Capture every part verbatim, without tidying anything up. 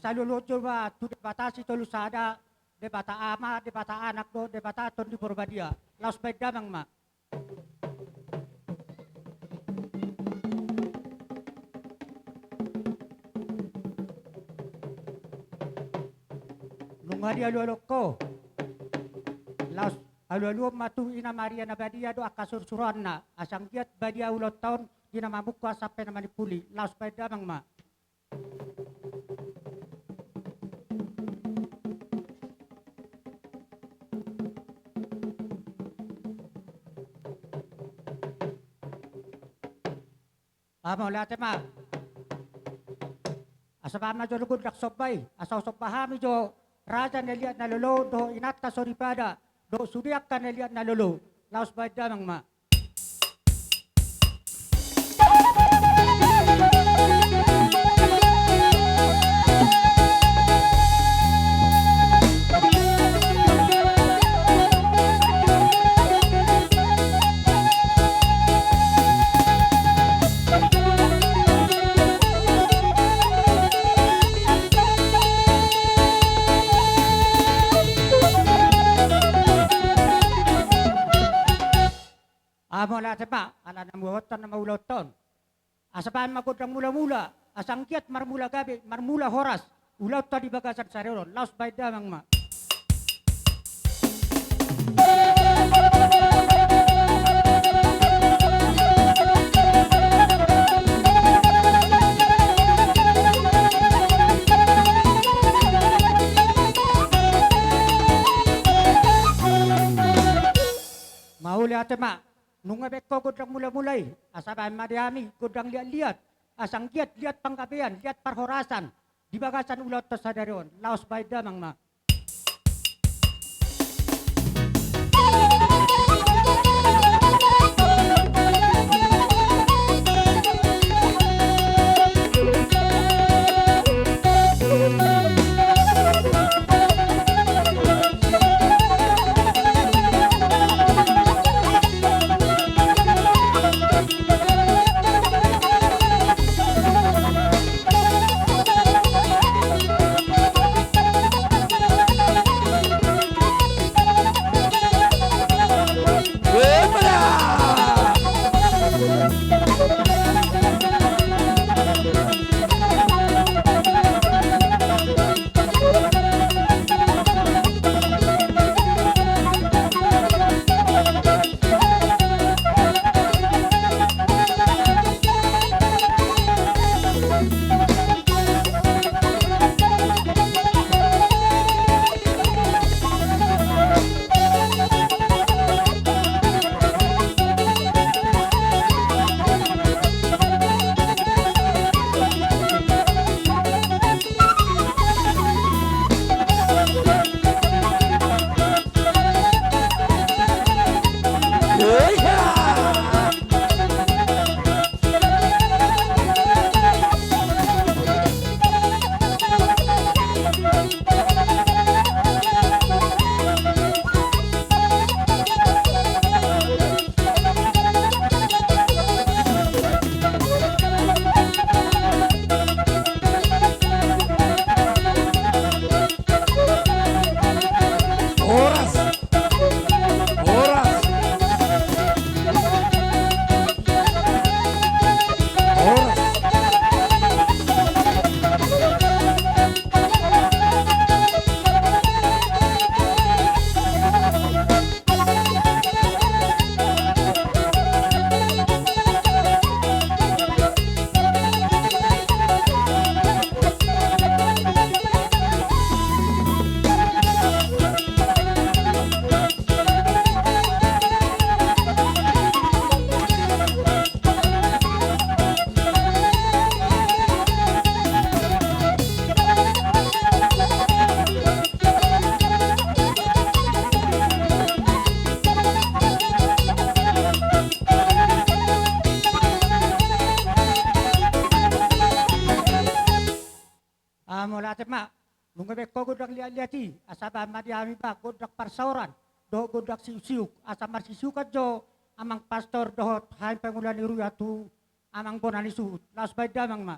Alualuhon jolo ma tu Debata Sitolusada, Debata Ama, Debata Anak dohot Debata Tondi Porbadia. Laos bahen damang ma. Nunga dialualuhon ho, laos alualuhon ma tu Ina Maria na badia dohot angka surusuruanna, asa anggiat badia ulaonta on di na mamungka sampe na manimpuli. Laos bahen damang ma. Mauliate ma. Asa bahen ma jolo gondang somba i, asa husomba hami jo raja na liat na lolo dohot inanta soripada dohot sude angka na liat na lolo. Laos bahen damang ma. Mauliate ma, ala na muhot nama ulaonta on. Asa bahen ma gondang mulamula, asa anggiat marmula gabe, marmula horas ulaonta di bagasan sadari on. Laos bahen damang ma. Mauliate ma. Nunga bahen ho gondang mulamula i, asa bahen ma di hami gondang liatliat, asa anggiat liat panggabean, liat parhorasan di bagasan ulaonta sadari on. Laos bahen damang ma. Horas. Horas. Horas. Ah, mauliate ma, nunga bahen ho gondang liatliat i, asa bahen ma di hami ba gondang parsaoran dohot gondang siuksiuk, asa marsisiukan jo amang pastor dohot hami pangula ni huria tu amang bona ni suhut. Laos bahen damang ma.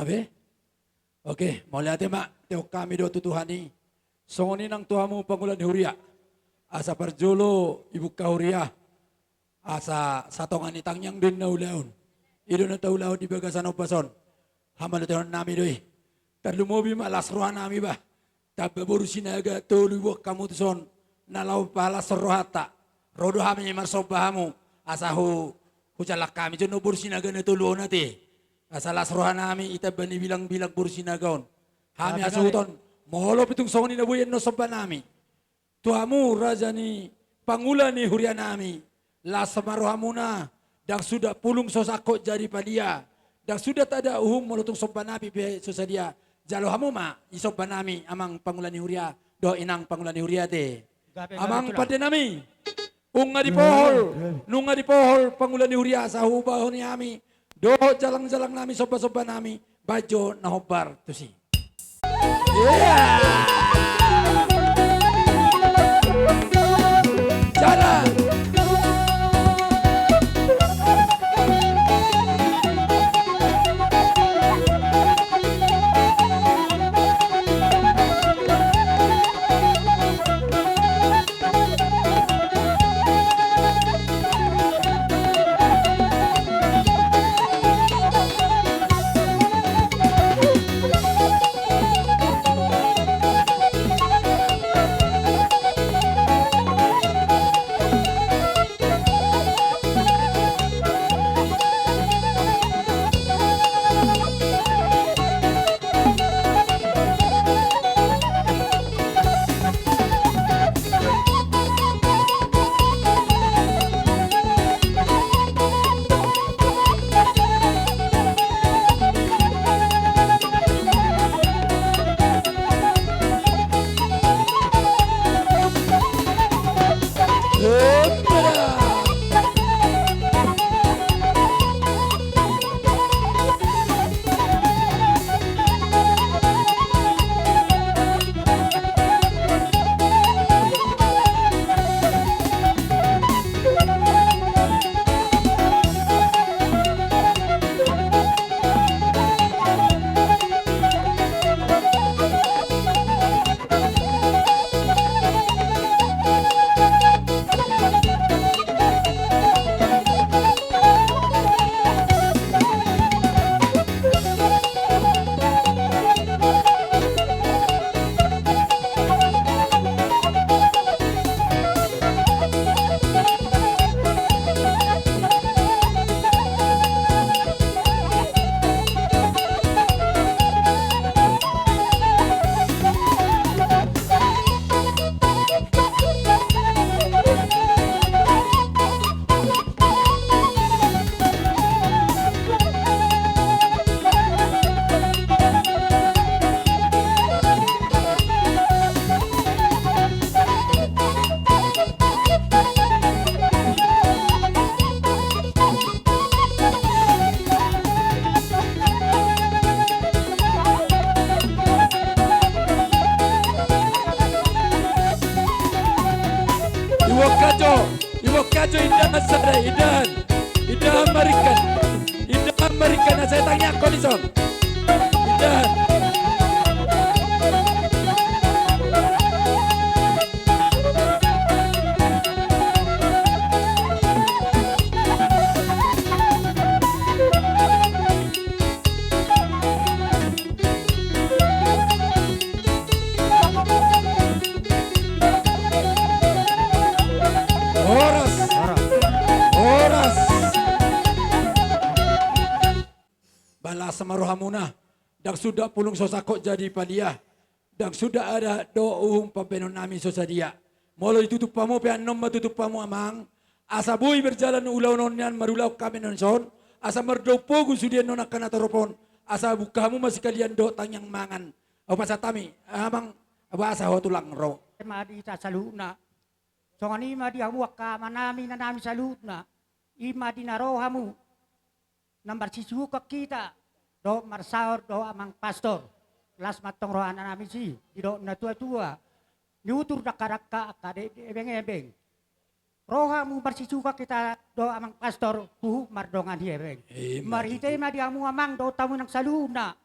Be? Oke, mauliate ma, tihok hami do tu Tuhan i. Songon i nang tu hamu pangula ni huria. Asa parjolo ibuka huria. Asa satonga ni tangiang do inna ulaon. I do na taulahon di bagasan ombas on. Hamalotehon nami do i. Tarlumobi ma las roha nami bah. Tamba boru Sinaga tolu iboan hamu tuson. Na laho palas rohanta. Ro do hami marsomba hamu. Asa hu, hujalang hami jo na boru Sinaga na tolu on ate. Asa las roha nami i tamba ni bilangbilang boru Sinaga on. Hami hasuhuton. Molo pe tung songon i na boi annon somba nami. Tu hamu raja ni pangula ni huria nami, las ma rohamuna, ndang suda pulung so sangkot jadi palia, ndang suda tada uhum molo tung somba nami pe so sadia, jalo hamu ma i somba nami amang pangula ni huria, dohot inang pangula ni huria te. Amang pande nami, nunga dipohol, nunga dipohol pangula ni huria asa huubahon i hami, dohot jalangjalang nami sombasomba nami, baen jo na hombar tusi. Iboan hajo, iboan hajo indahan sada, indahan. Indahan ma ringkot. Indahan ma ringkot na sai tangiangkon dison. Indahan. Horas. Horas. Horas. Las ma rohamuna, ndang suda pulung so sangkot jadi palia, ndang suda adat dohot uhum pambahenon nami so sadia. Molo ditutup hamu pe annon ma tutup hamu amang, asa boi berjalan ulaon on nian marulaon hami annon dison, asa mardongan pogu sude annon angka na torop on, asa buka hamu ma sikalian dohot tangiang mangan. Hupasahat hami, amang, boasa ho tulang ro. Ima di hita saluhutna. Songon i ma di hamu angka amanami, inanami saluhutna. Ima di na ro hamu. Na marsisungkun hita dohot marsaor dohot amang pastor. Las ma antong roha nami disi, didok natuatua. Niutur dangkadangka angka dekdek ebengebeng. Ro hamu marsisungkun hita dohot amang pastor, huhut mardongan ni ebeng. Ima tutu. Marhite i ma di hamu amang dohot hamu inang saluhutna.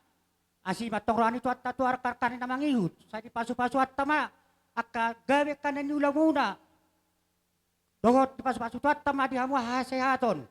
Asi ma antong roha ni Tuhanta tu angka na mangihut, sai dipasupasu Tuhanta ma angka gabe angka na niulamuna. Dohot dipasupasu Tuhanta ma di hamu hasehaton.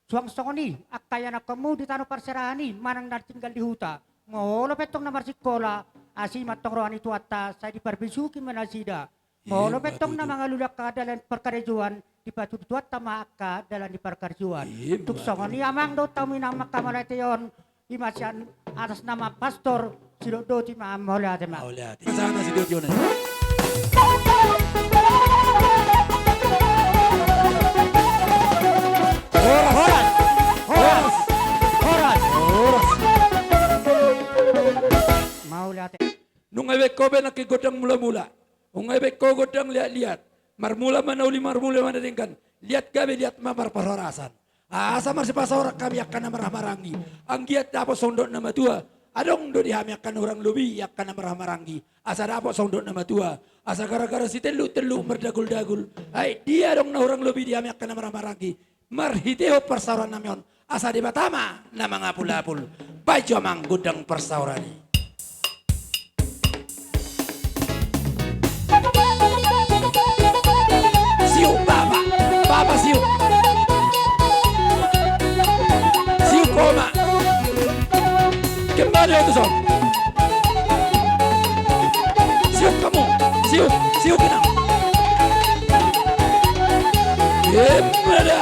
Suang songon i angka ianakhonmu di tano parserahan i manang na tinggal di huta. Molo pe antong na marsikola, asi ma antong roha ni Tuhanta, sai diparbisuhi ma nasida. Molo pe antong na mangalului angka dalan parkarejoan, dipatudu Tuhanta ma angka dalan ni parkarejoan. Tung songon i amang dohot hamu inang, angka mauliate on, i ma sian atas nama pastor, sidok doti ma, mauliate ma. Mauliate. Pasahat ma sidoti on. Horas. Horas. Horas. Horas. Horas. Mauliate. Nunga dibaen ho be nangkin gondang mulamula. Nunga dibaen ho gondang liatliat. Marmula ma na uli, marmula ma na denggan. Liat gabe, liat ma marparhorasan. Asa marsipasaoran hami angka na marhahamaranggi. Anggiat dapot songon dok na matua. Adong do di hami angka na hurang lobi angka na marhahamaranggi. Asa dapot songon dok na matua. Asa gara-gara sitelluk-telluk mardaguldagul. Ai dia adong na hurang lobi di hami angka na marhahamaranggi. Marhitehon parsaorannami on, asa Debata ma na mangapulapul. Baen jo amang gondang parsaoran i. Siuk bapa, bapa siuk. Siuk oma. Kembali tu son. Siuk hamu, siuk, siuk inang. Emma da.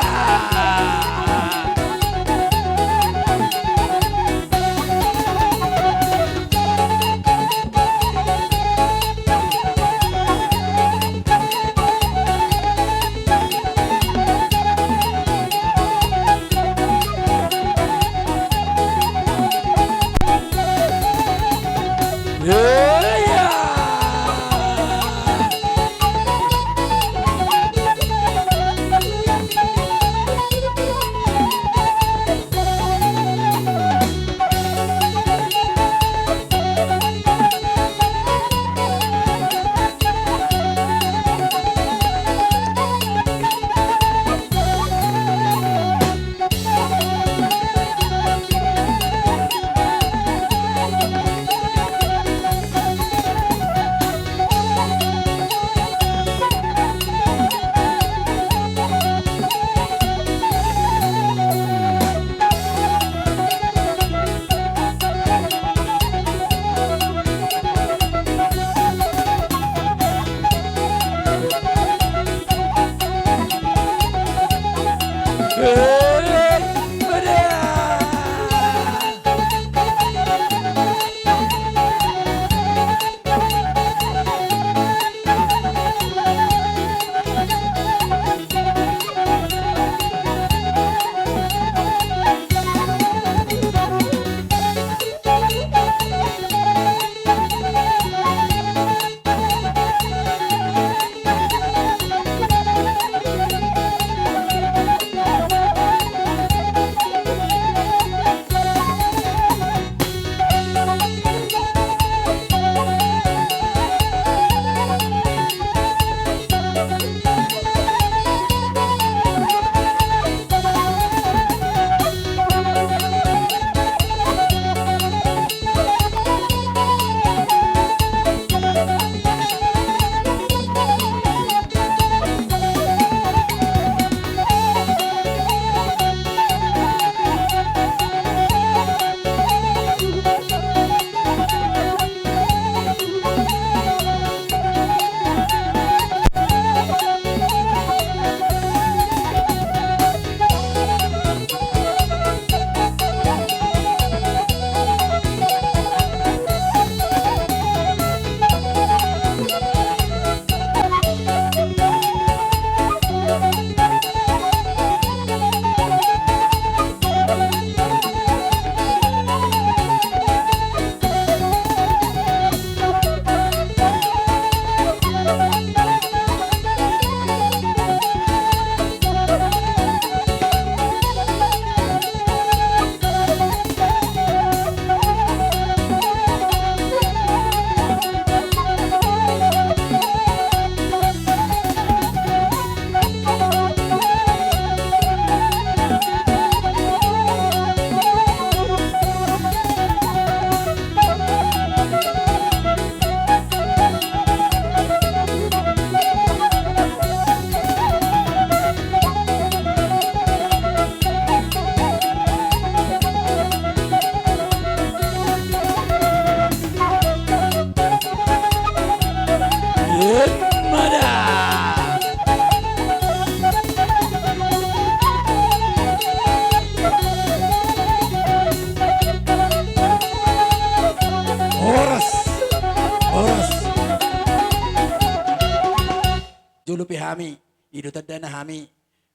hami, i do tandana hami,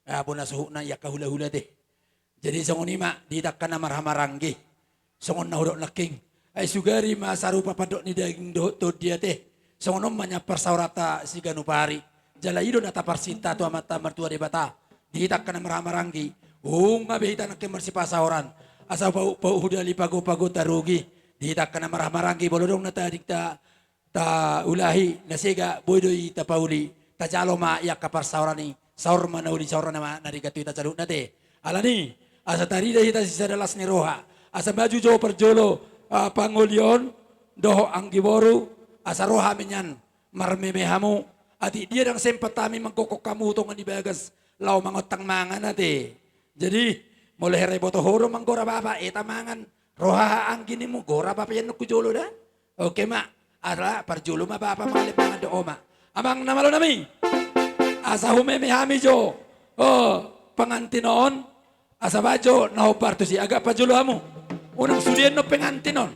eh, bona suhutna i angka hulahula te. Jadi songon i ma di hita angka na marhahamaranggi. Songon na hudok nangkin. Ai sugari ma sarupa pandok ni daging dohot tondi ate. Songon on ma nian parsaoranta siganup ari. Jala i do na taparsinta tu Amanta Martua Debata. Di hita angka na marhahamaranggi. Nunga be hita nangkin marsipasaoran. Asa pauk-pauk hudali pago-pago tarugi. Di hita angka na marhahamaranggi molo adong na tading ta taulahi, na sega boi do i tapauli, tajalo ma i angka parsaoran i, saor ma na uli saorna ma na ringgit tu hita saluhutna te. Alani, asa tarida hita sisada las ni roha, asa maju jo parjolo, ah, pangoli on, dohot anggi boru, asa ro hami nian, marmeme hamu, atik dia ndang sempat hami manggokhon hamu tonga ni bagas, laho mangontang mangan ate. Jadi, molo hera iboto ho do manggora bapa, eta mangan, ro haha anggi nimu, gora bapa iannon tu jolo da. Oke ma, ala parjolo ma bapa mangalap mangan dohot oma. Amang na malo nami. Asa humeme hami jo. Oh, pengantin on. Asa bahen jo na hombar tusi, agak parjolo hamu. Unang sude annon pengantin on.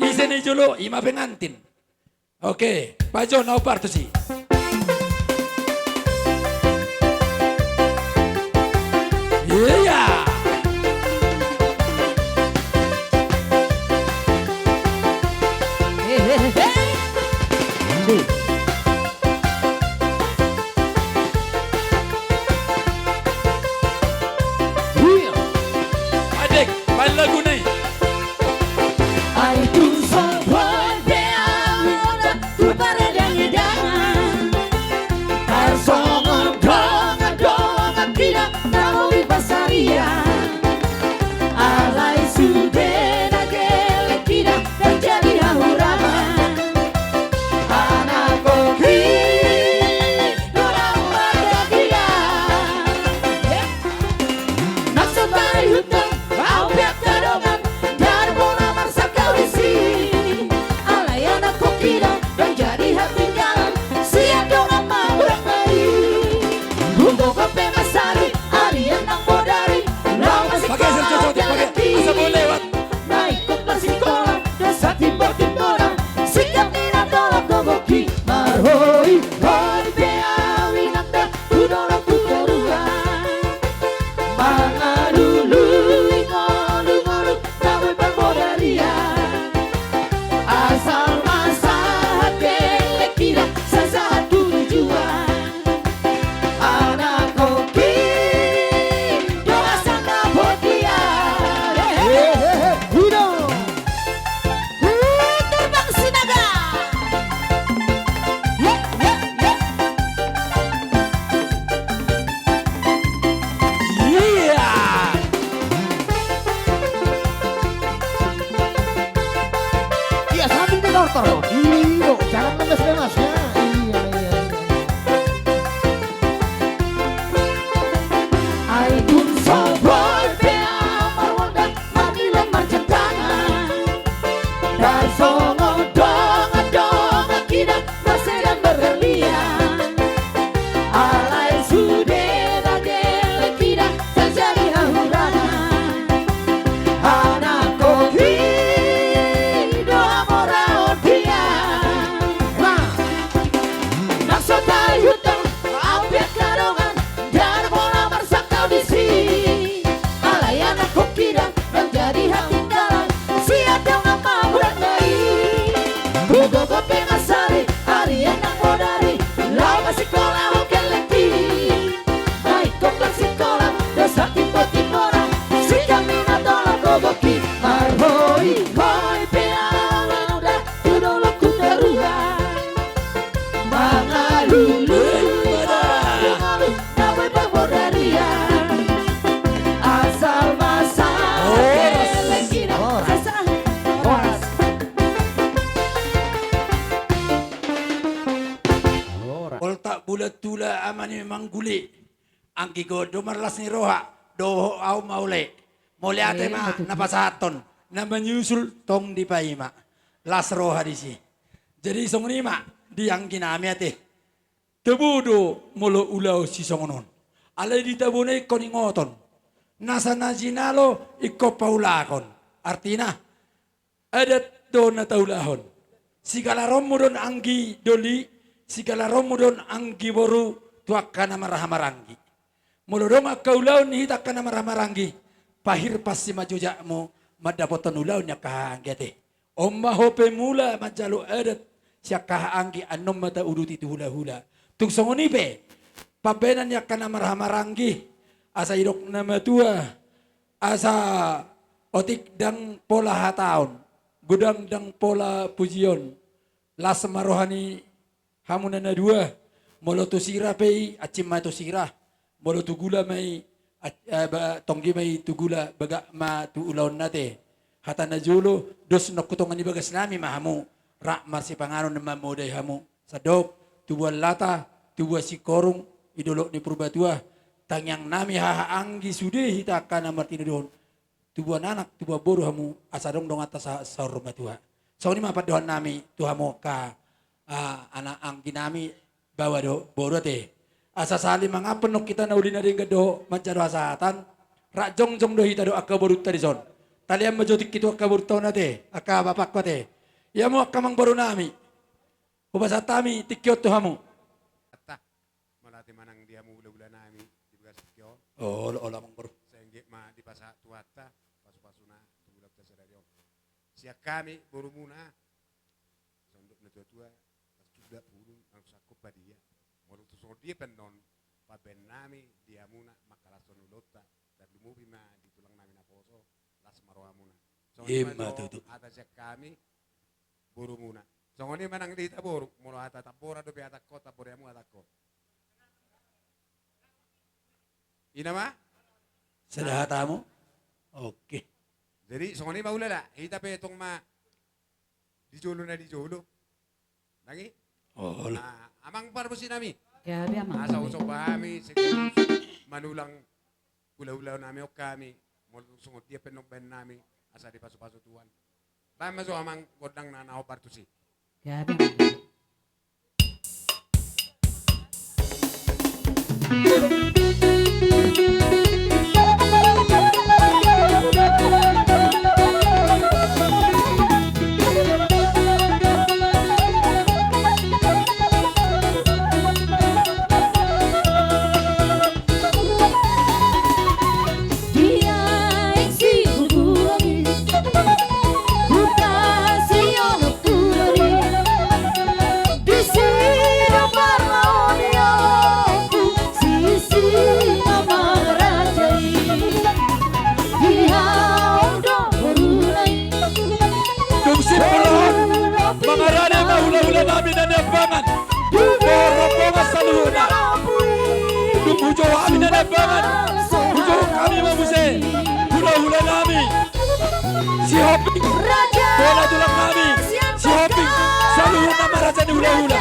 Ise na di jolo, i ma pengantin. Oke, bahen jo na hombar tusi. Iya. Hehehe. Iya. Adek, bahen lagu na i. Ai tung so boi be ahu na tu paradang-dangan. Tarsongon dongan-dongan kida na boi pansarian. Alai sude na gelleng kida ndang jadi hahuraman. Anakhon i do na mardadia. Nang so taihutang, au pe angka dongan, ndada bona marsangkap disi. Alai anakhon i do, ndang jadi hatinggalan, sian dongan ma mulak na i. Hugokhon pe ma sari, arian nang bodari, laho masikola, pakai sercocok, pakai, asa mau lewat. Na ingkon marsikola, dohot satimbor-timboran, singkat ni na tolap gokhon i, marhoi-hoi pe ahu inanta, tu dolok tu toruan. Mangalului ngolu-ngolu na boi parbodarian. Asal ma sahat gelleng kida, sai sahat tu tujuan. Anakhon i do asa na potian. Hehehe, hudon. Terbang Sinaga. Ye, ye, ye. Iya. Iya, sambil ditortor, loh. Iya, jangan lemes-lemes, ya. Iya, iya, iya. Ai tung so boi pe ahu marwonda, marnilon marjemtangan. Tarsongon dongan-dongan kida, marsedan berlian. Alai sude na gelleng kida, ndang jadi hahuraman. Anakhon i do hamoraon dia. Nang so taihutang, au pe angka dongan, ndada bona marsangkap disi. Alai anakhon i do ndang jadi hatinggalan, sian dongan ma mulak na i. Hugokhon pe ma sari, arian nang bodari, laho masikola ho gelleng i. Na ingkon marsikola, dohot satimbor-timboran, singkat ni na tolap gokhon i, marhoi-hoi pe ahu inanta, tu dolok tu toruan. Mangalului ngolu-ngolu na boi parbodarian. Asal ma sahat gelleng kida, sai sahat. Horas. Horas. Horas. Oltak bulan tula ama ni manggule. Anggi gondang marlas ni roha, dohot ahu ma ule. Mauliate ma, eh, na pasahathon, na manyusul tong dipaima. Las roha disi. Jadi songon i ma, di anggi nami ate. Tabo do molo ulaon sisongon on. Alai di tabo na ingkon ingoton. Nasa na jinalo ingkon paulakon. Artina, adat do na taulahon. Sigalaronmu do on anggi doli, sigalaronmu do on anggi boru, tu angka na marhahamaranggi. Molo adong angka ulaon ni hita angka na marhahamaranggi, pahirpasi ma jojakmu mandapothon ulaon ni angka hahaanggi ate. On ma ho pe mula manjalo adat sian hahaanggi, annon ma tauduti tu hulahula. Tung songon i pe pambahenan ni angka na marhahamaranggi, asa didok na matua, asa otik ndang pola hataon, godang ndang pola pujion, las ma roha ni hamuna na dua. Molo tu sira pe i, ansim ma tu sira. Molo tu gula ma i, a-, eh, ba-, tonggi ma i tu gula, bagak ma tu ulaonna ate. Hata na jolo, dos nongku tonga ni bagasnami ma hamu, rap marsipanganon mamodai hamu. Sandok, tubuan lata, tubuan singkoru, di dolok ni Purbatua, tangiangnami hahaanggi sude hita angka na martinodohon. Tubuan anak, tubuan boru hamu, asa adong donganta sa-, saur matua. Songon i ma pandohannami tu hamu angka, ah, anak angginami, baoa dohot boru ate. Asa sahali mangaphon nang hita na uli na denggan dohot manjalo hasahatan, rap jongjong do hita dohot angka borunta dison. Talean ma jo tingki tu angka borunta on ate, angka bapangku ate. Ia hamu angka amangborunami, hupasahat hami tingki on tu hamu. Mauliate ma nang di hamu hulahulanami di bagasan tingki on. Olo, olo, amangboru. Sai anggiat ma dipasahat Tuhanta pasupasuna tu ulaonta sadari on. Sian hami borumuna, songon dok natuatua, las tu dak bulung, las tu sangkot badia. Molo tung songon dia pe annon pambahenannami di hamuna mangkalashon ulaonta, tarlumobi ma di tulangnami naposo, las ma rohamuna. Songon i ma tutu. Ima jo hata sian hami borumuna. Songon i ma nang di hita boru, molo hata Tambora dope hatangkon, Tambora i hamu hatangkon. Ina ma? Sada hatamu? Oke. Jadi songon i ma hulala, hita pe tong ma di jolo na di jolo. Nang i? Olo. Ah, amang parbosinami. Gabe, amang. Asa husomba hami, sekaligus manulang hulahula nami on hami, molo tung songon dia pe annon bahenonnami, asa dipasupasu Tuhan. Bahen ma jo amang gondang na naombar tusi. Gabe, amang. Dung simpul on, mangarade ma hulahula nami na niambangan. Dohot rombongan saluhutna. Dung hujou hami na niambangan, hujou hami ma muse hulahula nami. Sihombing, bona tulang nami, Sihombing, saluhutna ma raja ni hulahula.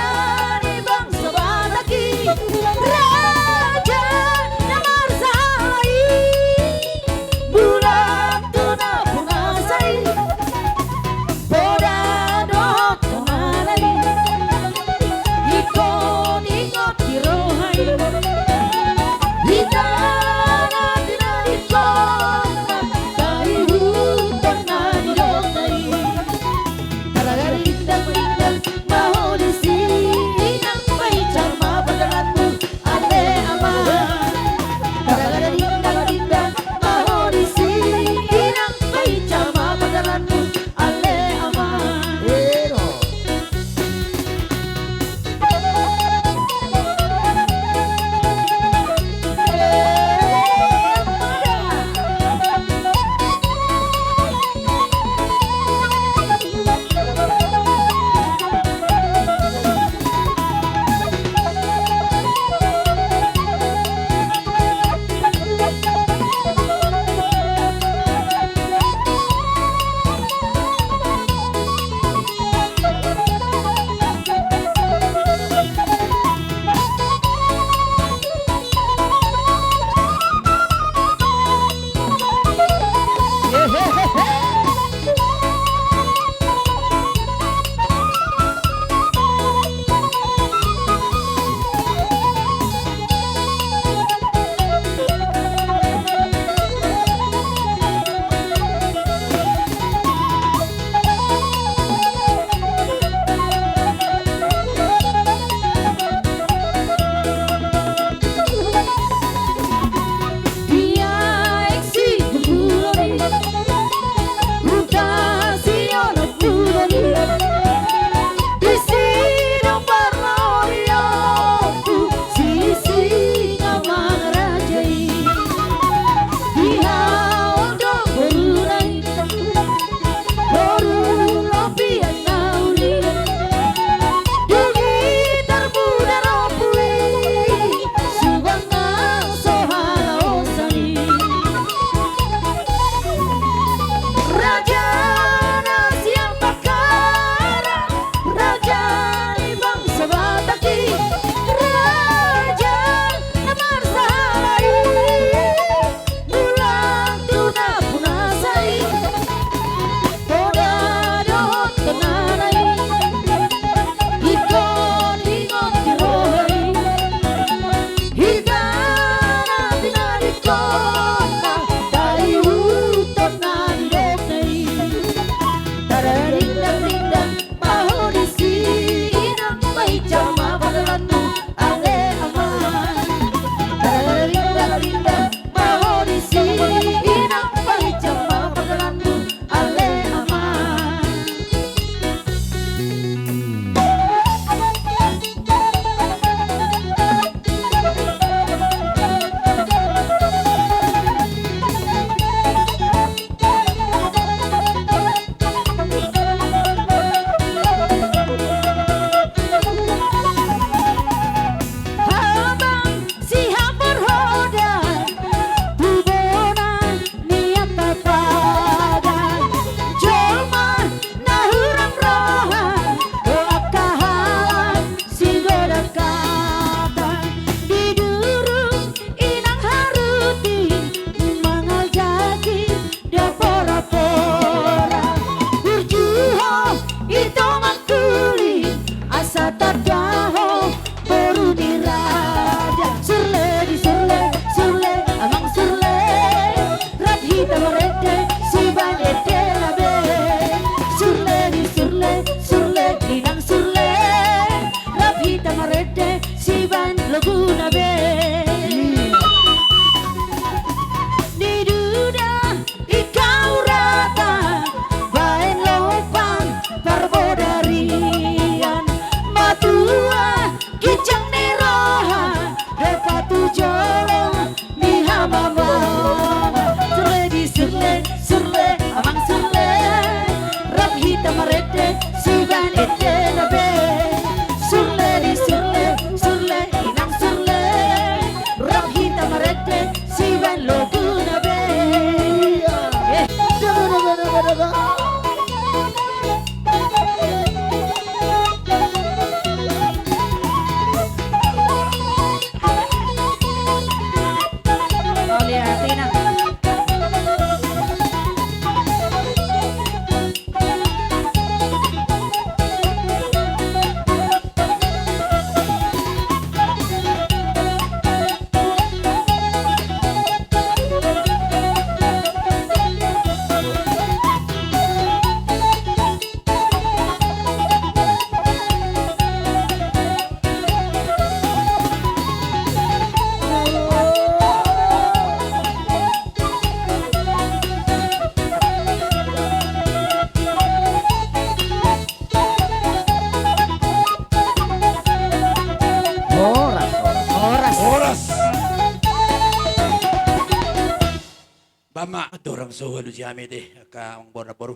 Ama, andorang so hualusi hami ate angka amangboru namboru.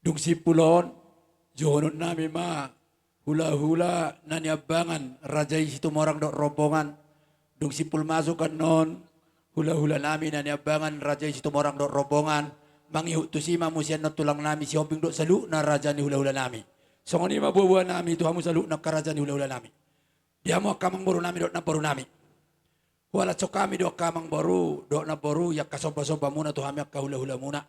Dung simpul on, jouhonon nami ma hulahula na niambangan raja i Situmorang dohot rombongan. Dung simpul masuk annon hulahula nami na niambangan raja i Situmorang dohot rombongan, mangihut tusi ma muse annon tulang nami Sihombing dohot saluhutna raja ni hulahula nami. Songon i ma buabua nami tu hamu saluhutna angka raja ni hulahula nami. Di hamu angka amangboru nami dohot namboru nami. Hualusi hami do angka amangboru dohot namboru, i angka sombasomba muna tu hami angka hulahula muna.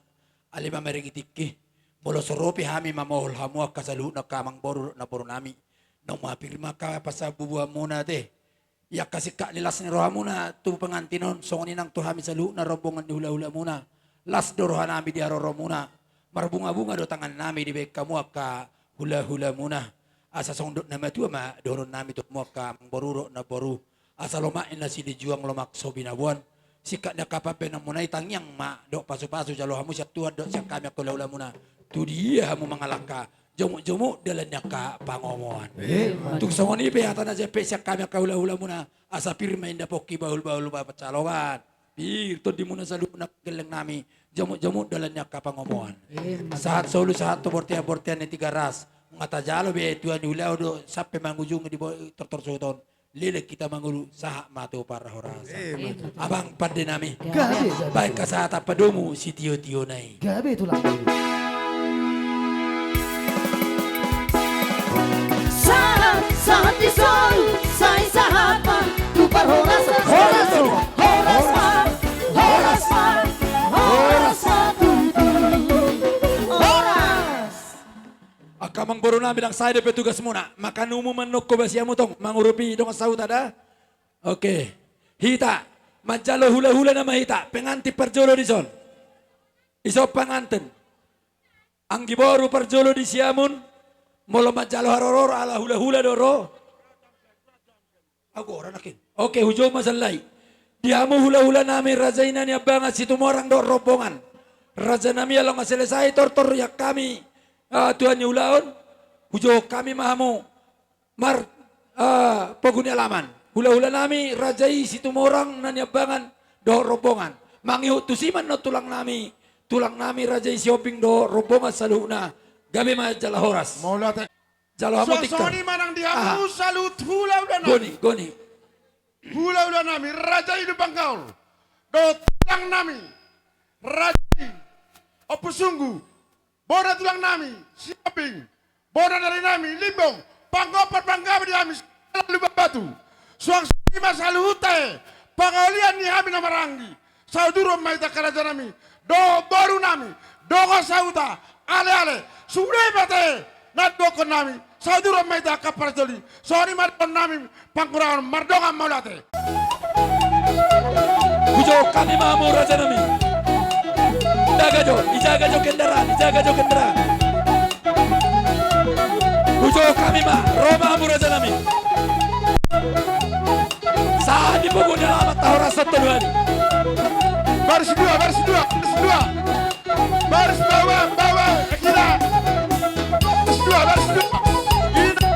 Alai mamereng i tingki, molo so ro pe hami mamohol hamu angka saluhutna angka amangboru dohot namboru nami, naung maha pir ma angka pansambubuanmuna ate. I angka singkat ni las ni rohamuna tu pengantin on, songon i nang tu hami saluhutna rombongan ni hulahula muna. Las do roha nami di haroro muna. Marbungabunga do tangan nami dibahen hamu angka hulahula muna. Asa songon dok na matua ma dohonon nami tu hamu angka amangboru dohot namboru. Asa lomak ni na silinjuang lomak so binaboan. Singkat ni angka pambahenan muna i tangiang ma dohot pasupasu jalo hamu sian Tuhan dohot sian hami angka hulahula muna. Tu dia hamu mangalangka, jomukjomuk dalan ni angka pangomoan. Eh, tung songon i pe hata na jempek sian hami angka hulahula muna. Asa pir ma inda pongki bahulbahul pansalongan. Pir tondi muna saluhutna gelleng nami. Jomukjomuk dalan ni angka pangomoan. Eh, sahat solu sahat tu bortean-bortean ni Tigaras. Nga tajalo be tua ni ulaon do sampe mangujungi di bo-, tortor suhut on. Leleng hita mangolu sahat ma tu parhorasan. Eh, abang pande nami. Gabe, gabe. Baen hasahatan padomu sitiotio na i. Gabe tulang. Sahat, sahat di son, sai sahat ma tu parhorasan. Horas, horas. Horas ma, horas ma, horas ma, tutu. Horas. Angka amangboru nami, ndang sae dope tugasmuna. Makanumu manongko basi hamu tong mangurupi dongan sahuta da. Oke. Hita manjalo hulahula nama hita, pengantin parjolo dison. Ison pengantin. Anggi boru parjolo di siamun, molo manjalo haroro ala hulahula do ro. Agora nakin. Oke, hujou ma sallai. Di hamu hulahula nami raja i na niambangan Situmorang dohot rombongan. Raja nami, ala nga selesai tortor i hami, ah, tua ni ulaon. Hujou hami ma hamu mar, ah, pogu ni alaman. Hulahula nami raja i Situmorang na niambangan dohot rombongan. Mangihut tusi ma annon tulang nami. Tulang nami raja i Sihombing dohot rombongan saluhutna. Gabe ma jala horas. Mauliate. Jalo hamu tiktok. Songon i ma nang di hamu saluhut hulahula nami. Goni, goni. Hulahula nami, raja i Lumban Gaol. Dohot tulang nami, raja i Ompu Sunggu. Bona tulang nami, Sihombing. Bona dari nami, Limbong. Panggompar panggabe di hami, Lumban Batu. Suang songon i ma saluhutna, pangaulian ni hami na maranggi. Sauduron ma hita angka raja nami, dohot boru nami, dongan sahuta, aleale, sude mate na dohonon nami, sauduron ma hita angka parjolo i, songon i ma dohonon nami, pangurahon mardongan mauliate. Hujou hami ma hamu raja nami. Jaga jo, ijaga jo kendaraan, ijaga jo kendaraan. Hujou hami ma, ro ma hamu raja nami. Sahat di pogu ni alaman, tahorashon tolu hali. Baris dua, baris dua, baris dua. Baris bawah, bawah, kira. Baris dua, baris dua. Kira.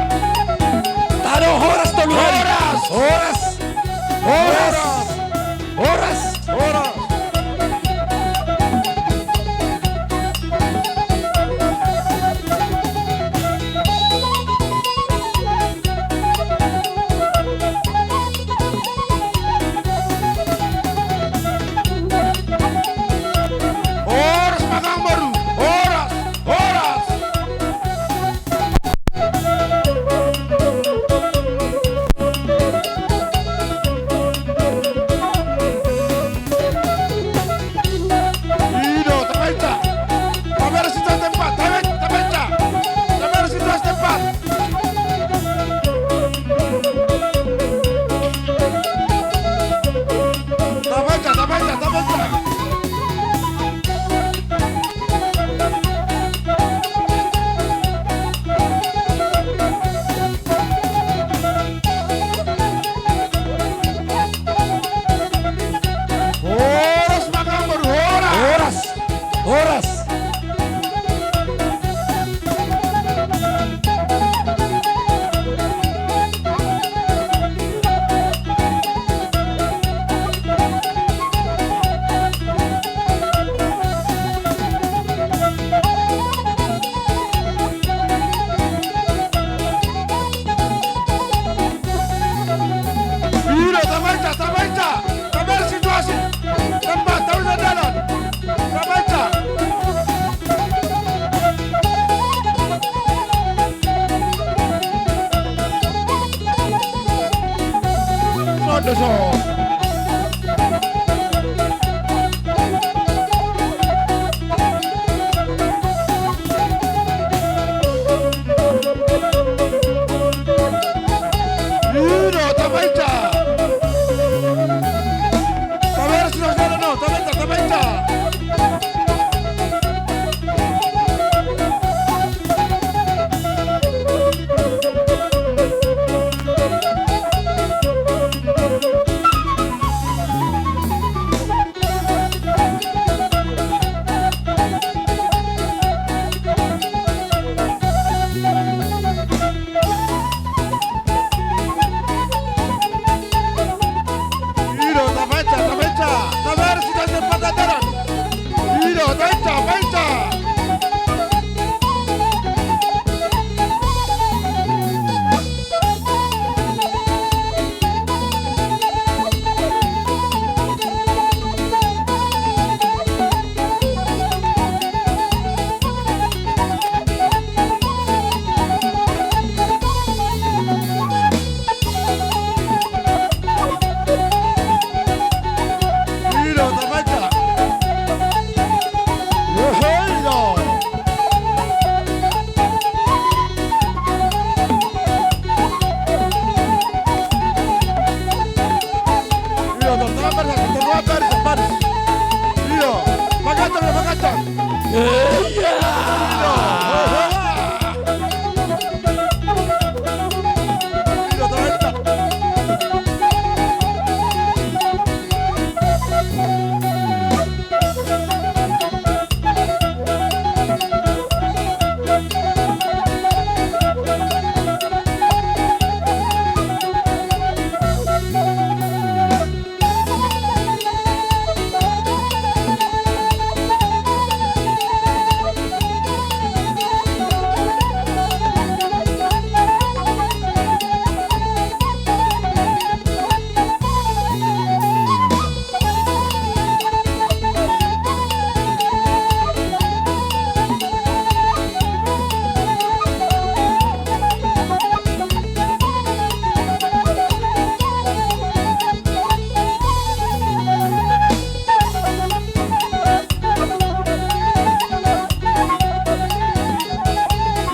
Tado horas tolu hali. Horas. Horas. Horas. Horas. Horas. Horas ma amangboru, horas, horas. I do, tabaen. Tabaen situ tempat, tabaen, tabaen. Tabaen situ tempat. Tabaen, tabaen, tabaen. Horas ma amangboru, horas. Horas. Horas.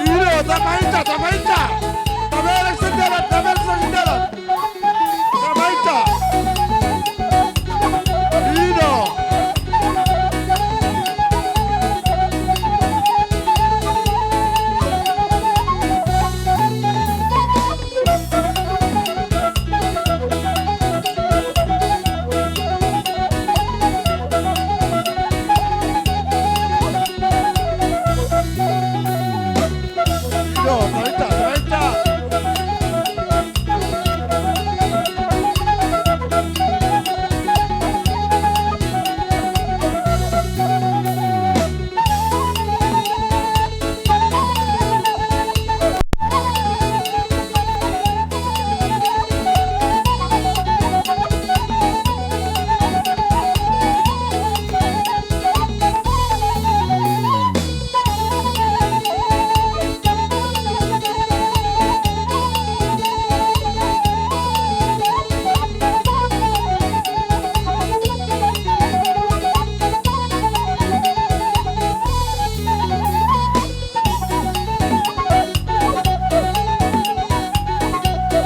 Iro, tapainta, tapainta. Tabereng sandala, tabereng sandala. Tapainta. Iro.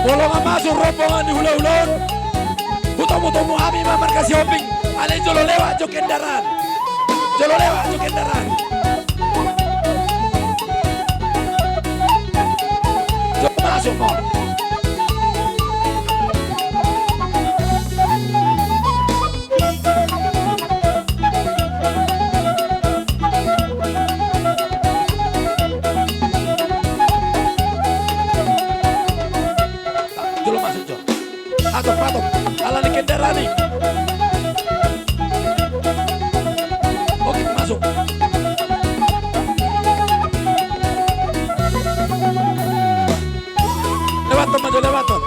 Molo nga masuk rombongan ni hulahula on, hutomutomu hami ma marga Sihombing, alai jolo lewat jo kendaraan. Jolo lewat jo kendaraan. Jolo masuk ma. Jolo masuk jo. Atop, atop. Ala ni kendaraan i. Oke, masuk. Lewaton ma jo, lewaton.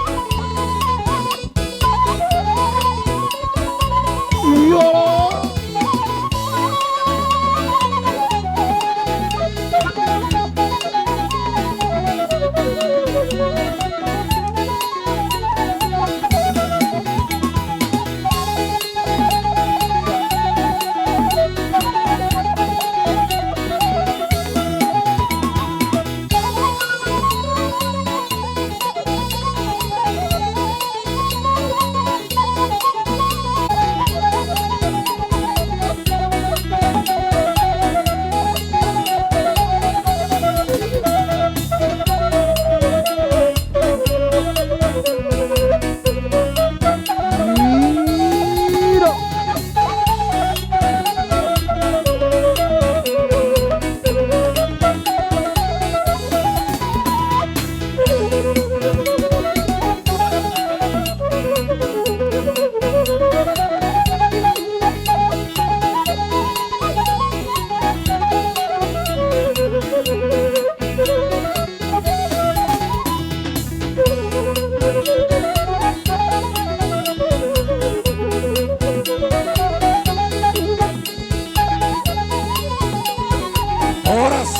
Horas.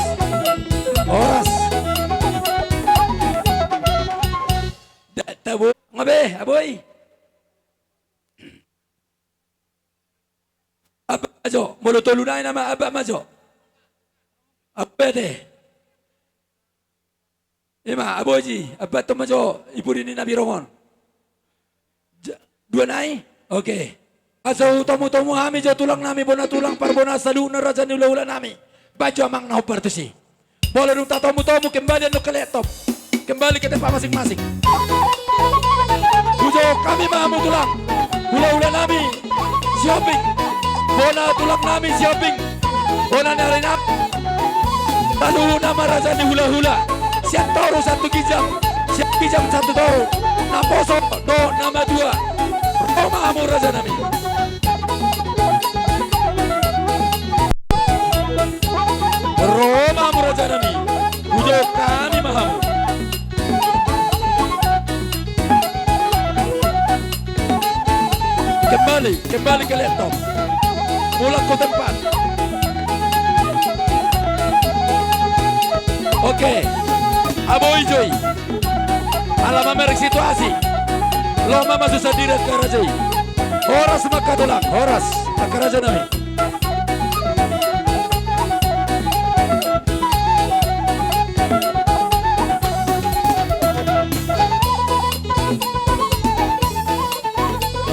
Horas. Da, tabo, nga be, aboi. Abba ma jo, molo tolu nai nama, abba ma jo. Abba de. Ima, aboji, abba tong ma jo, i pudi ni na birong on. Ja-, dua nai? Oke. Asa hutomutomu hami jo tulang nami, bona tulang parbonaan saluhutna raja ni hulahula nami. Baen jo amang na hombar tusi. Molo dung tatomutomu, kembali annon ke laptop. Kembali ke tempat masing-masing. Hujou hami ma hamu tulang. Hulahula nami Sihombing. Bona tulang nami Sihombing. Bona ni ari nami. Saluhutna ma raja ni hulahula. Sian toru sahat tu ginjang. Sian ginjang sahat tu toru. Naposo dohot na matua. Ro ma hamu raja nami. Ro ma hamu raja nami. Hujou hami ma hamu. Kembali, kembali ke laptop. Mulak tu tempat. Oke. Abo ijoi. Ala mamereng situasi. Lomo ma masusa diri angka raja i. Horas ma angka tulang, horas angka raja nami.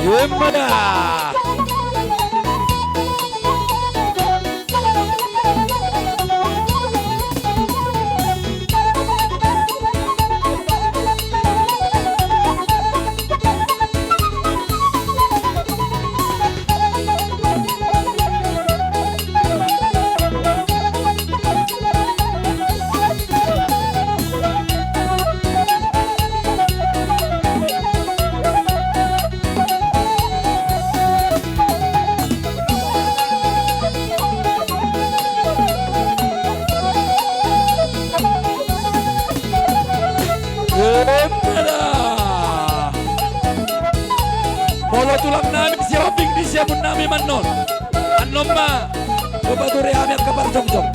Ima da. Ima da. Molo tulang nami Sihombing di siamun nami ma annon. Annon ma hupature hami angka parjongjong.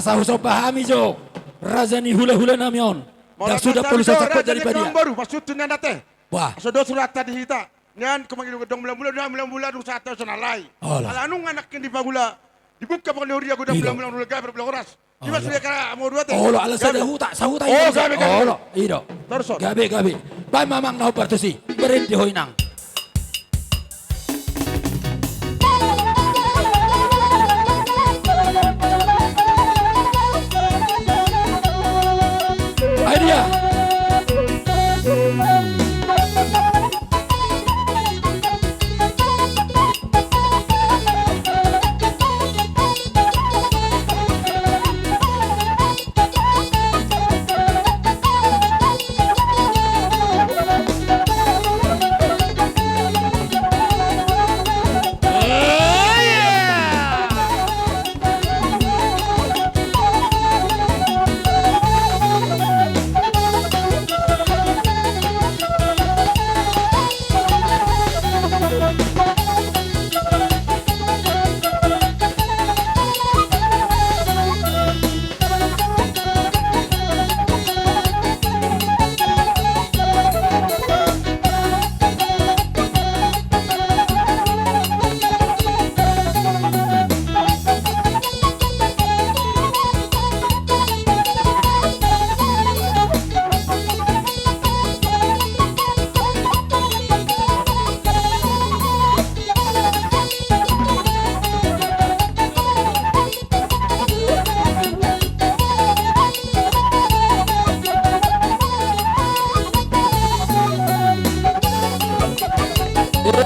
Asa husomba hami jo raja ni hulahula nami on. Ndang suda pola sasapot jadi padia. Boru, pasutu nian ate. Bah. Asa dos rohanta di hita. Nian, mangido adong mula-mula, adong mula-mula, adong sahat tu sonalai. Ala nunga nangkin di pangula. Dibuka pangula huria godang mula-mula, mula gabe, mula horas. Ima sude ka moru ate. Olo, ala sada huta, sahuta. Olo, gabe, gabe. Olo, i do. Torson. Gabe, gabe. Baen ma amang na hombar tusi. Berhenti ho inang. Ai dia.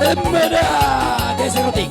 Emma da, geser roti.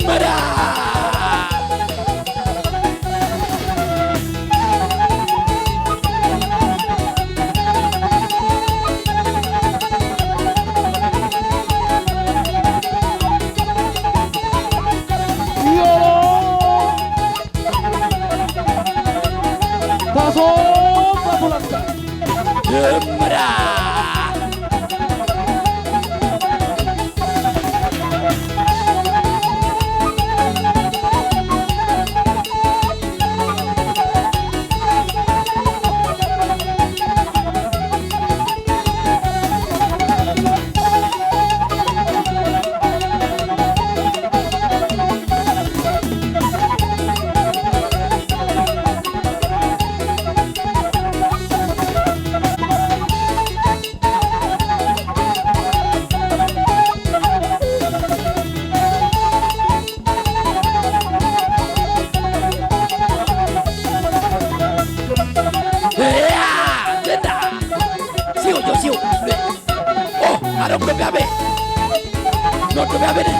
Mada! Iolo! Taso, taso langka. Mada! Ea, jenda. Siu, jo, siu. Oh, adong dope hape. Adong dope hape ne.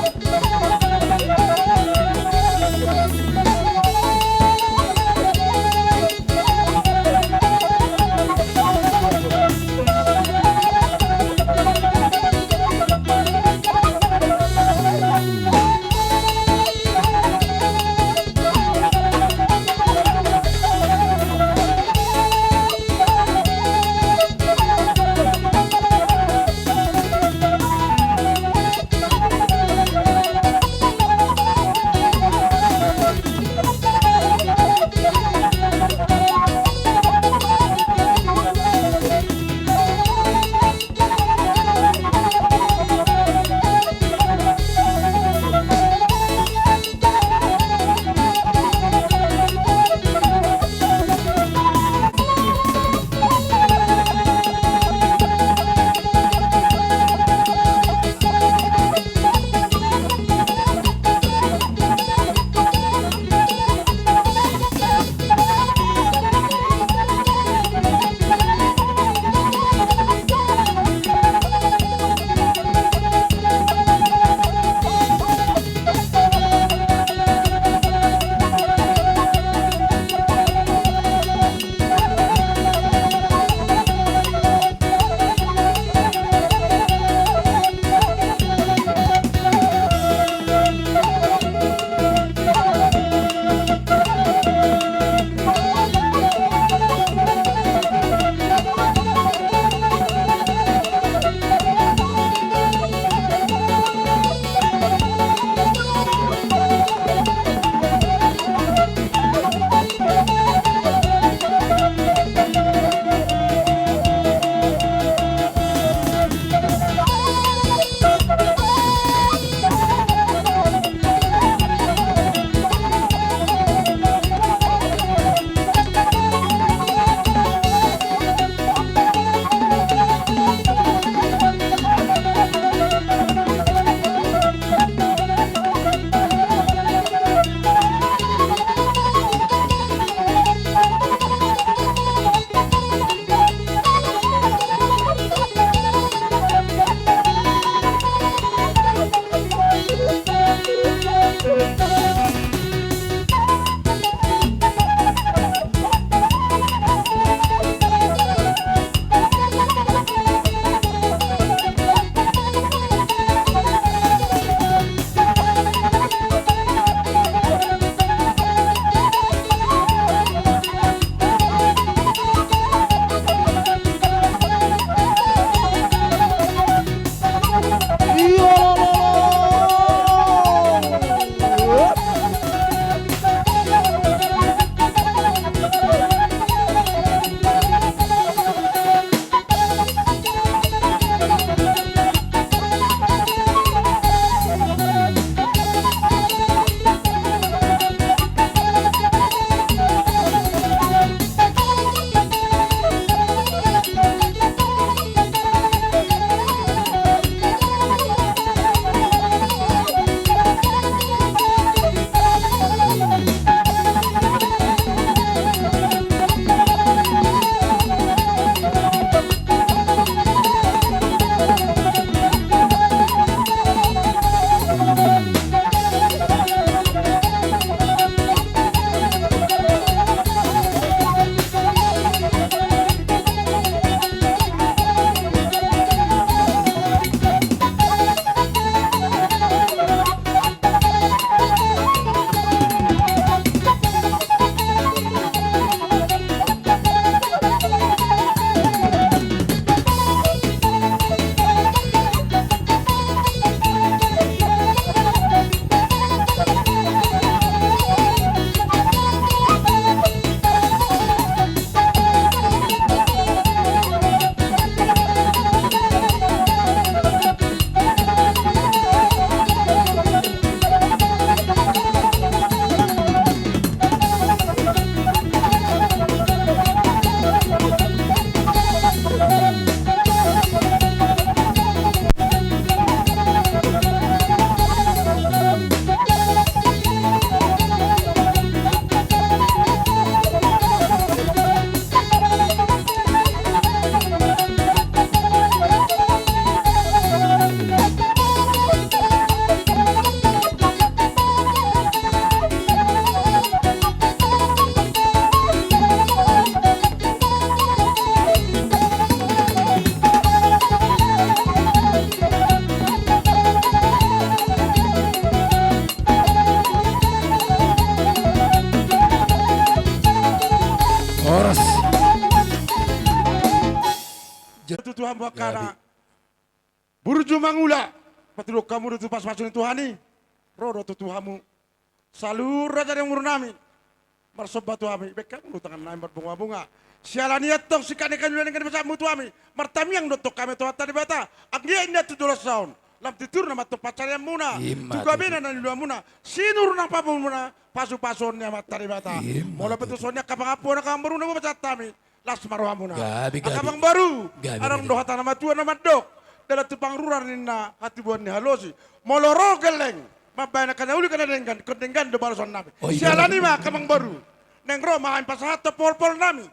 tu hamu angka na burju mangula, patuduk hamu do tu pasupasu ni Tuhan i. Ro do tu hamu saluhut raja ni boru nami marsomba tu hami, baen hamu do tangan nami marbunga-bunga. Siala ni i antong singkat ni hami, ulaon ni pasahatmu tu hami, martangiang do antong hami tu Tuhanta Debata, anggiat ninna tu joloan on lam tiur nama antong pansarianmuna tu gabena na niulaonmuna, sinur nang papunmuna, pasupasuon ni Amanta Debata. Molo pe tu songon i angka pangampuon angka amangboru na boi pasahat hami, las ma rohamuna. Gabe, gabe. Angka amangboru, adong do hata na matua na mandok, dalan tu pangururan ninna hatibuan ni halosi. Molo ro gelleng mambahen angka na uli angka na denggan, ingkon denggan do balosan nami. Siala ni i ma angka amangboru, naeng ro ma hami pasahathon pol-pol nami.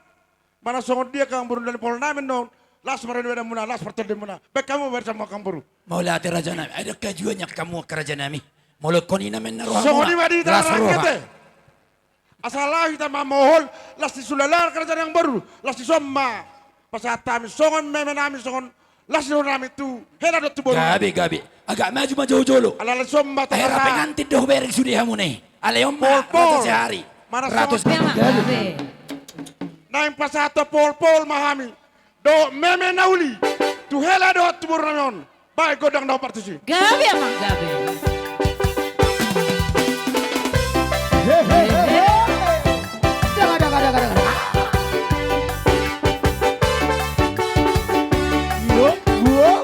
Manang songon dia angka amangboru, dalan pol nami annon, las ma roha ni badanmuna, las partondianmuna. Baen hamu barisan angka amangboru. Mauliate raja nami. Ai dang hajuan ni hamu angka raja nami. Molo ingkon i na ma ninna rohamuna, songon i ma di las roha. Asa laho hita mamohol, las ni sulahi angka raja nami, amangboru, las ni son ma pasahat hami songon meme nami, songon las ni roha nami tu hela dohot tu boru. Gabe, gabe. Agak maju ma jolo-jolo. Ala las ni son ma. Ai rap pengantin do hubereng sude hamuna i. Alai on ma pol-pol, ratus sehari. Mana ratus songon gabe. Naeng pasahathon pol-pol ma hami dohot meme na uli tu hela dohot tu boru nami on. Baen gondang na hombar tusi. Gabe amang, gabe. Hehehe. Danga, danga, danga, danga. Yo, wo.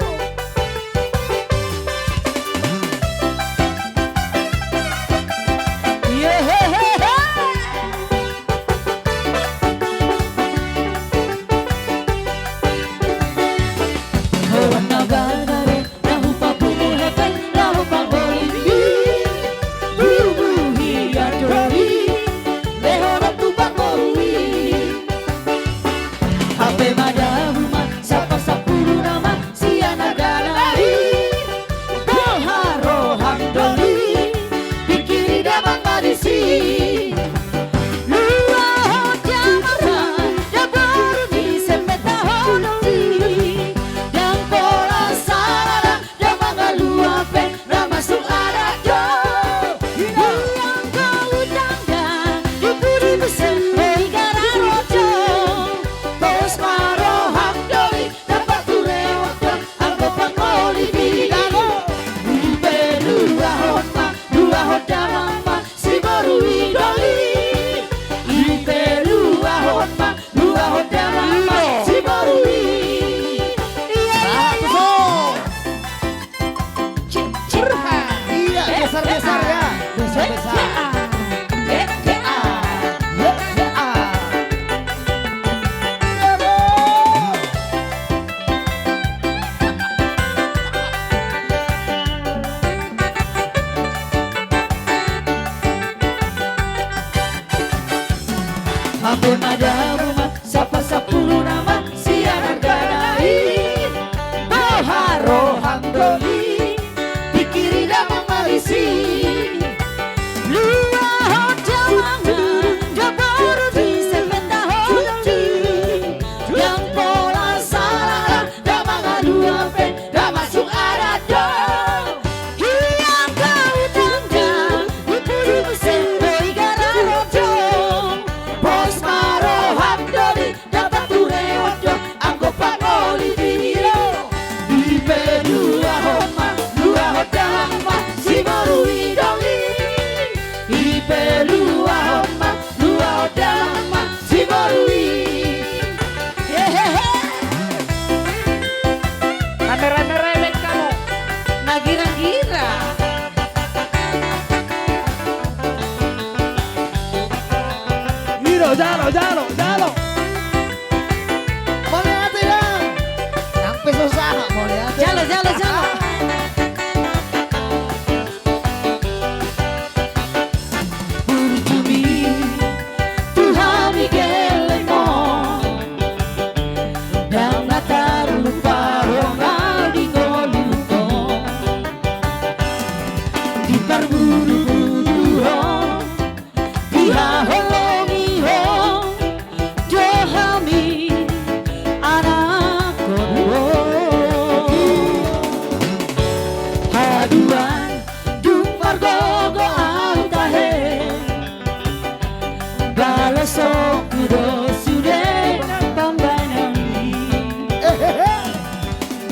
Hehehe.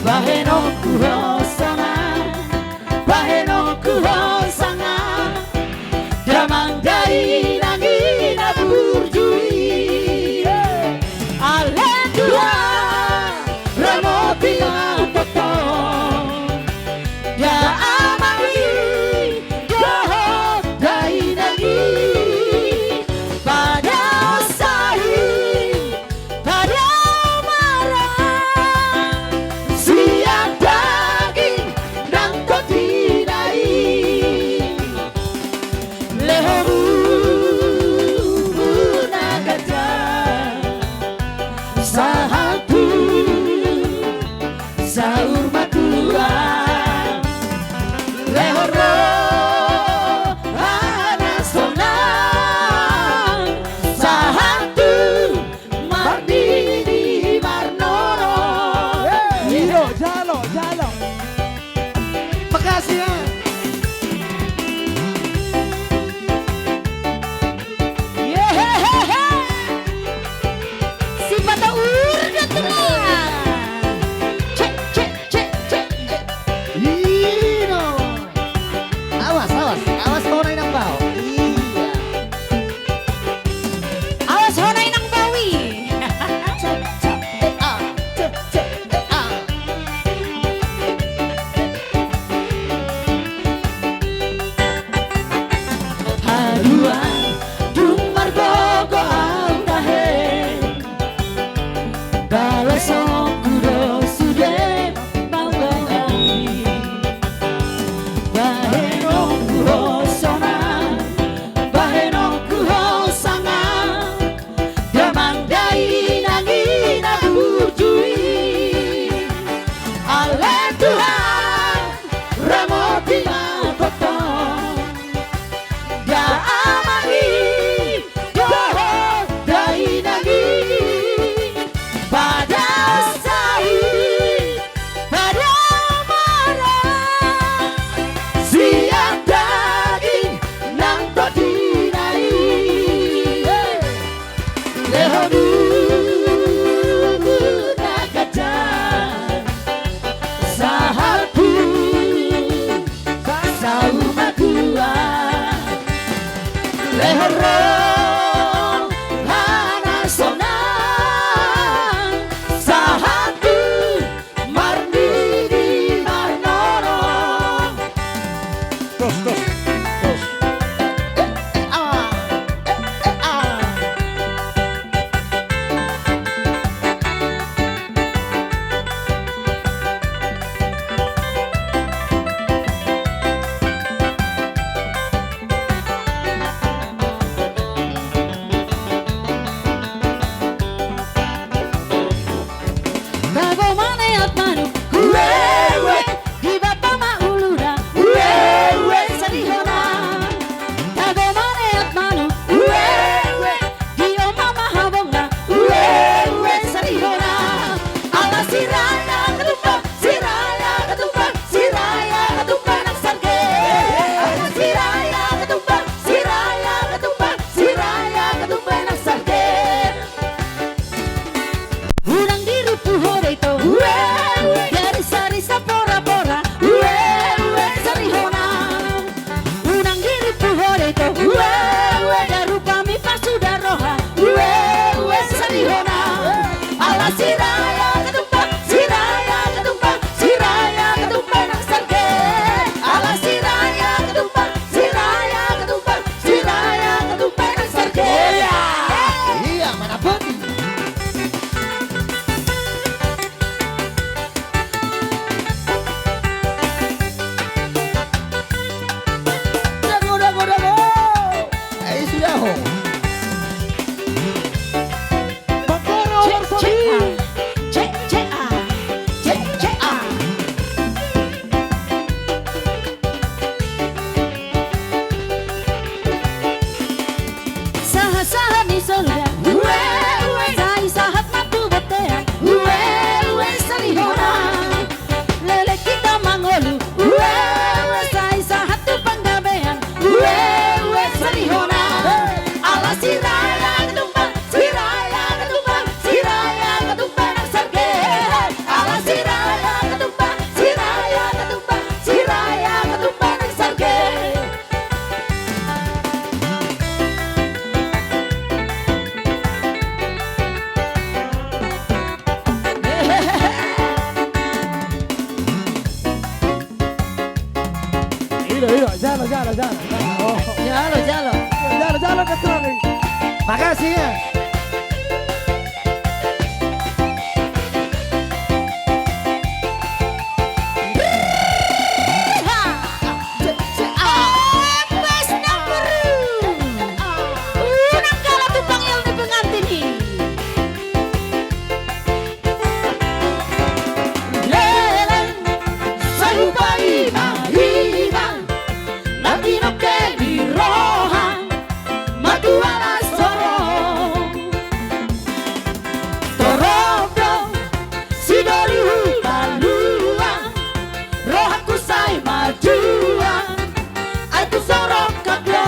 Bahenonku hosana, bahenonku hosana, damang dainang i na burju i. Ale Tuhan, ramoti ma tongtong, da amang i dohot dainang i, padaossa i, padaomarang, sian daging nang tondi na i. Lehon umur na ganjang, sahat tu saur matua, lehon roha na sonang, sahat tu marnini marnono. Hei, jalo, jalo. Makasih ya. Yehehehe. Sipata urga tulang. Cek, cek, cek, cek. Ino. Awas, awas, awas, hona inang bao. Iya. Awas hona inang bao i. Cek, cek, eh, ah. Cek, cek, eh, ah. Haduan dung margogo au tahe, balasonku do sude maulang i. Bahenonku hosana, bahenonku hosana, damang dainang i na burju i. Ale Tuhan, ramoti ma tongtong, da amang i dohot dainang i, padaossa i, padaomarang, sian daging nang tondi na i. Lehon umur na ganjang, sahat tu saur matua, lehon roha na sonang, sahat tu marnini marnono. Dos, dos, dos. Eh, eh, ah. Eh, eh, ah. Tago maneat manuk, ue, ue. Di bapa ma uluna, ue, ue. Sadihona. Tago maneat manuk, ue, ue. Di oma ma habongna, ue, ue. Sadihona. Ala Siraia Ketumbar, Siraia Ketumbar, Siraia Ketumbar nang sarge. Ala Siraia Ketumbar, Siraia Ketumbar, Siraia Ketumbar nang sarge. Unang dirumpu ho da ito, ue, ue. Darisari saporapora, ue, ue. Sadihona. Unang dirumpu ho da ito, ue, ue. Da rupami pasuda roha, ue, ue. Sadihona. Ala Siraia Ketumbar, Siraia Ketumbar, Siraia Ketumbar nang sarge. Ala Siraia Ketumbar, Siraia Ketumbar, Siraia Ketumbar nang sarge. Iya. Iya, mana pun. Dago, dago, dago. Eh, sudah ho. Cek, cek, ah. Jalo, jalo, jalo. Oh. Jalo, jalo. Jalo, jalo, keturangi. Makasih ya. Unang kalah tu panggil ni pengantin i. Leleng, sai hupaima-ima, na tinongke ni roha, matua las sorong. Torop do siboru Hutaluan, rohangku sai majuang, ai tung so rongkap do.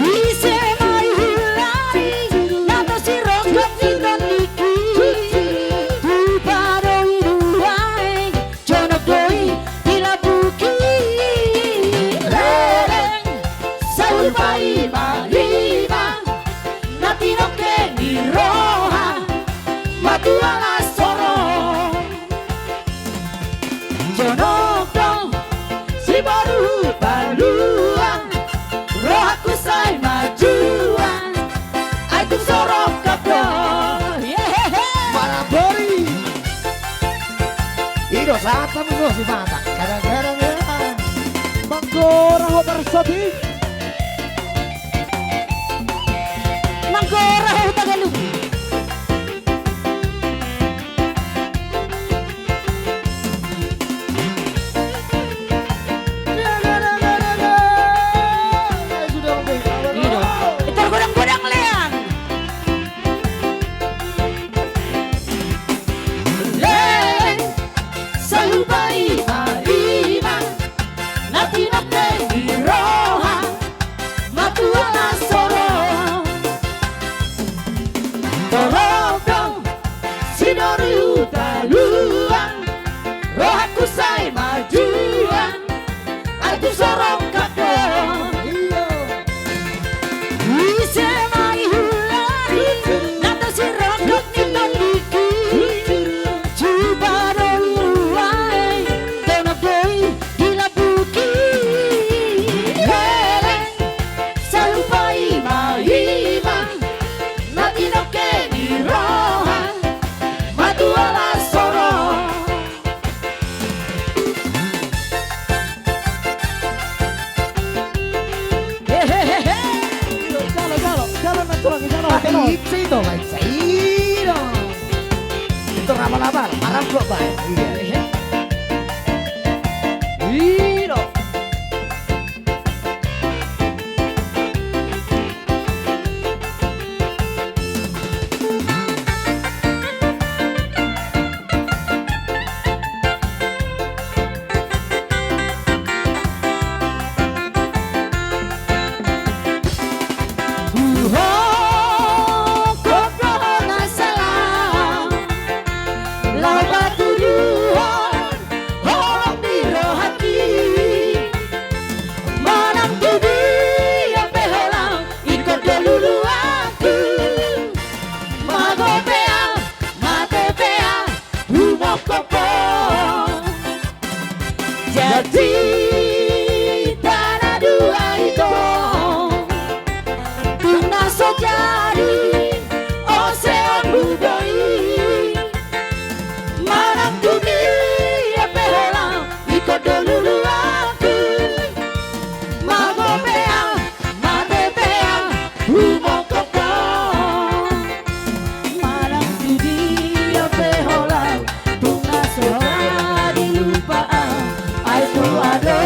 Ise ma i hulari, na tau sirongkap ni tondingki. Tupa do i nuaeng, jonok do i di lambungki. Leleng, sai hupaima-ima, na tinongke ni roha, matua las sorong. Jonok do siboru Hutaluan, rohangku sai majuang, ai tung so rongkap do. Yehehe. Marambori. I do sahat hamu so sipata. Kadang-kadang ya. Manggora ho Parsoti. Manggora ho Hutagalung. Tergodang-godang lean. Leleng, sai hupaima-ima, na tinongke ni roha, matua las sorong. Torop do siboru Hutaluan, rohangku sai majuang, ai tung so rongkap do. Iyo. Ise ma i hulari, na tau sirongkap ni tondingki. Tupa do i nuaeng, jonok do i di lambungki. Leleng, sai hupaima-ima, na tinongke ni roha, matua las sorong. Hehehe. Jalo, jalo, jalo, naturangi, jalo. Ah, jalo. Ise i do, ise i do. I do raba-raba, marambok bae. Iya. I do. Huhongkop do ho na salam, laho patuduhon holong ni rohangki. Manang tu dia pe ho laho, ingkon do luluanku. Mago pe au, mate pe au, humongkop ho. Jadi tana dua i do, tung na so jadi, ose ompu do i. Manang tu dia pe ho laho, ingkon do luluanku. Mago pe au, mate pe au, humongkop ho. Manang tu dia pe ho laho, tung na so jadi, lupa au, ai tua do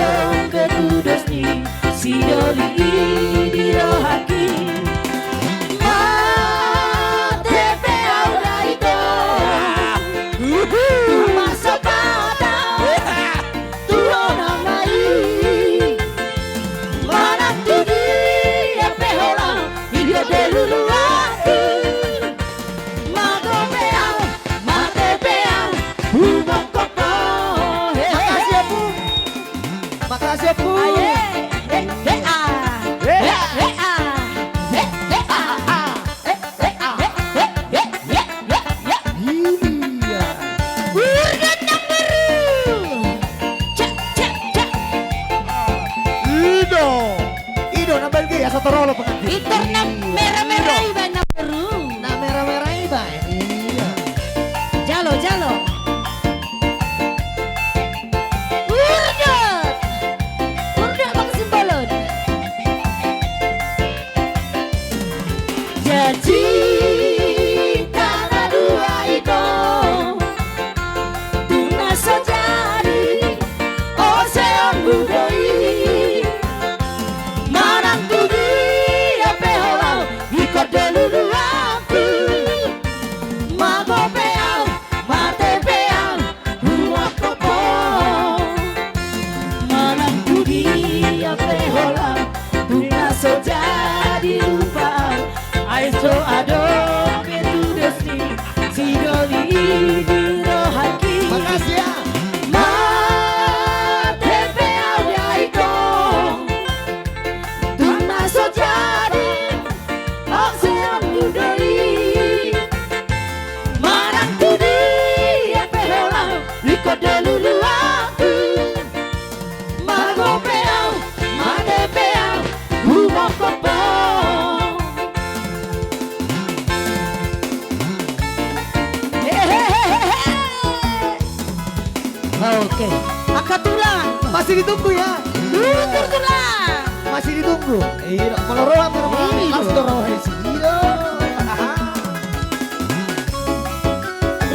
Oke. Angka tulang. Masih ditunggu ya. Tutur tulang. Masih ditunggu. Iya, molo roha, molo roha. Iya. Harus do roha isi. Iya.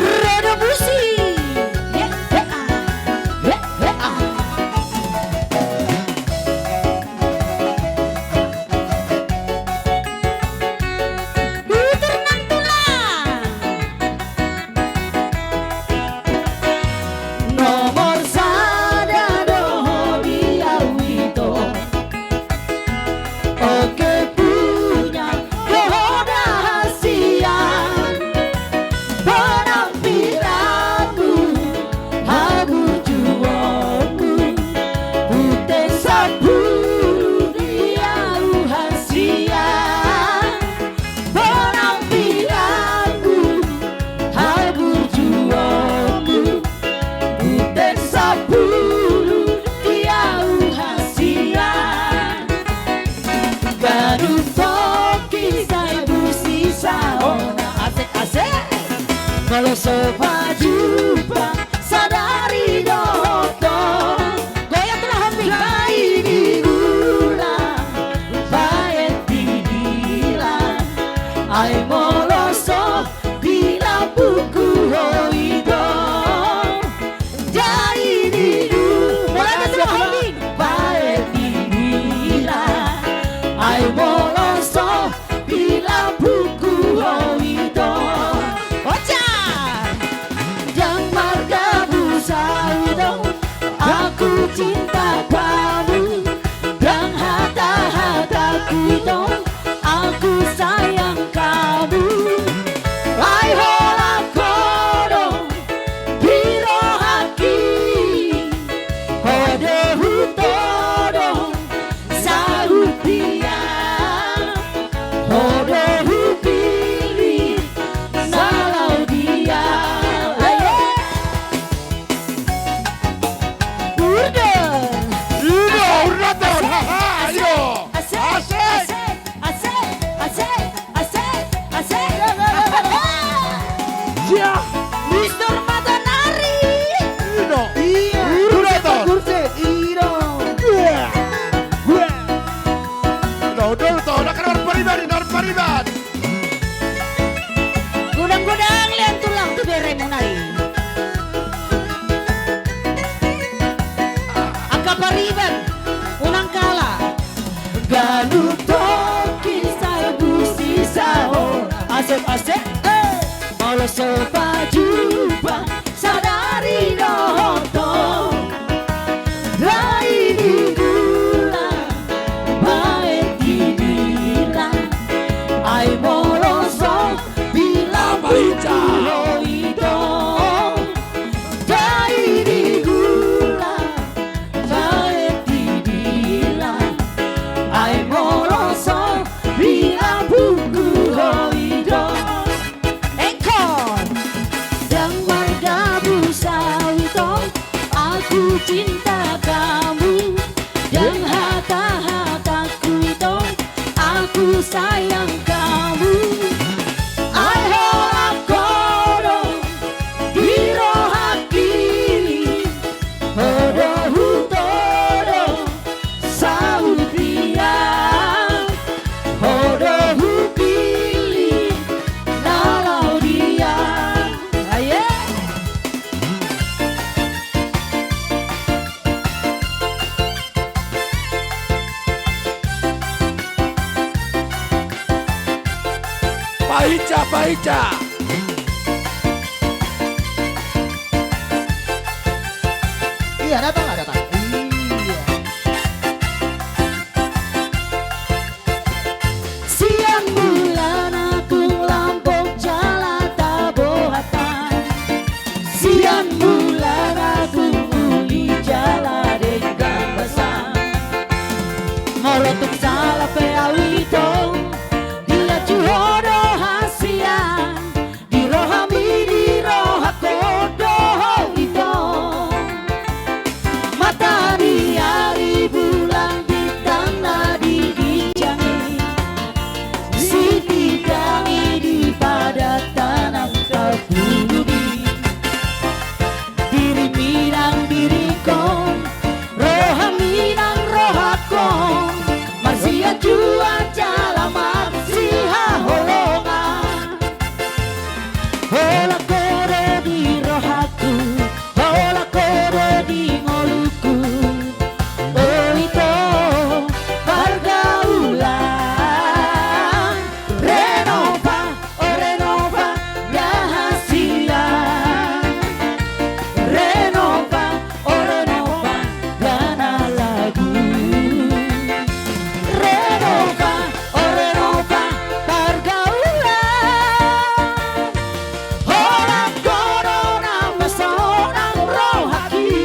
Rodo busi. Ye, ye, ah. Ye, ye, ah. Tutur nang tulang. Nomor sada do ho di au ito. Oke, punya ho da hasian. Penampilanmu, haburjuonmu, bintang sampulu di au hasian. Penampilanmu, haburjuonmu, bintang sampulu di au hasian. Ganup tongki sai busi saona. Asik, asik. Molo so pajumpa sadari dohot on. Goyang tulang, Hombing. Dai ni gula, baen di dila. Ai molo so di lambungku ho ito. Dai ni gula, baen di dila. Ai molo so di lambungku ho ito. Oca. Ndang margabus au tong, aku cinta kamu. Ndang hata-hataku tong, aku sayang kamu. Ai holan ho do di rohangki, ho do hutodong sarupiah, ho do hupillit na laho di au. Ayo. Urdon. Urdon, urdon. Asik, asik, asik, asik, asik, asik, asik. Sia. Mister Matanari. Ino. Iya. Urdon. Urdon. Urdon. Ino. Iya. Iya. Ino, urdon, urdon. Nah, kan harus pariban, harus pariban. Godang-godang lean tulang tu beremuna i. Angka pariban, unang kalah. Ganup tongki sai busi saona. Asik, asik, eh. Molo so pajumpa sadari dohot on. Dai ni gula, baen di dila. Ai molo so di lambungku ho ito. Dai ni gula, baen di dila. Ai molo so di lambungku ho ito. Encore. Ndang margabus au tong, aku cinta kamu. Ndang hata-hataku tong, aku sayang kamu. Ai holan ho do di rohangki, ho do hutodong sarupiah, ho do hupillit na laho di au. Aye. Pahinsa, pahinsa. Iya, datang lah, datang. Iya. Sian mulana tung lambok jala tabohatan. Sian mulana tung uli jala denggan basa. Molo tung sala pe au ito, diajuhon do hasian. Holan ho do di rohangku, holan ho do di ngolungku. O ito pargaulan. Renova, o Renova, rahasia. Renova, o Renova, dana lagu. Renova, o Renova, pargaulan. Holan ho do na pasonang rohangki.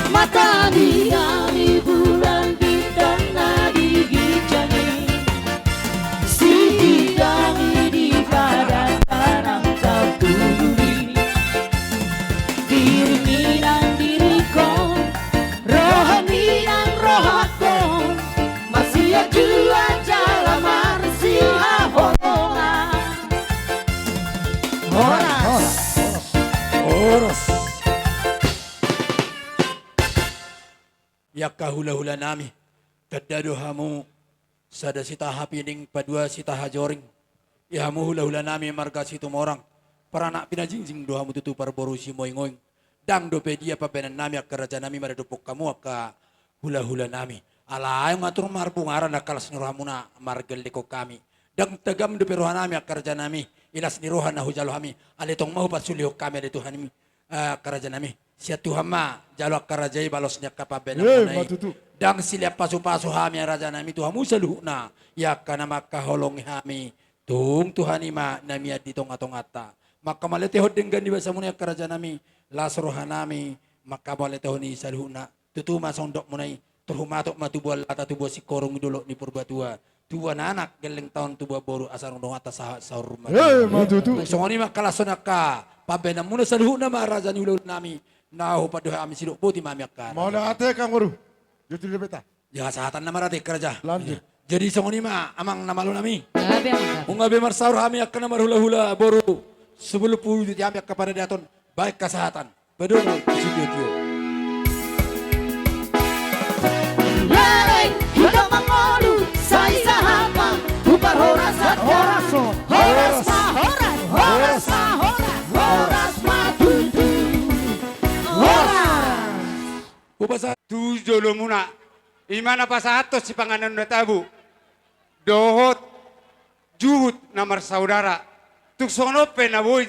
Mata di hami bulan bintang na di ginjang i. Sititi hami di padan tanang tampululi. Diringmi nang diringkon, rohami nang rohangkon. Marsianjuan jala marsihaholongan. Horas. Horas. Ia angka hulahulanami, tanda do hamu sada sitaha pining, padua sitaha joring. Ia hamu hulahulanami marga Situmorang, paranak pinajingjing do hamu tutu, parboru simoingoing. Ndang dope dia pambahenannami angka rajanami maradophon hamu angka hulahulanami. Alai nga tung marbungaran angka las ni rohamuna margellengkon hami. Ndang tagam dope rohanami angka rajanami, i las ni roha na hujalo hami, alai tong ma hupasulihon hami ale Tuhanmi. Eh, angka rajanami, sian Tuhan ma jalo angka raja i balos ni angka pambahenanmuna i. Eh, ma tutu. Ndang silean pasupasu hami rajanami tu hamu saluhutna, ia angka na mangkaholongi hami, tung Tuhan i ma na mian di tongatonganta. Mangkamauliatehon denggan ni basamuna i angka rajanami, las rohanami mangkamauliatehon i saluhutna. Tutu ma songon didokmuna i, tor humatop ma tubuan lata, tubuan singkoru di dolok ni Purbatua, tubuan anak gelleng taon, tubuan boru asa rongrongan ta sahat saur matua. Eh, ma tutu. Tung songon i ma angka las ni angka pambahenanmuna saluhutna ma raja ni hulahulanami, na hupadohot hami, sidok boti ma hami angka raja. Mauliate, Amangboru. Jadi sahatan nama rate angka raja. Lanjut. Jadi songon i ma amang na malonami. Gabe, amang, gabe. Nunga be marsaor hami angka na marhulahula, boru, sebelum pulu di hami angka paradaton. Baen hasahatan. Padomu sitiotio. Lalai hita mangolu, sai sahat ma tu parhorasan. Horas, horas. Horas ma, horas, horas ma, horas, horas ma tutu. Horas. Hupasahat tu jolomuna, i ma na pasahathon sipanganon na tabo dohot juhut na marsaudara. Tung songon on pe na boi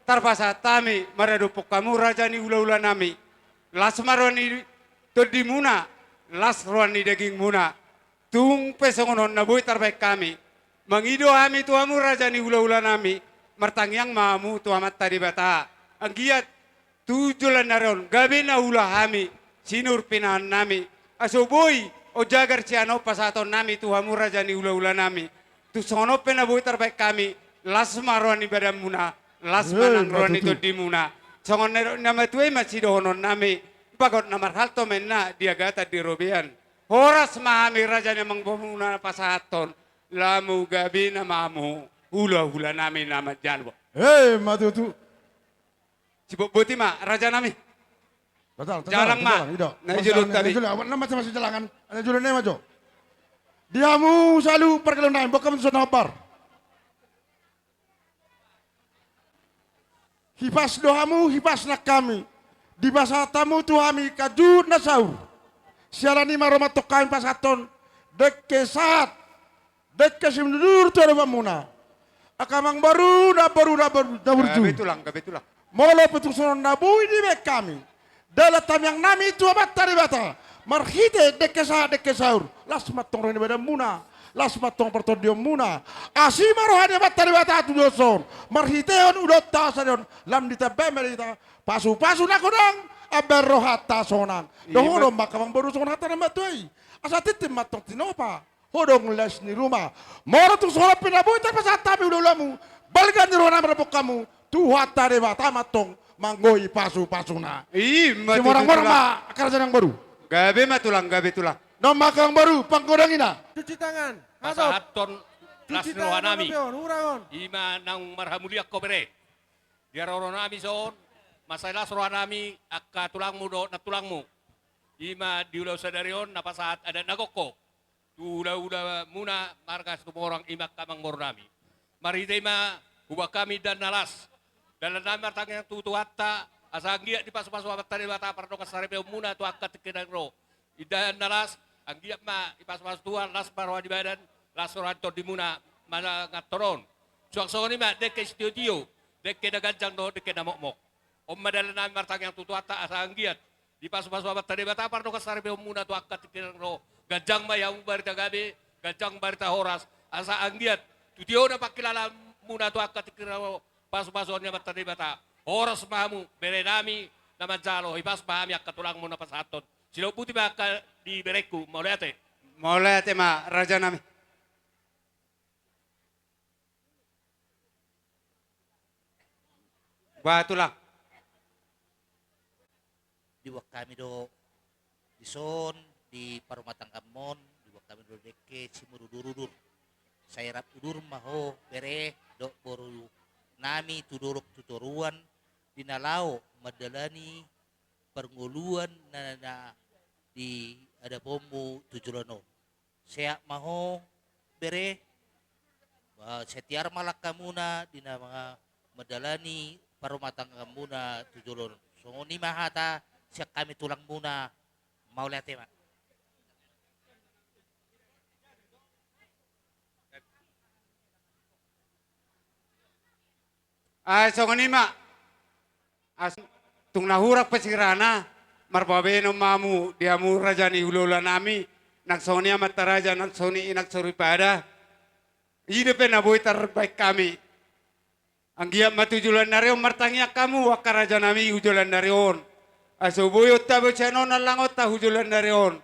tarpasahat hami maradophon hamu raja ni hulahulanami, las ma roha ni tondimuna, las roha ni dagingmuna. Tung pe songon on na boi tarbaen hami, mangido hami tu hamu raja ni hulahulanami, martangiang ma hamu tu Amanta Debata. Anggiat tu joloan ni ari on gabe na huula hami sinur pinahanannami, asa boi on jagar sian on pasahatonnami tu hamu raja ni hulahulanami. Tung songon on pe na boi tarbaen hami, las ma roha ni badanmuna, las ma nang roha ni tondimuna. Songon na nidok ni na matua i ma sidohononnami, bagot na marhalto ma inna di agatan di robean. Horas ma hami raja ni amangborumuna pasahathon, lamu gabena ma hamu hulahulanami na manjalo. Eh, ma tutu. Sibotboti ma rajanami. Jalang ma. Na jolo tadi. Na masuk jalangan. Na jolo na ma jo. Di hamu saluhut pargellengmuna, boan hamu tu son na hombar. Hipas do hamu, hipas nang hami. Dipasahat hamu tu hami angka juhut na saur. Siala ni i ma ro ma antong hami pasahathon dengke sahat, dengke simanjujur tu adopanmuna. Angka amangboru, namboru, namboru, namboru. Gabe tulang, gabe tulang. Molo pe tung songon na boi dibaen hami dalan tangiangnami tu Amanta Debata marhite dengke sahat, dengke saur, las ma antong roha ni badanmuna, las ma antong partondionmuna. Asi ma roha ni Amanta Debata tu dos on marhitehon ulaonta sadari on, lam ditambai ma di hita pasupasu na godang, ambahen rohanta sonang. Dohonon ma angka amangboru songon hata ni na matua i. Asa tintin ma antong tinopa, hodong las ni ruma. Molo tung songon on pe na boi tarpasahat hami hulahulamu, balga ni roha nami maradophon hamu, Tuhanta Debata ma antong manggoi pasu-pasuna. I ma tutu, Tulang. Simorang-morang ma angka raja ni amangboru. Gabe ma, Tulang, gabe, Tulang. Nunga ma angka amangboru panggodangina. Cuci tangan. Hatop. Pasahathon las ni rohanami. Cuci tangan, Tulang, on, Tulang, on. I ma naung marhamulian ho, bere. Di haroro nami son, mansai las rohanami angka tulangmu dohot nantulangmu. I ma di ulaon sadari on na pasahat adat na gok ho tu hula-hulamuna marga Situmorang, i ma angka amangboru nami. Marhite i ma huboan hami indahan na las. Dalan nami martangiang tu Tuhanta asa anggiat dipasu-pasu Amanta Debata pardongansaripeonmuna tu angka tingki na naeng ro. Indahan na las, anggiat ma dipasu-pasu Tuhan, las ma roha ni badan, las roha ni tondimuna manganhon on. Suang songon i ma dengke sitio-tio, dengke na ganjang dohot dengke na mokmok. On ma dalan nami martangiang tu Tuhanta asa anggiat dipasu-pasu Amanta Debata pardongansaripeonmuna tu angka tingki na naeng ro. Ganjang ma di hamu barita gabe, ganjang barita horas, asa anggiat tu tio na pangkilalamuna tu angka tingki na naeng ro pasu-pasuon ni Amanta Debata. Horas ma hamu, bere nami na manjalo, hipas ma hami angka tulangmu na pasahathon. Sidok boti ma angka di berengku, mauliate. Mauliate ma, raja nami. Bah, Tulang. Diboan hami do dison di parumatanggaanmon, diboan hami do dengke simudur-udur. Sai rap udur ma ho, bere dohot boru nami, tu dolok tu toruan, di na laho mandalani parngoluan na, na diadaponmu tu joloan on. Sehat ma ho, bere. Ba, sai tiar ma langkamuna di na ma-, mandalani parumatanggaanmuna tu joloan on. Songon i ma hata sian hami tulangmuna, mauliate ma. Ai songon i ma. Asa tung na hurang pe sirana, marpabahenon ma hamu di hamu raja ni hula-hula nami, nang songon i amanta raja, nang songon i inang soripada. I dope na boi tarbahen hami. Anggiat ma tu joloan ni ari on martangiang hamu angka raja nami tu joloan ni ari on. Asa boi on tabo sian on, allangonta tu joloan ni ari on.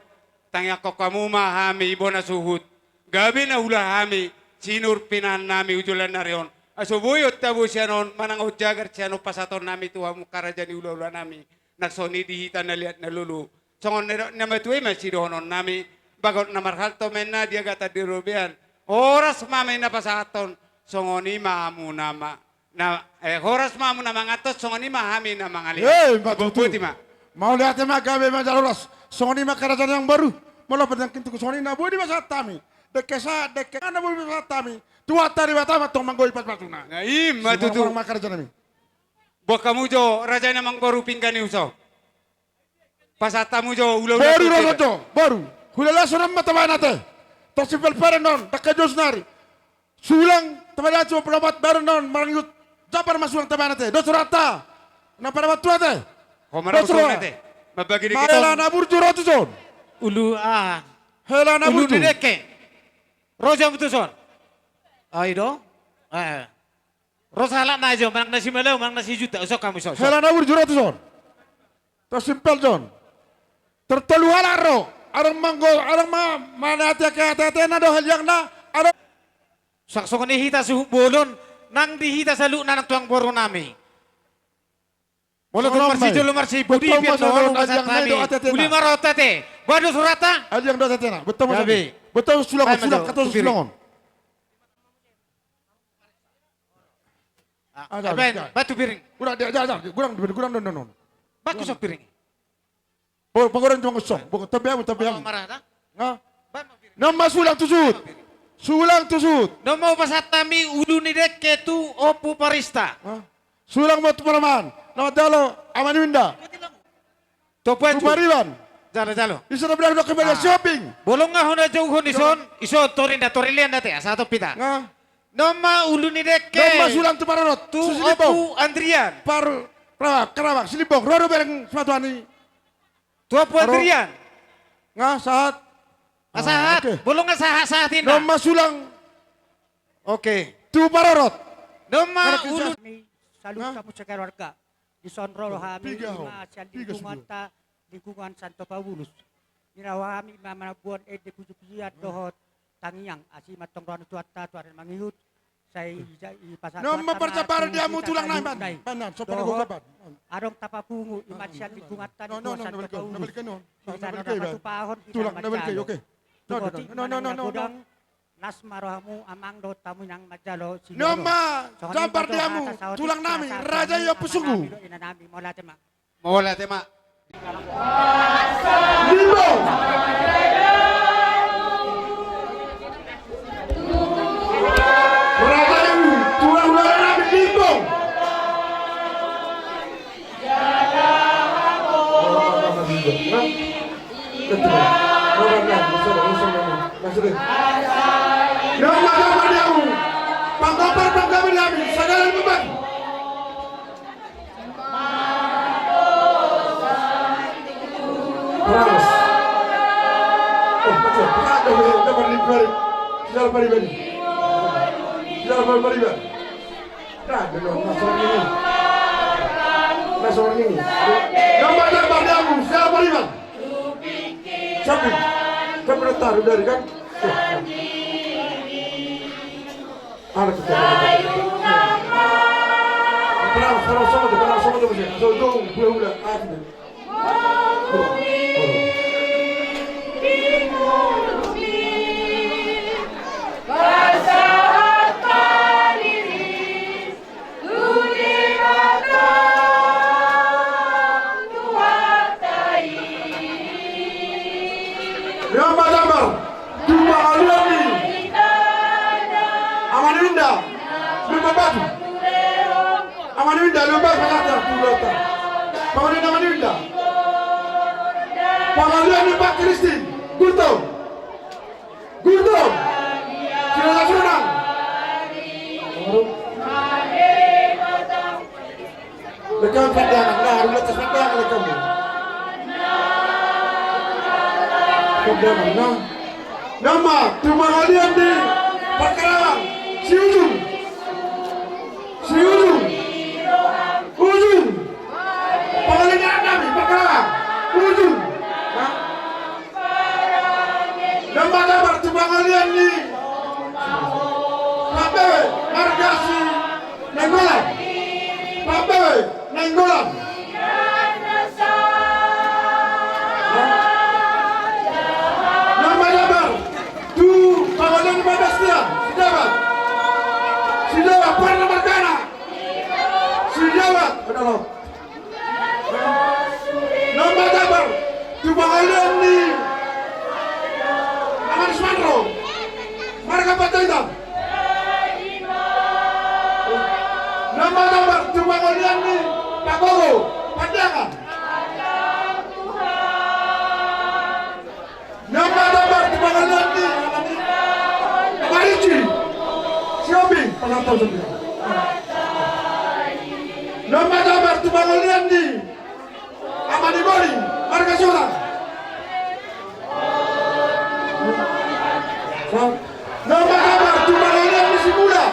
Tangiangkon hamu ma hami bona suhut. Gabe na huula hami sinur pinahan nami tu joloan ni ari on. Asa boi on tabo sian on manang on jagar sian on pasahaton nami tu hamu angka raja ni hula-hula nami. Nang songon i di hita na liat na lolo. Songon na nidok ni natuatua i ma sidohonon nami. Bagot na marhalto ma inna, di agatan di robean. Horas ma hami na pasahathon. Songon i ma hamu na ma-, na, eh, horas ma hamu na manganhon, songon i ma hami na mangalean. Eh, ma tutu. Boti ma. Mauliate ma, gabe ma jala horas. Songon i ma angka raja ni amangboru. Molo pe nangkin tutu songon i na boi dipasahat hami. Dengke sahat, dengke na boi dipasahat hami. Tuhanta Debata ma tong manggoi pasu-pasuna. Na i ma tutu. Songon i ma angka raja nami. Boan hamu jo raja ni amangboru pinggan ni huso. Pasahat hamu jo ulaon. Boru, ro jo, boru. Hulala songon ma tabahen ate. Tasimpel badan on, dangka jo sonari. Sulang tabahen ate, palomat badan on, marangihut. Jambar ma sulang tabahen ate. Dos rohanta. Na palomat tu ate. Ho ma dos roha. Mambagi dengke. Hela na burju ro tuson. Ulu, ah. Hela na burju. Ulu ni dengke. Ro jo hamu tuson. Ai do. Eh. Ro sahalakna jo, manang na simalau, manang na sijuta, ison hamu ison. Hela na burju ro tuson. Tasimpel jo on. Tartolu halak ro. Adong manggo, adong ma-, manatiak ate-atena do haliangna, adong. Suang songon i hita suhut bolon, nang di hita saluhutna nang tu amangboru nami. Molo tung marsijolo marsibudi, pian dohonon pasahat hami. Uli ma ro ate. Boha do surata? Haliang do ate-atena. Boha ma. Gabe. Boha sulang, sulang, kato sulang on. Ah, baen, baen tu piring. Gurang, dia, dia, dia, gurang, gurang, gurang, gurang. Baen tu son piring. Bo, pagurang tu son. Bo, tabe hamu, tabe hamu. Marah, ta? Nga? Baen ma piring. Nunga ma sulang tu suhut. Sulang tu suhut. Nunga ma hupasahat hami ulu ni dengke tu Ompu Parista. Nga? Sulang ma tu Pariban. Na manjalo, Ama ni Winda. Tu Ompu Anju. Tu Pariban. Jalo, jalo. Ise na bilang do kembali shopping. Bolon nga hona jouhon ison, ison torinda, torilea na te, asa hatop hita. Nga. Nunga ma ulu ni dengke. Nunga ma sulang tu Parorot. Tu Ompu Andrian. Par-, Karabak, Karabak, Silimbong. Ro do bereng sepatu ani. Tu Ompu Andrian. Nga sahat. Ah, sahat. Oke. Bolon nga sahat, sahat inna. Nunga ma sulang. Oke. Tu Parorot. Nunga ma ulu. Salut kamu sekeluarga. Dison ro hami, ima sian lingkungan ta, lingkungan Santo Paulus. Nirawa hami ima mamboan ende puji-pujian dohot tangiang, asi ma tong roha ni Tuhanta tu ari na mangihut. Sai i- i- pasahat. Non ma parjamparan di hamu tulang nami, ban. Ban, sopan di gogor, ban. Adong tapapungu i ma sian lingkunganta, no, no, no, na balik, na balik, no. Na balik, ban. Tulang, na balik, oke. No, no, no, no, no. Las ma rohamu, amang, dohot hamu inang manjalo. Non ma jambar di hamu tulang nami, raja i Ompu Sunggu. Mauliate ma. Limbong. Raja i, tulang nami, Limbong. Panggompar panggabean nami, Sagala Limbong. Horas. Oh, betul. Betul, betul, betul, betul, betul. Sila paribadi. Sila paribadi. Nah, betul. Nah, seperti ini. Nah, seperti ini. Yang banyak pada aku, sila paribadi. Sapi. Kan pernah taruh dari kan? Tuh. Anak kita. Parang, parang sama tuh, parang sama tuh, Mas. So, dong, hula-hula. Ah, gitu. Rian Batambar, tu pangalian ni Ama ni Winda, Lumban Batu. Ama ni Winda, Lumban Batu, tu Lumban Batu. Pangalian Ama ni Winda. Pangalian ni Pak Kristin, Gultom. Gultom. Sila na sonang. Lekang pandangan, nah, harus letas pandangan lekang. Pandangan, nah. Nama, tu pangalian ni Parkarawang, si Ujung. Si Ujung. Ujung. Pangalian ni anak nami, Parkarawang. Ujung. Nah. Nama, nama, tu pangalian ni Pambewe, marga si Nainggolan. Pambewe, Nainggolan. Nama, nama, tu pangalian ni Bagas dia, Sidabat. Sidabat, Parna margana. Sidabat, benar. Nama, nama, tu pangalian ni Ama ni Sumanro, marga Panjaitan. Nama, nama, tu pangalian ni Pak Gogo, Pandangan. Nama, nama, tu pangalian ni Ama ni Ama Ricci, Sihombing, pengantar setia. Nama, nama, tu pangalian ni Ama ni Bori, marga Sihombing. Nama, nama, tu pangalian ni Simula,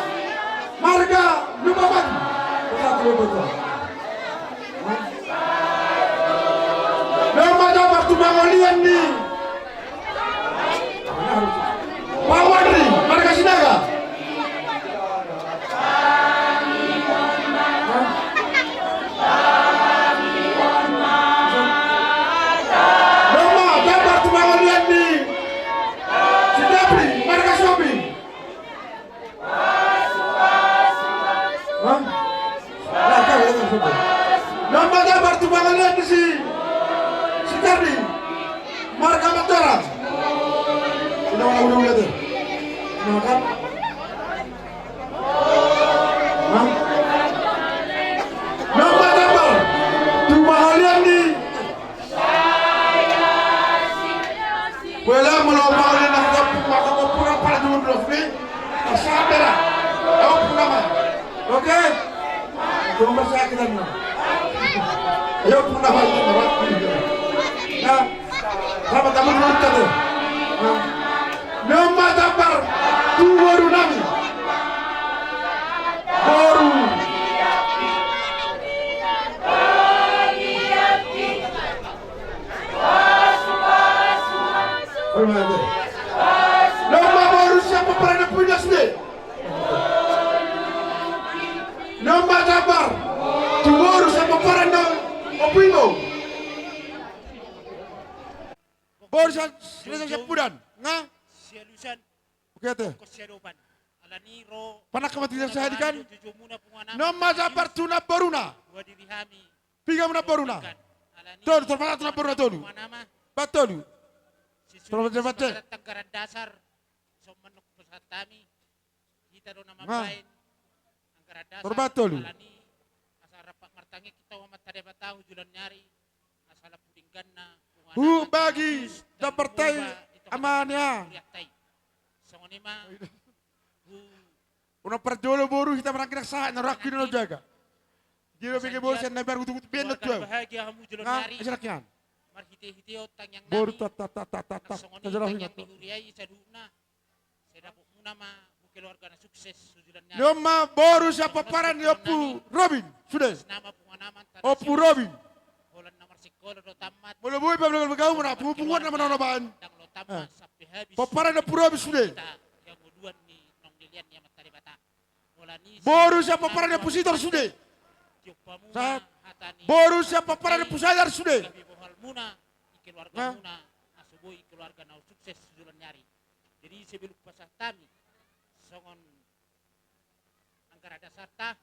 marga Lumban Batu. Nama, nama, tu pangalian ni Pak Wandri, marga Sinaga. Nama, nama, tu pangalian ni si Jafri, marga Sihombing. Hah? Nah, kau, kau, kau, kau. Nama, nama, tu pangalian ni si, si Kardi, marga Mataram. Udah, udah, udah, udah tuh. Nah, kan? Hah? Nama, nama, tu pangalian ni Wala, molo pangalian na hudapot, maka mau pulang pada dulu dulu, oke? Sabar, ah. Ayo, pulang, ah. Oke? Cuma sakit, ah. Ayo, pulang, ah. Nah, sama kamu dulu, kita tuh. Nah. Nama, nama, tu boru nami. Boru. Nama, boru siapa pernah punya sudah? Boru Raja Sampudan. Nga? Sialusan. Oke, ate. Panangka ma tu dia sahali kan. Nunga ma Jambar tu namboruna. Piga ma namboruna? Tolu, tolu ma tu namboruna tolu. Bat tolu. Tolu ma tu namboruna tolu. Anggaran dasar. Hita do na mambahen anggaran dasar. Bat tolu. Alani asa rap martangiang hita tu Amanta Debata tu joloan ni ari. Asa lampu dengganna. Hubagi Jambarta i, amana. Songon i ma. Unang parjolo boru hita maranggi na sahat na rohangki na jaga. Jolo bege boru sian na baru tugut ben na tuau. Bahagia hamu joloan ni ari. Marhite-hite on tangiang nami. Boru ta ta ta ta ta ta. Songon i tangiang ni huria i saluhutna. Sai dapotmuna ma keluarga na sukses tu joloan ni ari. Nunga ma boru sian pomparan ni Ompu Robin sude. Ompu Robin. Holan na marsikola do tamat. Molo boi pablogal begaumuna pungupunguan na manaon na baen. Pomparan ni Ompu Robin sude. Boru sian pomparan ni Ompu Sitor sude. Boru sian pomparan ni Ompu Sadar sude. Keluargamuna asa boi keluarga na sukses tu joloan ni ari. Jadi sebelum pasahat hami songon anggaran dasarta,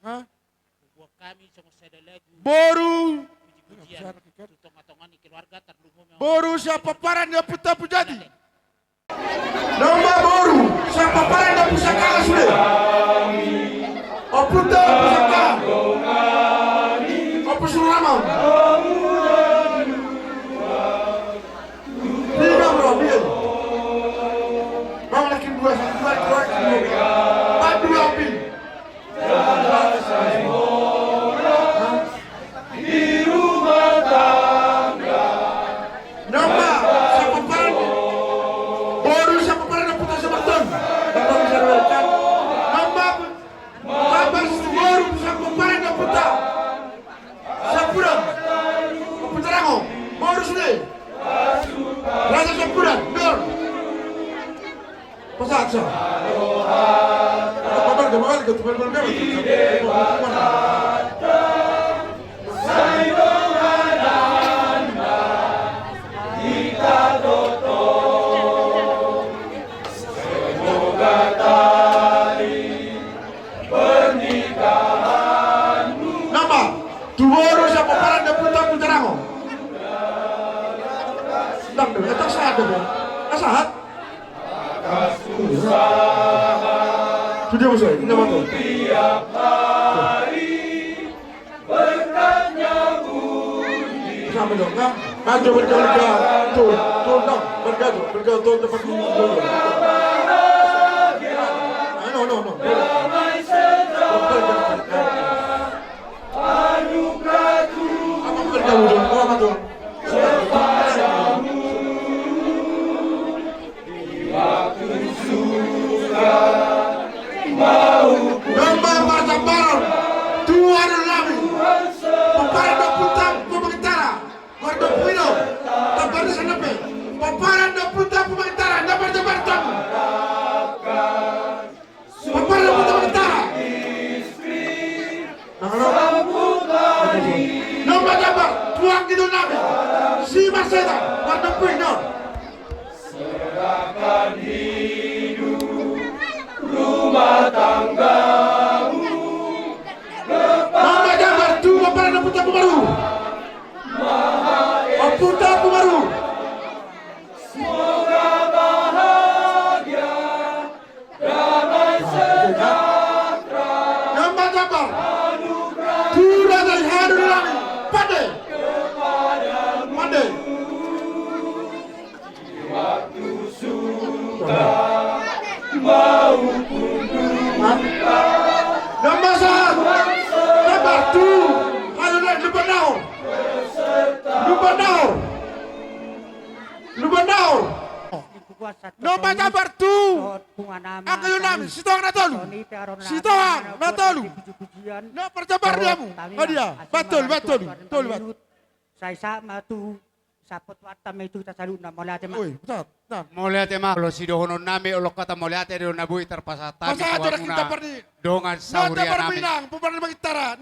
membuat kami songon sada lagu. Boru. Puji-pujian tu tonga-tonga ni keluarga tarlumobi. Boru sian pomparan ni Ompunta Ompu Jati. Nunga ma boru sian pomparan ni Ompu Sangkala sude. Ompunta Ompu Sangkala. Ompu Surama. Tiga bro, dia. Bang, lagi dua, satu, dua, dua, dua. Empat, dua, api. Di rumah tangga. Nunga ma sian pomparan. Boru sian pomparan ni Ompunta Samarton. Nunga ma. Boru sian pomparan ni Ompunta Sampudan. Ompunta Rango. Boru sude. Raja Sampudan. Dor. Pasahat sa. Apa berga, apa berga, tukang berga. Nunga ma, tu boru sian pomparan ni Ompunta Ompu Tarango. Ndang do, ndang sahat do. Ndang sahat. Tu dia musuh, ini apa tuh? Sama dong, kan? Kan coba, coba, coba. Tuh, tuh, dong. Bergadu, bergadu, tuh, tempat dulu, dulu. Ah, no, no, no. Apa bergadu, dong? Oh, apa tuh? Nunga ma parjambaran tu hahiluan nami. Pomparan ni Ompunta Ompu Mangitara. Mardopu i do. Tambar ni sandape. Pomparan ni Ompunta Ompu Mangitara. Nunga parjambaran tu hamu. Pomparan ni Ompunta Mangitara. Nunga ma jambar tu hahiluan nami. Si Marseta. Mardopu i do. Serahkan hidup rumah tanggamu. Nunga ma jambar tu pomparan ni Ompunta Ompu Maru. Ompunta Ompu Maru. Semoga bahagia, damai sejahtera. Nunga ma jambar tu raja ni hahiluan nami. Pande. Pande. Waktu suka maupun duka. Nunga ma sahat. Nunga ma jambar tu hahiluan nami, Lumban Nahor. Lumban Nahor. Lumban Nahor. Nunga ma jambar tu hahiluan nami. Sitohang na tolu. Sitohang na tolu. Nunga parjambar di hamu. Badia. Bat tolu, bat tolu. Tolu, bat. Sai sahat ma tu Sahat tu Tuanta ma i tu hita saluhutna, mauliate ma. Oi, sahat. Mauliate ma. Olo, sidohonon nami, olo, hata mauliate do na boi tarpasahat hami tu hamuna dongan sahuria nami.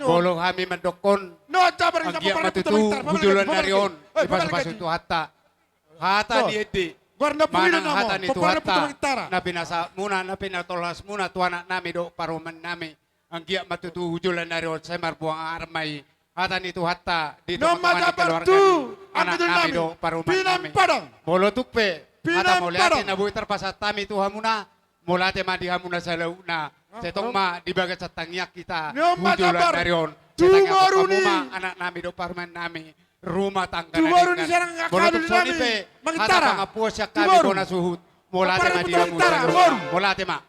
Molo hami mandokkon, anggiat ma tutu tu joloan ni ari on dipasupasu Tuhanta. Hata ni ende manang hata ni Tuhanta, na pinasahatmuna, na pinatolhasmuna tu anaknami dohot parumaennami. Anggiat ma tutu tu joloan ni ari on sai marbuang arma i hata ni Tuhanta di tongatonga ni keluarga, anaknami dohot parumaennami. Molo tung pe hata mauliate na boi tarpasahat hami tu hamuna, mauliate ma di hamuna saluhutna. Sai tong ma di bagasan tangiang hita tu joloan ni ari on. Sai tangiangkon hamu ma anaknami dohot parumaennami, rumah tangga na denggan. Molo tung songon i pe hata pangampuon sian hami bona suhut, mauliate ma di hamu saluhutna. Mauliate ma.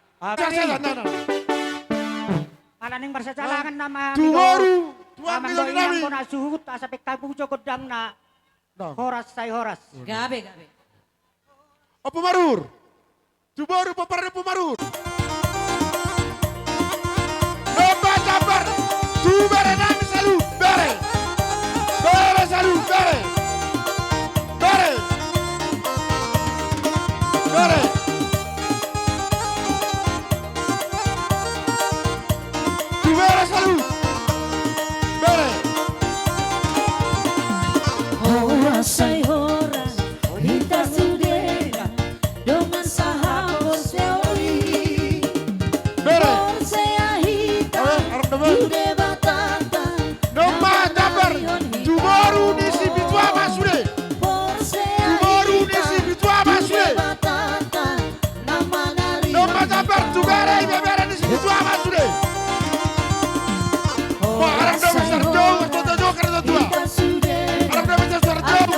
Ala naeng marsijalangan nama tu boru, tu anggi nami bona suhut, asa pe hamu jo gondangna. Horas sai horas. Gabe, gabe. Ompu Marur. Tu boru pomparan ni Ompu Marur. Lomba jambar tu bere nami saluhut, bere. Bere saluhut, bere. Bere. Bere. Tu bere saluhut. Bere. Horas sai horas hita sude dongan sahaporseaon i. Bere. Porsea hita tu Debatanta. Nunga jambar tu boru ni si Pitu Ama sude. Tu boru ni si Pitu Ama sude. Nunga jambar tu bere, ibebere ni si Pitu Ama sude. Wah, arang dame sarjo, sarjo, sarjo, sarjo. Arang dame sarjo.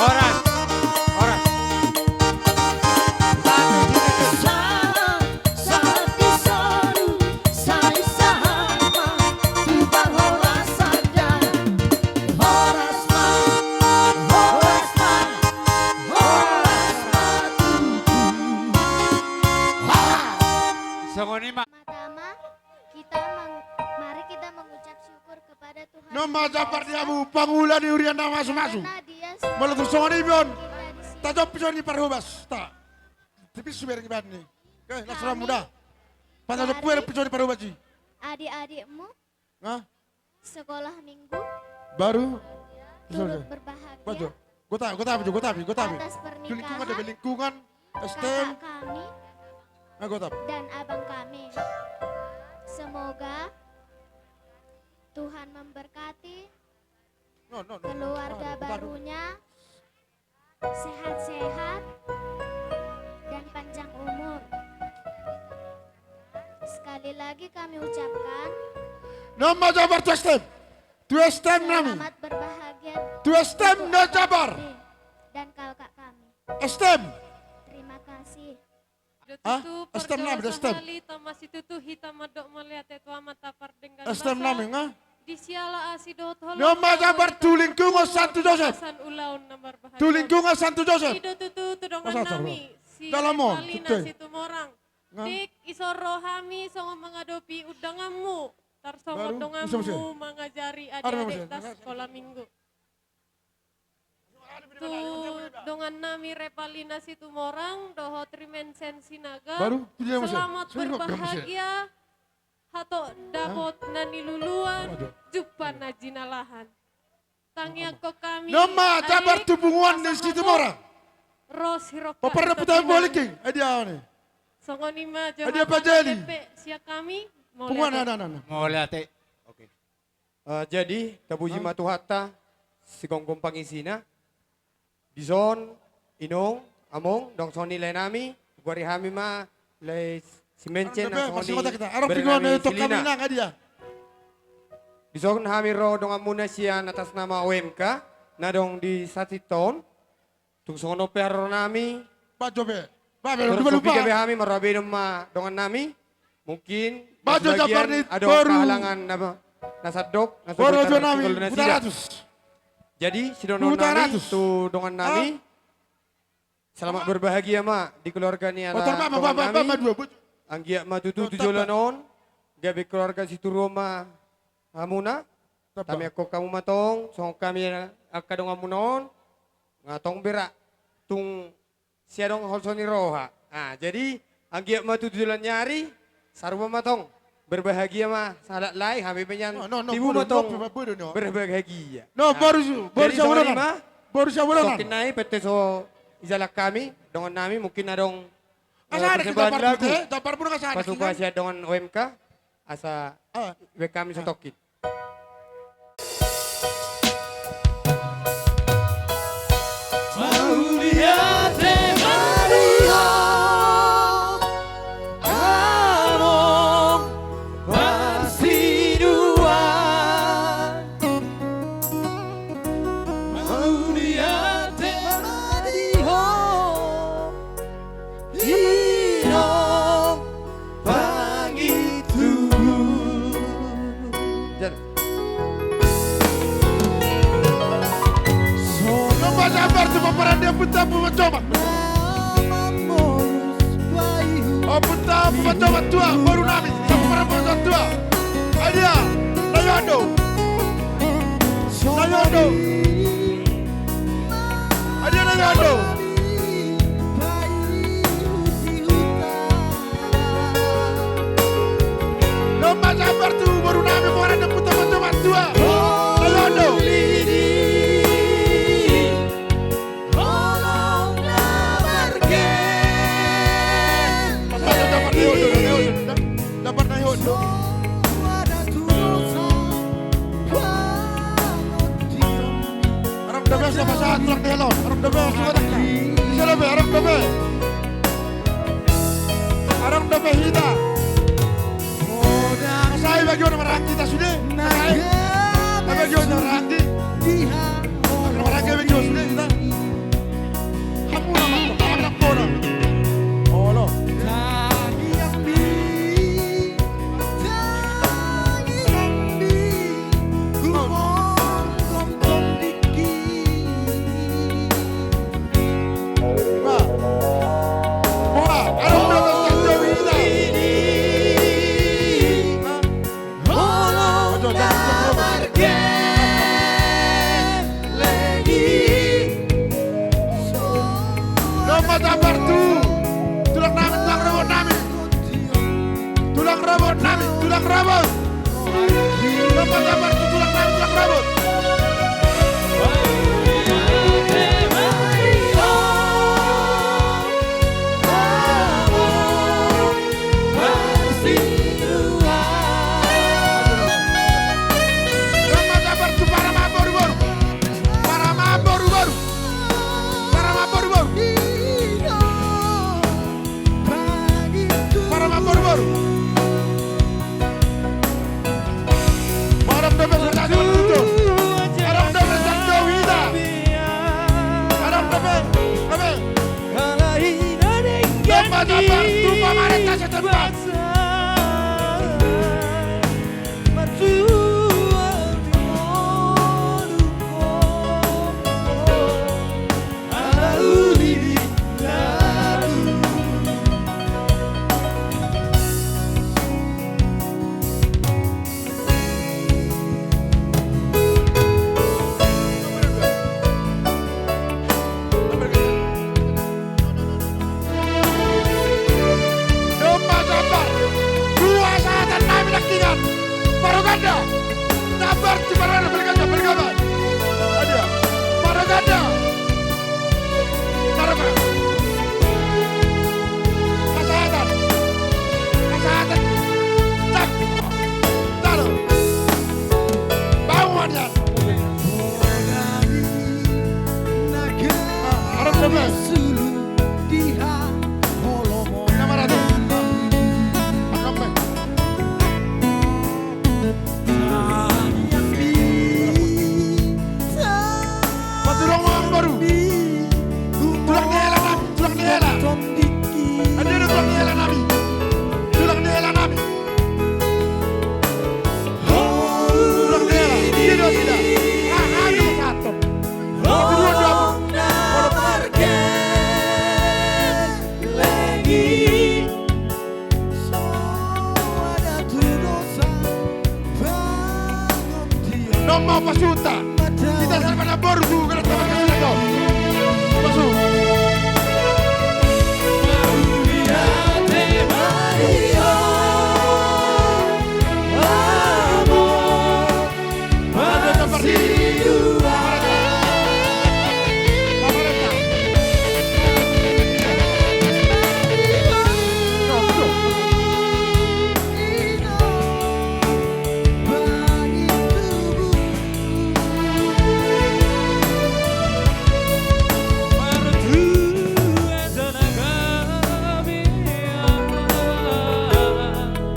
Horas, horas. Sahat, sahat di solu, sai sahat ma tu parhorasan da. Horas ma, horas ma, horas ma tutu. Horas. Songon i ma. Pertama, kita meng-, mari kita mengucap syukur kepada Tuhan. Nunga jambar di hamu pangula ni huria na masumasu. Karena Dia sudah mengirimkan kita di sini. Molo tung songon i pe on, tajompi jo di parhobas. Ta. Tipis subereng iban ni. Oke, las rohamu da. Patajompi jo di parhobas i. Adik-adikmu. Hah? Sekolah minggu. Baru. Turut berbahagia. Bajo. Gotap, gotap, jo, gotap, gotap. Atas pernikahan. Tu lingkungan, S T M. Kakak kami. Ah, gotap. Dan abang kami. Semoga Tuhan memberkati keluarga barunya. Sehat-sehat dan panjang umur. Sekali lagi kami ucapkan. Nunga jambar tu S T M. Tu S T M nami. Selamat berbahagia. Tu S T M nunga jambar. Dan kakak kami. S T M. Terima kasih. Hah? S T M nami, S T M. Tama situtu hita mandok mauliate tu Amanta pardenggan basa. S T M nami, nga? Di siala asi dohot holong. Nunga jambar tu lingkungan Santo Joseph. Tu lingkungan Santo Joseph. I do tutu tu dongan nami si Revalina Situmorang. Dek, isoro hami songon mangadopi undanganmu. Tarsongon donganmu mangajari adik-adik ta sekolah minggu. Tu dongan nami Revalina Situmorang dohot Rimensen Sinaga. Selamat berbahagia. Hato dapot na niluluan, jumpa na jinalahan. Tangiangkon hami. Nama tabar tu punguan ni Situmorang. Ro sirongkap. Paparna putar balik i. Adia ni. Songon i ma jo. Adia pajali. Pe sian hami. Punguan anak-anak. Mauliate. Oke. Eh, jadi tapuji ma Tuhanta, sigomgom pangisina. Dison, inong, among, dong songon i lae nami, hugoari hami ma lae si Mencen, nang songon i bere nami si Lina. Dison hami ro donganmuna sian atas nama O M K, na adong di Sasinta on, tung songon on pe haroro nami. Bajo be. Babe, lupa, lupa. Gabe hami marroha be ma dongan nami. Mungkin bajo sebagian jambar ni adong boru. Kehalangan na, na sandok, na boru sandok jo nami, nasida. Jadi, sidohonon nami tu dongan nami. Selamat berbahagia ma di keluarga ni anak dongan nami. Anggiat ma tutu tu joloan on gabe keluarga sitiruon ma hamuna. Tangiangkon hamu ma tong, songon hami angka donganmuna on. Nga tong bera tung sia dong holso ni roha. Ah, jadi, anggiat ma tutu joloan ni ari, sarupa ma tong. Berbahagia ma sahalak lae, hami pe nian tibu ma tong berbahagia. No, no, no, boru, boru Siabulonan. Jadi, songon i ma, boru Siabulonan. Sitokin nai, pette so ijalang hami, dongan nami, mungkin adong, eh, persembahan lagu. Pasupasu sian dongan O M K, asa, ah, baen hami sitokin. Mauliate ma di ho, among parsiduan. Mauliate ma di ho. Inong pangitu. Songon i ma jambar tu pomparan ni ompunta Ompu Mancoba. Ompunta Ompu Mancoba tua, boru nami, pomparan Ompu Mancoba tua. Adia, na i ondo. Na i ondo. Adia, na i ondo. Songon i ma jambar tu boru nami, boru nami, puta, puta, puta. Ayo, do. Ayo, jambar na i ondo, na i ondo. Jambar na i ondo. Arang dope, siapa sahat, tulang ni halon. Arang dope, siapa tak? Siapa dope? Arang dope. Arang dope hita. Sai bagi on maranggi hita sude. Sai. Bagi on maranggi. Maranggi bagi on sude hita. Hamu nama, hamu nama. Olo. Tulang nami, tulang robot nami. Tulang robot nami, tulang robot. Tulang robot, tulang nami, tulang robot. Tulang ma jambar tu para ma boru-boru. Para ma boru-boru. Para ma boru-boru. Para ma boru-boru. Arang dope, arang dope, arang dope. Domba jambar tu pamarenta setempat. Domba jambar Sulu di haholomon. Nama ratu. Sampai. Paturang ma amang boru. Tulang ni hela nami, tulang ni hela. Adia do tulang ni hela nami. Tulang ni hela nami. Tulang ni hela. Dia do, dia. Ah, ah, dia satu. Kedua, dua. Nunga pasu ta. Hita saripada boru tu, kada tama kasih lagi. Pasu.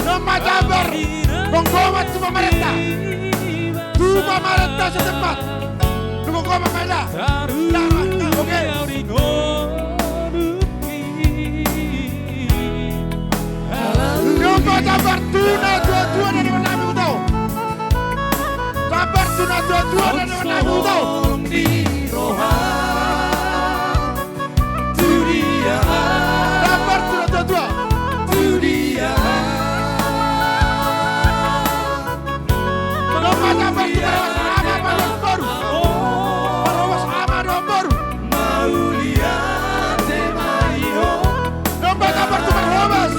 Nunga jambar, nunga gomat tu pamarenta. Tu pamarenta setempat. Nunga gomat ma hela. Nah, nah, oke. Nunga jambar tu natuatua na nian nami, uda. Jambar tu natuatua na nian nami, uda. Jambar tu natuatua. Nunga jambar tu parhobas ama, parhobas boru. Parhobas ama dohot boru. Nunga jambar tu parhobas.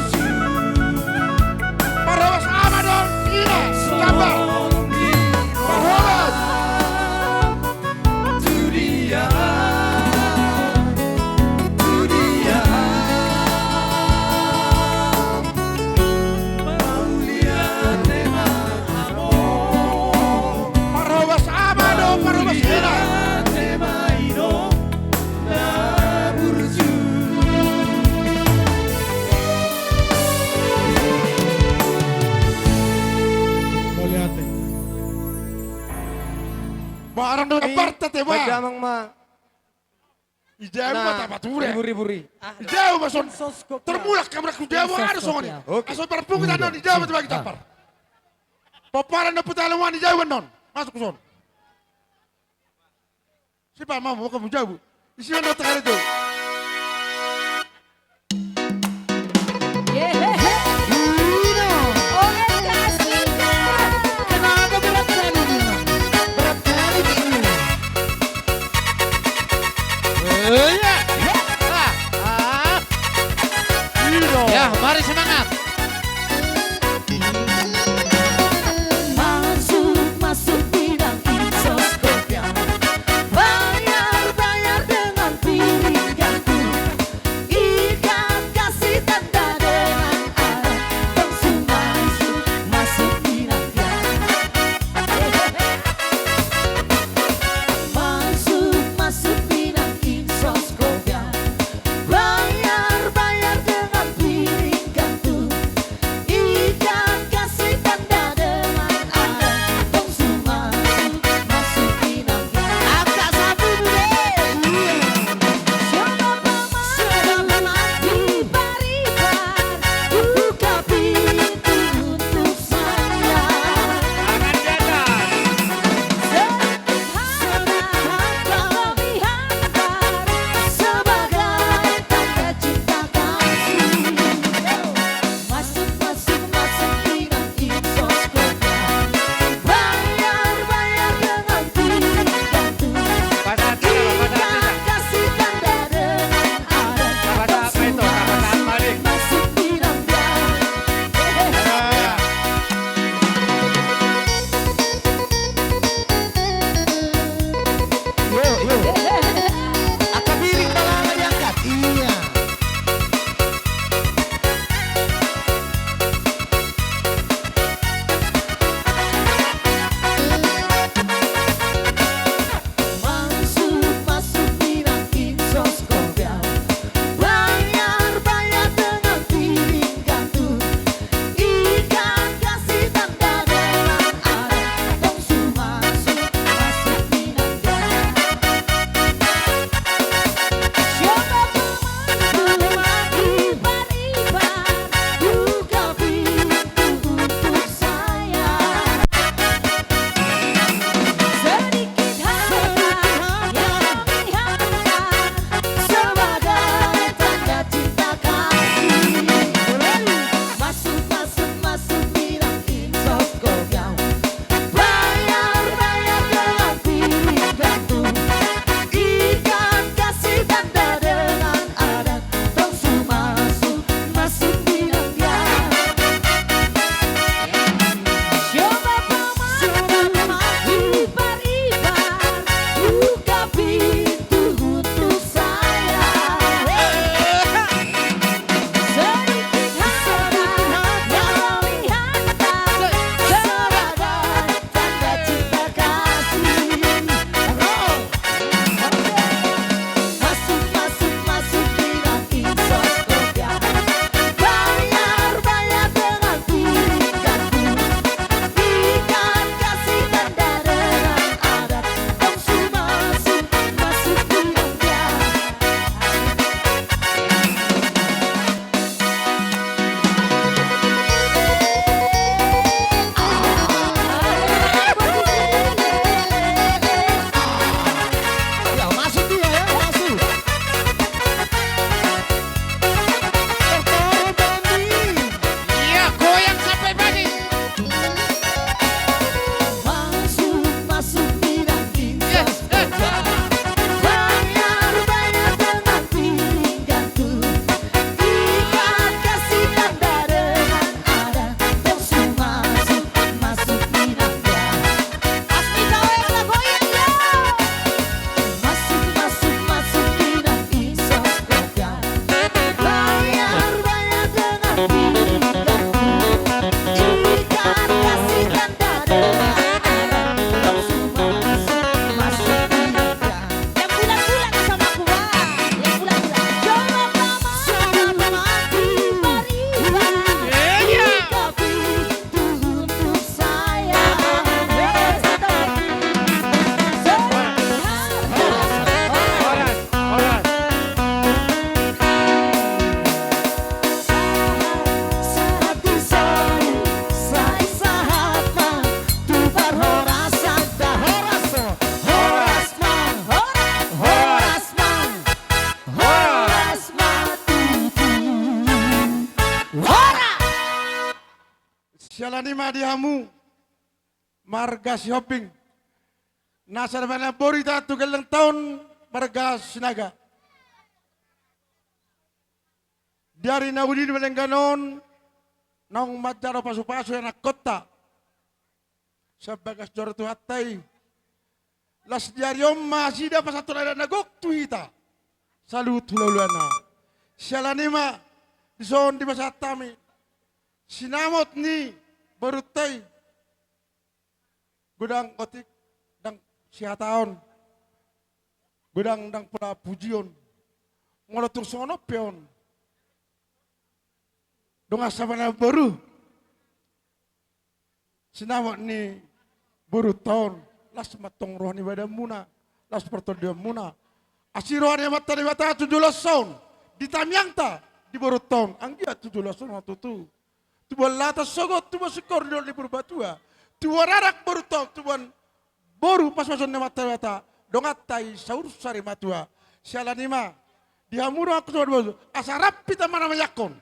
Parhobas ama dohot ina, jambar. Parhobas. Parhobas ama do, parhobas ina. Mauliate. Ba, arang do, eh, parta te ba. Baen damang ma. Ijau ma tapature. Riburi-buri. Ijau ma son. Termulak hamu, ijau ma ada songon i. Oke. Asa parpungki tanon, ijau ma tibagi tampar. Pomparan na puta lawan ijau annon. Masuk son. Sipa mau mau kamu jauh. Isi annon tengah itu. Yehehe. Ino. Oke, kasih. Kenapa berat sekali ini? Berat sekali ini. Eh, iya. Ah, ah. Ino. Ya, mari semangat. Masuk, masuk, bilang insos kopiah. Bayar, bayar dengan piring gantung. Ikat kasih tanda dengan adat, langsung masuk, masuk minang ya. Masuk, masuk minang insos kopiah. Bayar, bayar dengan piring gantung. Siala ni ma di hamu marga Sihombing, na sada manang boru hita tu geleng taon marga Sinaga. Di ari na uli ni denggan on, naung manjalo pasupasu anakkonta sian bagas joro Tuhanta i. Las di ari on ma nasida pasahathon adat na gok tu hita saluhut hulahulanna. Siala ni ma dison dipasahat hami sinamot ni borunta i. Godang otik ndang sihataon, godang ndang pola pujion. Molo tung songon on pe on, dongan samanang boru, sinamot ni borunta on, las ma tong roha ni badanmuna, las partondionmuna. Asi roha ni Amanta Debata tu joloan on di tangiangta di borunta on, anggiat tu joloan on ma tutu. Tubuan lata sogot, tubuan singkoru di dolok ni Purbatua, tubuan anak borunta on, tubuan boru pasupasuon ni Amanta Debata, donganta i saur sari matua. Siala ni ma di hamu dongan samanang boru, asa rap hita manamaiangkon.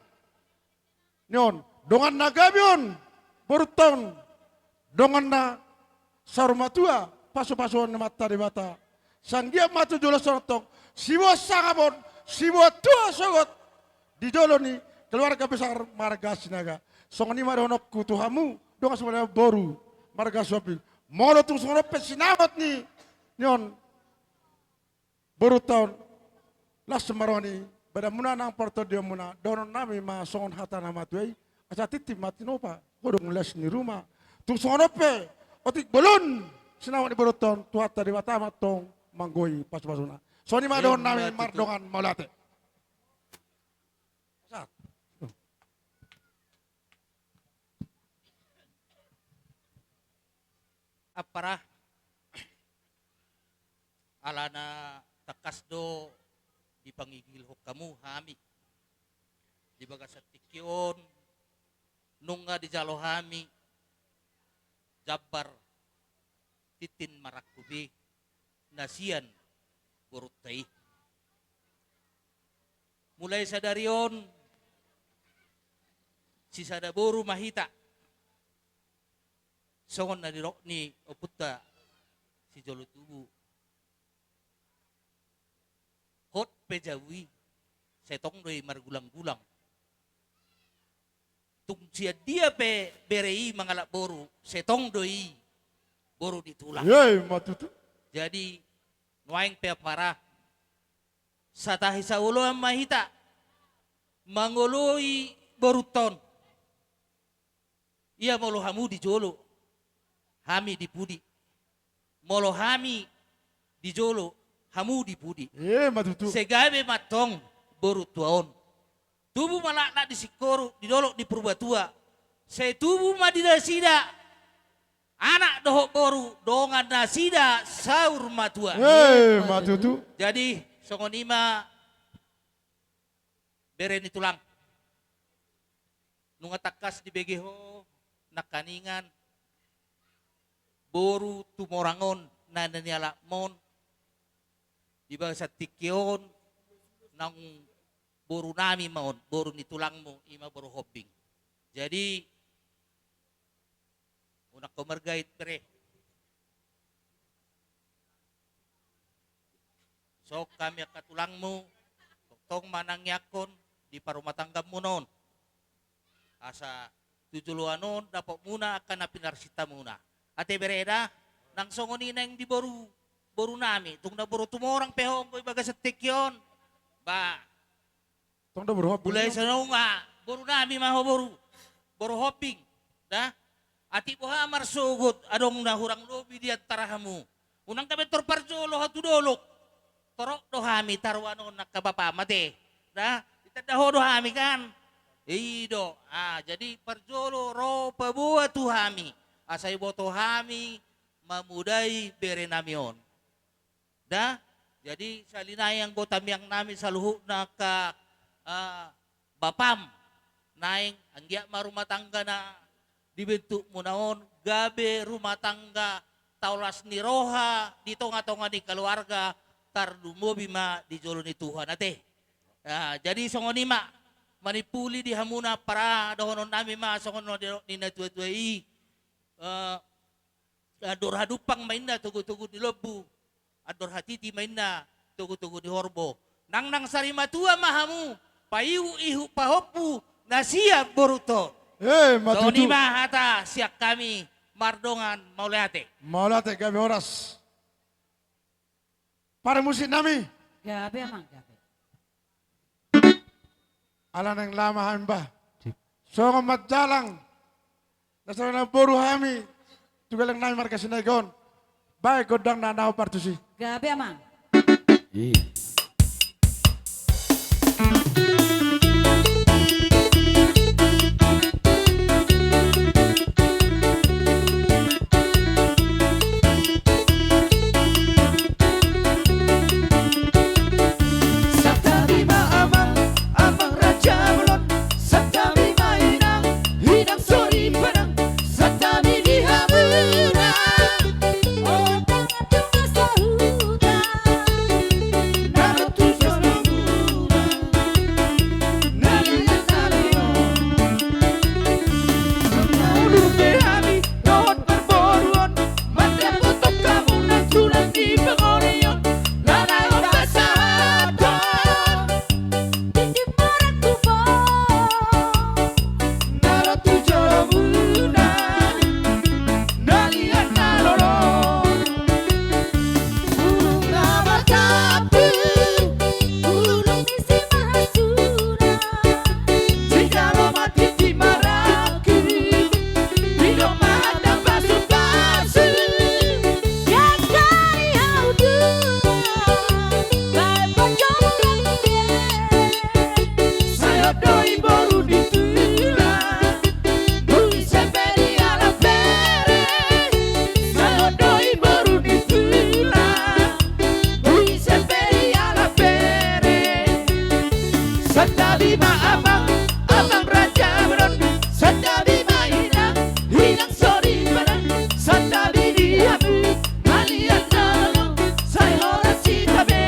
Ni on, dongan na gabe on borunta on, dongan na saur matua pasupasuon ni Amanta Debata. Sai anggiat ma tu joloan on tong siboan sangap on, siboan tua sogot di jolo ni keluarga besar marga Sinaga. Songon i ma dohononku tu hamu dongan samanang boru marga Sihombing. Molo tung songon on pe sinamot ni, ni on, borunta on, las ma roha ni badanmuna nang partondionmuna. Dohonon nami ma songon hata na matua i: Asa tintin ma tinopa, godang las ni ruma. Tung songon on pe otik bolon sinamot ni borunta on, Tuhanta Debata ma tong manggohi pasupasuna. Songon i ma dohonon nami. Mardongan mauliate. Ampara, alana tangkas do dipangigilhon hamu hami di bagasan tingki on, nunga dijalo hami jambar tintin marangkup i na sian borunta i. Mulai sadari on sisada boru ma hita. Songon na nidok ni ompunta sijolo tubu, hot pe jabu i, sai tong do i margulanggulang. Tung sian dia pe bere i mangalap boru, sai tong do i boru ni tulang. Iya, ima tutu. Jadi nuaeng pe, Ampara, satahi saoloan ma hita mangoloi borunta on. Ia molo hamu di jolo, hami di pudi. Molo hami di jolo, hamu di pudi. Ima tutu. Sai gabe ma tong borunta on. Tubu ma laknak di singkoru di dolok ni Purbatua. Sai tubu ma di nasida anak dohot boru, dongan nasida saur matua. Ima tutu. Jadi songon i ma, bere ni tulang. Nunga tangkas dibege ho nangkiningan boru tumorang on na nialapmon di bagasan tingki on, naung boru nami ma on, boru ni tulangmu, ima boru Hombing. Jadi unang ho margait, bere. Songon hami angka tulangmu, tongtong ma nangiangkon di parumatanggaanmuna on. Asa tu joloan on dapotmuna angka na pinarsintamuna. Ate bere da, nang songon i naeng di boru, boru nami, tung na boru tumorang pe ho anggo i bagasan tingki on. Ba, tong do boru Hombing. Mulai songon i ma, boru nami ma ho boru, boru Hombing. Da, atik boha marsogot adong na hurang lobi di antara hamu. Unang gabe tor parjolo ho tu dolok. Torop do hami taruan on angka bapam, ate. Da, ditanda ho do hami kan. I do. Ah, jadi parjolo ro paboa tu hami, asa iboto hami mamodai bere nami on. Da, jadi sahali nai anggo tangiang nami saluhutna angka, ah, bapam, naeng anggiat ma rumah tangga na dibentukmuna on gabe rumah tangga taulas ni roha di tongatonga ni keluarga, tarlumobi ma di jolo ni Tuhan, ate. Ya, jadi songon i ma. manimpuli di hamuna, pardohonon nami ma songon na nidok ni natuatua i. Eh, andor hadumpang ma inna togutogu ni lombu, andor hatiti ma inna togutogu ni horbo. Nangnang sarimatua ma hamu, paihutihut pahompu na sian boruonta. Eh, ma tutu. Songon i ma hata sian hami, mardongan mauliate. Mauliate, gabe horas. Parmusik nami. Gabe, amang, gabe. Ala naeng laho ma hami, bah. Sip. Songon manjalang na so na boru hami tu geleng nami marga Siregar on. Baen gondangna na hombar tusi. Gabe, amang. I. Santabi ma amang, amang raja bolon, santabi ma inang, inang soripada, santabi di hamuna. Santabi ma amang, amang raja bolon, santabi ma inang, inang soripada, santabi di hamu, mauliate ma, sai horas hita be.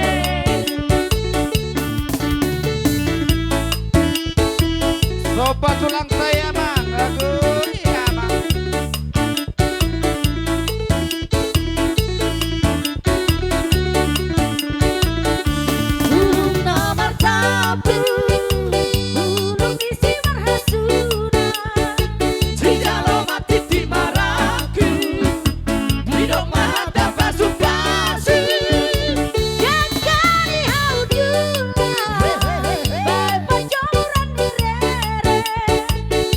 Sopa tulang saya, Mang. Aduh, iya, Mang. Bulung na martampuk, bulung ni si marhasuhuton. Sijalo ma tintin marangkup, didok ma hata pasupasu. Gangkani hau dula, baen panjomuran ni rere.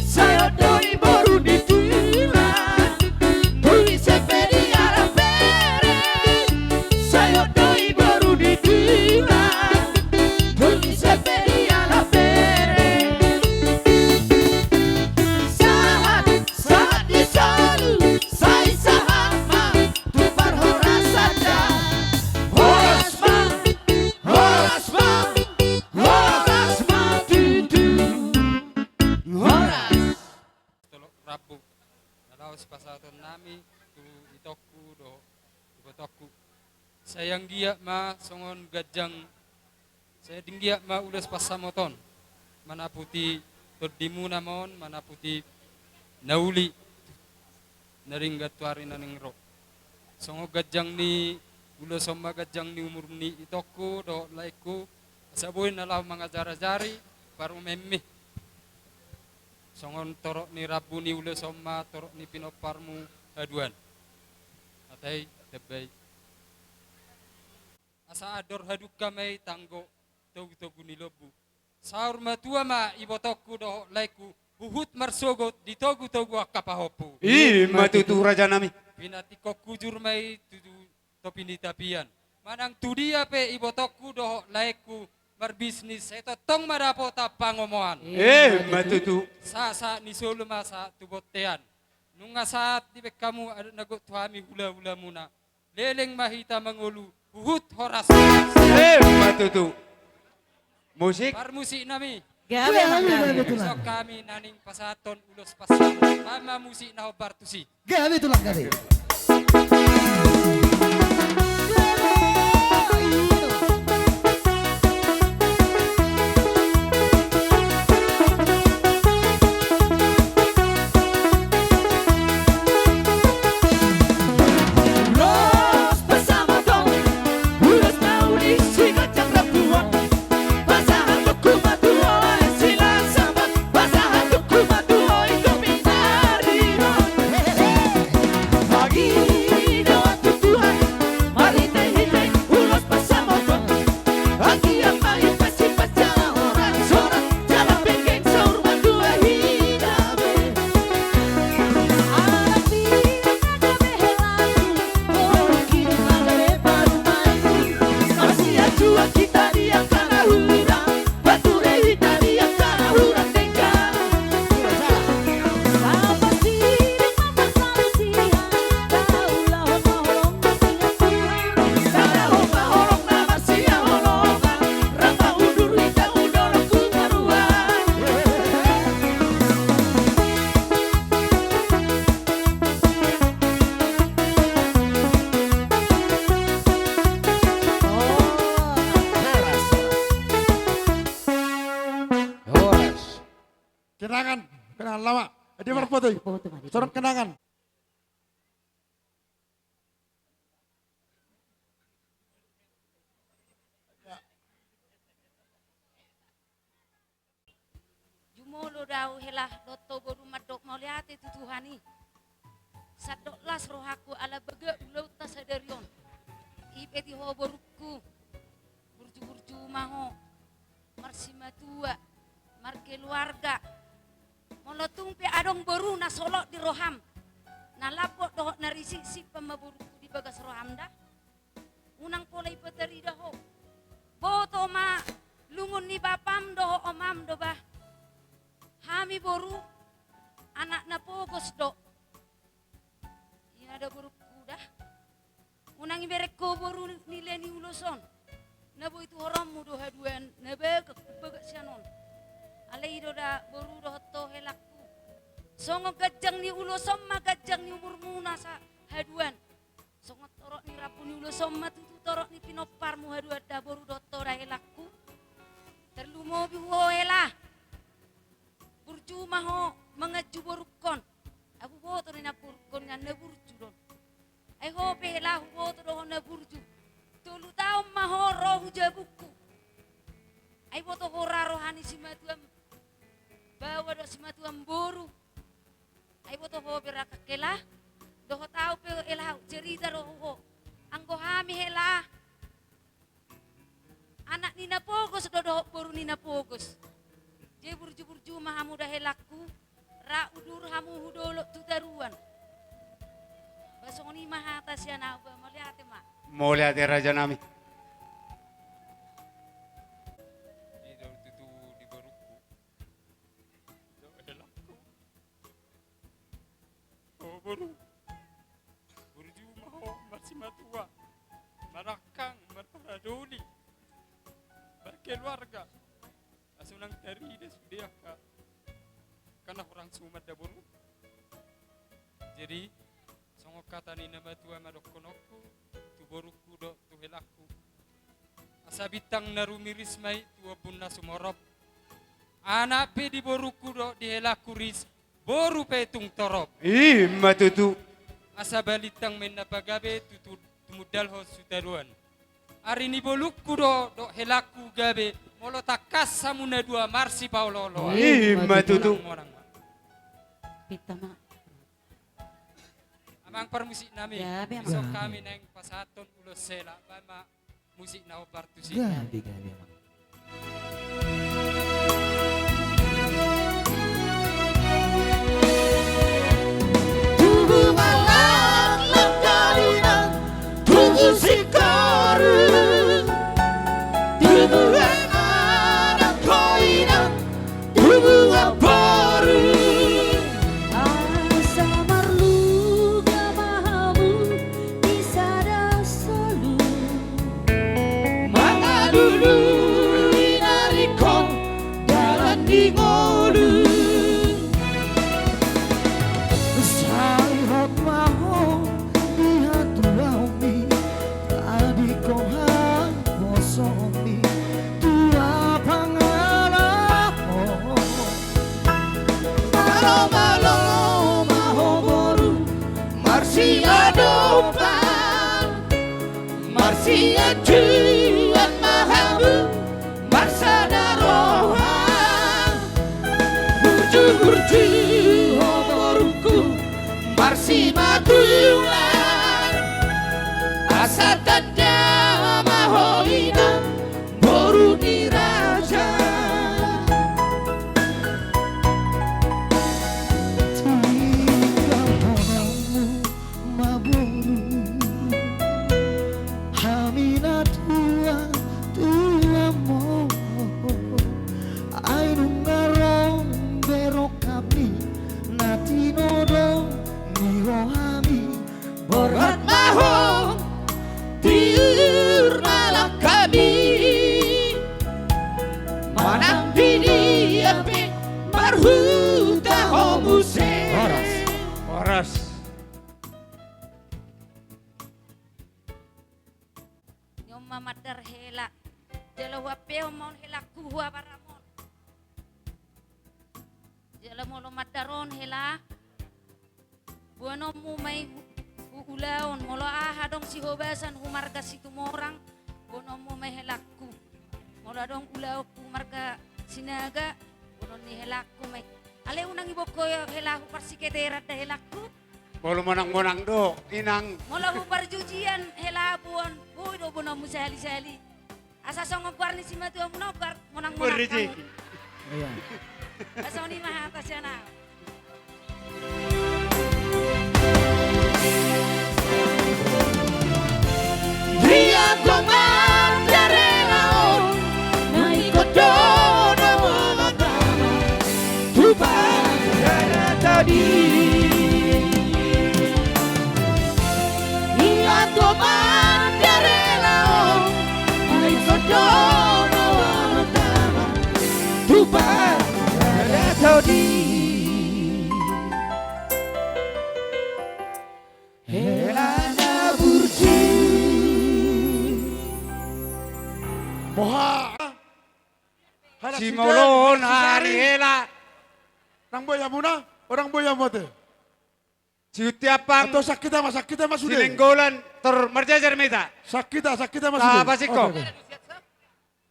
Sai on do i boru ni tulang, tu ise pe dialap bere. Sai on do i boru ni tulang, tu ise pe dialap bere. Sahat, sahat ni solu, sai sahat ma tu parhorasan da. Horas ma, horas ma, horas ma tutu. Horas. Tolok rambu na laho sipasahaton nami tu itongku dohot ibotongku. Sai anggiat ma songon ganjang, sai anggiat ma ulos pansamoton manaputi tondimuna ma on, manaputi na uli na denggan tu ari na naeng ro. Songon ganjang ni ulos on ma ganjang ni umur ni itongku dohot laengku, asa boi na laho mangajarajari parumaenmi. Songon torop ni rambu ni ulos on ma torop ni pinomparmu haduan. Atai, tambai. Asa andor hadungka ma i tanggo togutogu ni lombu. Saur matua ma ibotongku dohot laengku, huhut marsogot di togutogu angka pahompu. I ma tutu, rajanami. Pinantikhon hujur ma i tu topi ni tapian. Manang tu dia pe ibotongku dohot laengku marbisnis, sai tongtong ma dapotan pangomoan. I ma tutu. Sahat ni solu ma sahat tu bontean. Nunga sahat dibaen hamu adat na gok tu hami hulahulamuna. Leleng ma hita mangolu, huhut horas. I ma tutu. Musik. Parmusik nami. Gabe, gabe, gabe, gabe, tulang. Songon hami na naeng pasahathon ulos pansamoton. Baen ma musik na hombar tusi. Gabe, tulang, gabe. Kenangan, kenangan lama. Dia marfoto i. Foto ma di. Songon kenangan. Jumolo do au hela dohot ho boru mandok mauliate tu Tuhan i. Sandok las rohangku ala bagak ulaonta sadari on. I pe di ho borungku. Burju-burju ma ho. Marsimatua. Markeluarga. Molo tung pe adong boru na solot di roham. Na lambok dohot na risi, simpan ma borungku di bagas roham da. Unang pola ipatarida ho. Boto ma lungun ni bapam dohot omam do bah. Hami boru, anak na pogos do. Ina da borungku da. Unang ibereng ho boru nilai ni ulos on. Na boi tu horongmu do haduan, na bagak, bagak sian on. Alai i do da boru dohot ho helangku. Songon ganjang ni ulos on ma ganjang ni umurmuna sa haduan. Songon torop ni rambu ni ulos on ma tutu torop ni pinomparmu haduan da boru dohot ho da helangku. Tarlumobi ho hela. Burju ma ho manganju borungkon. Ahu boto ninna borungkon ninna burju do on. Ai ho pe hela huboto do ho na burju. Tolu taon ma ho ro hu jabungku. Ai boto ho ra roha ni simatuam baoa dohot simatuam boru. Ai boto ho pe ra hela, dohot au pe hela cerita do ho. Anggo hami hela. Anak ni na pogos do dohot boru ni na pogos. Jadi burju-burju ma hamu da helangku, ra udur hamu hu dolok tu taruan. Ba songon i ma hata sian au ba, mauliate ma. Mauliate raja nami. I do tutu di borungku. Dohot helangku. Ho boru, burju ma ho marsimatua, marangkang, marparadoli, markeluarga. Asa unang tarida sude angka, angka na hurang suman da boru. Jadi songon hata ni na matua ma dohononku tu borungku dohot tu helangku. Asa bintang na rumiris ma i tu ombun na sumorop. Anak pe di borungku dohot di helangku ris, boru pe tung torop. I ma tutu. Asa balintang ma inna pagabe tutu tumundalhon sitadoan. Ari ni bolungku do dohot helangku gabe, molo tangkas hamu na dua marsipaolooloan. I ma tutu. Monang ma. Pinta ma. Amang parmusik nami, gabe, amang. Dison hami naeng pasahathon ulos hela, baen ma musik na hombar tusi. Gabe, gabe, amang. Tubu ma langkang inang, tubu singkoru, tubu anak ho inang, tubu ma boru. Asa marluga ma hamu di sada solu. Mangalului na ringkot dalan ni ngolu. Sai hot ma ho di hatuaonmi, adingkon haposoonmi, tua pangalahon. Malo, malo ma ho boru, marsiadopan, marsianjuan ma hamu, marsada roha. Burju, burju ho borungku, marsimatuan, asa tanda ma ho inang, boru ni raja. Tinggalhononmu ma boru, hami na tua, tua ma ho. Ai nunga ro be rohami, na tinodo ni rohami. Borhat ma ho, tiur ma langkami. Manang di dia pe marhuta ho muse. Horas. Horas. Ni on ma mandar hela. Jala huampehon ma on helangku huabaramon. Jala molo mandar on hela, boanonmu ma i hu-, huulaon, molo aha adong sihobasan hu marga Situmorang, boanonmu ma i helangku. Molo adong ulaon hu marga Sinaga, boanon ni helangku ma i. Alai unang iboan ho hela hu parsiketeran da helangku. Molo monang-monang do, inang. Molo hu parjujian hela boan, boi do boanonmu sahali-sahali. Asa songon goar ni simatuamuna, goar monang-monang hamu. Rezeki. Iya. Asa songon i ma hata sian au. Dia gomang darelaon, na ingkon do na mangagama. Tupa. Ingat do mandare laho, ai sodono. Tupa. Todi. Hela na burju. Boha? Hela si Molo, hela si Sari. Hela. Ndang boi hamuna? O, ndang boi hamu ate? Si Uti Ampang. Atau sangkita ma, sangkita ma sude. Si Nainggolan, tor marjajar ma hita. Sangkita, sangkita ma sude. Pasingko. Oke, oke.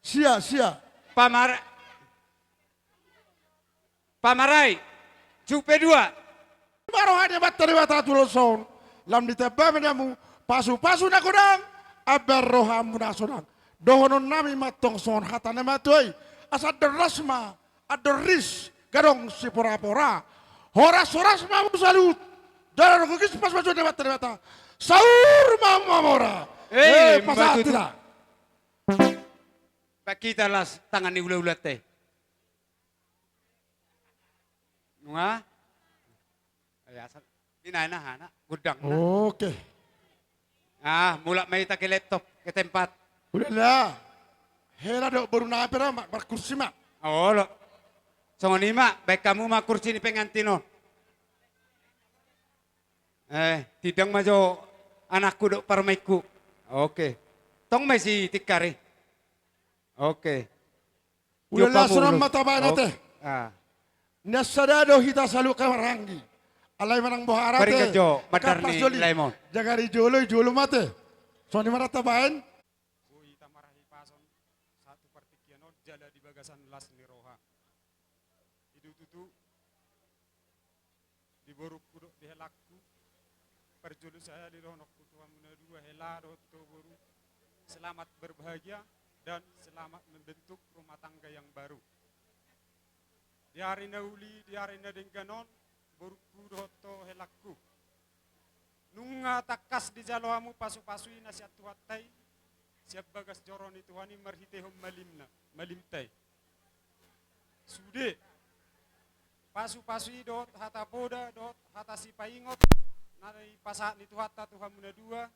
Sia, sia. Pamar-, Pamarai. Jupe dua. Ima roha ni Amanta Debata tu joloan on, lam ditamba ma di hamu pasu-pasu na godang, ambar rohamu na sonang. Dohononnami ma antong songon hata ni natuatua i, asa andor las ma, andor ris, gadong sipora-pora. Horas-horas ma hamu saluhut. Jala ro gogis pasu-pasu ni Amanta Debata. Saur ma hamu mamora. Eh, eh, ima pasahat tutu. Hita. Baen hita las tangan ni hula-hulanta i. Nunga? Ai asa. Ina, ina, hana. Godang na. Oke. Ah, mulak ma hita ke laptop, ke tempat. Ulala. Hela dohot boruna, ape ra, ma-, markursi ma. Olo. Songon i ma, baen hamu ma kursi ni pengantin on. Eh, tindang ma jo anakku dohot parumaenku. Oke. Tong ma i si Tikkar i. Oke. Ulala, sonang ma tabaen ate. Ah. Nian sada do hita saluhut marhahamaranggi. Alai manang boha ate. Paringkat jo, mandar ni lae on. Jaga di jolo, di jolo ma ate. Songon i ma ra tabaen. Boi hita marhahipason sahat tu partingkian on jala di bagasan las ni roha. I do tutu. Di borungku dohot di helangku. Parjolo sahali dohononku tu hamuna dua, hela dohot ho boru, selamat berbahagia dan selamat membentuk rumah tangga yang baru. Di ari na uli, di ari na denggan on, borungku dohot ho helangku, nunga tangkas dijalo hamu pasu-pasu i na sian Tuhanta i, sian bagas joro ni Tuhan i marhitehon malimna, malimta i. Sude. Pasu-pasu i dohot hata poda, dohot hata sipaingot na dipasahat ni Tuhanta tu hamuna dua.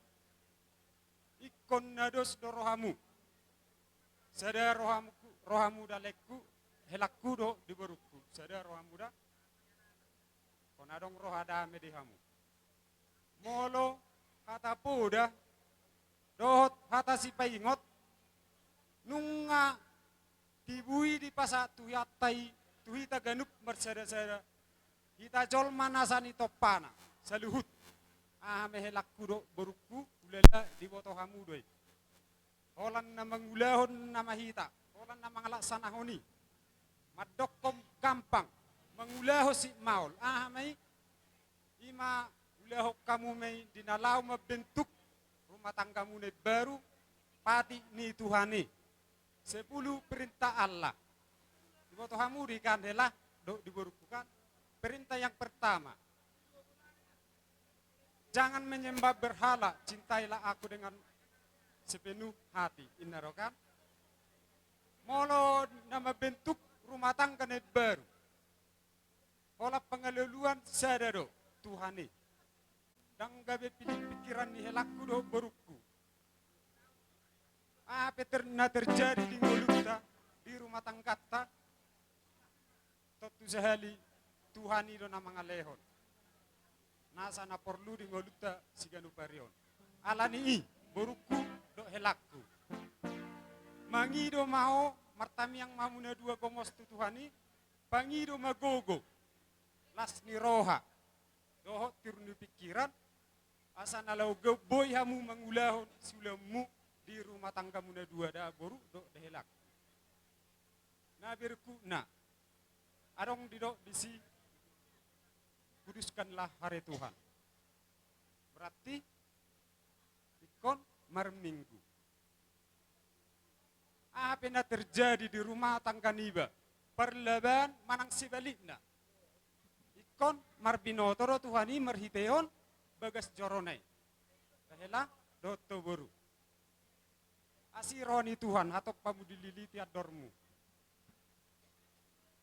Ingkon na dos do rohamu. Sada rohamu, rohamu da laengku, helangku dohot di borungku. Sada rohamu da. Ingkon adong roha dame di hamu. Molo hata poda dohot hata sipaingot, nunga tibu i dipasahat Tuhanta i tu hita ganup marsada-sada, hita jolma nasa nitompana saluhut. Aha ma helangku dohot borungku, ulala diboto hamu do i. Holan na mangulahon nama hita, holan na mangalaksanahon i. Mandokkon gampang, mangulahon sip maol. Aha ma i? Ima ulahon hamu ma i di na laho mambentuk rumah tanggamuna imbaru, patik ni Tuhan i. Sepuluh perintah Allah. Diboto hamu do i kan hela dohot di borungku kan? Perintah yang pertama. Jangan menyembah berhala, cintailah aku dengan sepenuh hati. Inna ro kan? Molo na mambentuk rumah tangga na imbaru, holan pangaluluan sada do, Tuhan i. Ndang gabe pilih pikiran ni helangku dohot borungku. Aha pe ter-, na terjadi di ngolunta, di rumah tangganta, tontu sahali Tuhan i do na mangalehon. Nasa na porlu di ngolunta siganup ari on. Alani i, borungku dohot helangku, mangido ma ho, martamiang ma hamuna dua gomos tu Tuhan i, pangido ma gogo las ni roha dohot tiur ni pingkiran, asa na laho gok boi hamu mangulahon siulaonmu di rumah tanggamu na dua, da boru dohot da helangku. Na berikutna, adong didok disi, kuduskanlah hari Tuhan. Berarti ingkon marminggu. Aha pe na terjadi di rumah tangga niba, parlabaan manang sebalikna, ingkon marbinoto do Tuhan i marhitehon bagas jorona i. Da hela dohot da boru. Asi roha ni Tuhan, hatop hamu dililiti andormu.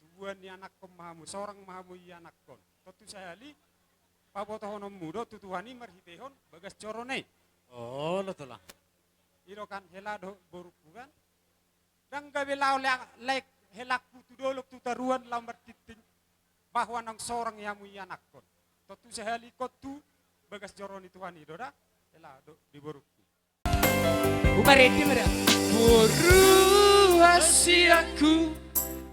Tubuan ni anakkon ma hamu, sorang ma hamu ianakkon. Tontu sahali pabotohononmu do tu Tuhan i marhitehon bagas jorona i. Olo, Tulang. I do kan hela dohot borungku kan. Ndang gabe laho la-, laek helangku tu dolok tu toruan laho martintin bahwa naung sorang i hamu ianakkon. Tontu sahali ingkon tu bagas joro ni Tuhan i do da hela dohot di borungku. Umarende ma da. Boru hasianku,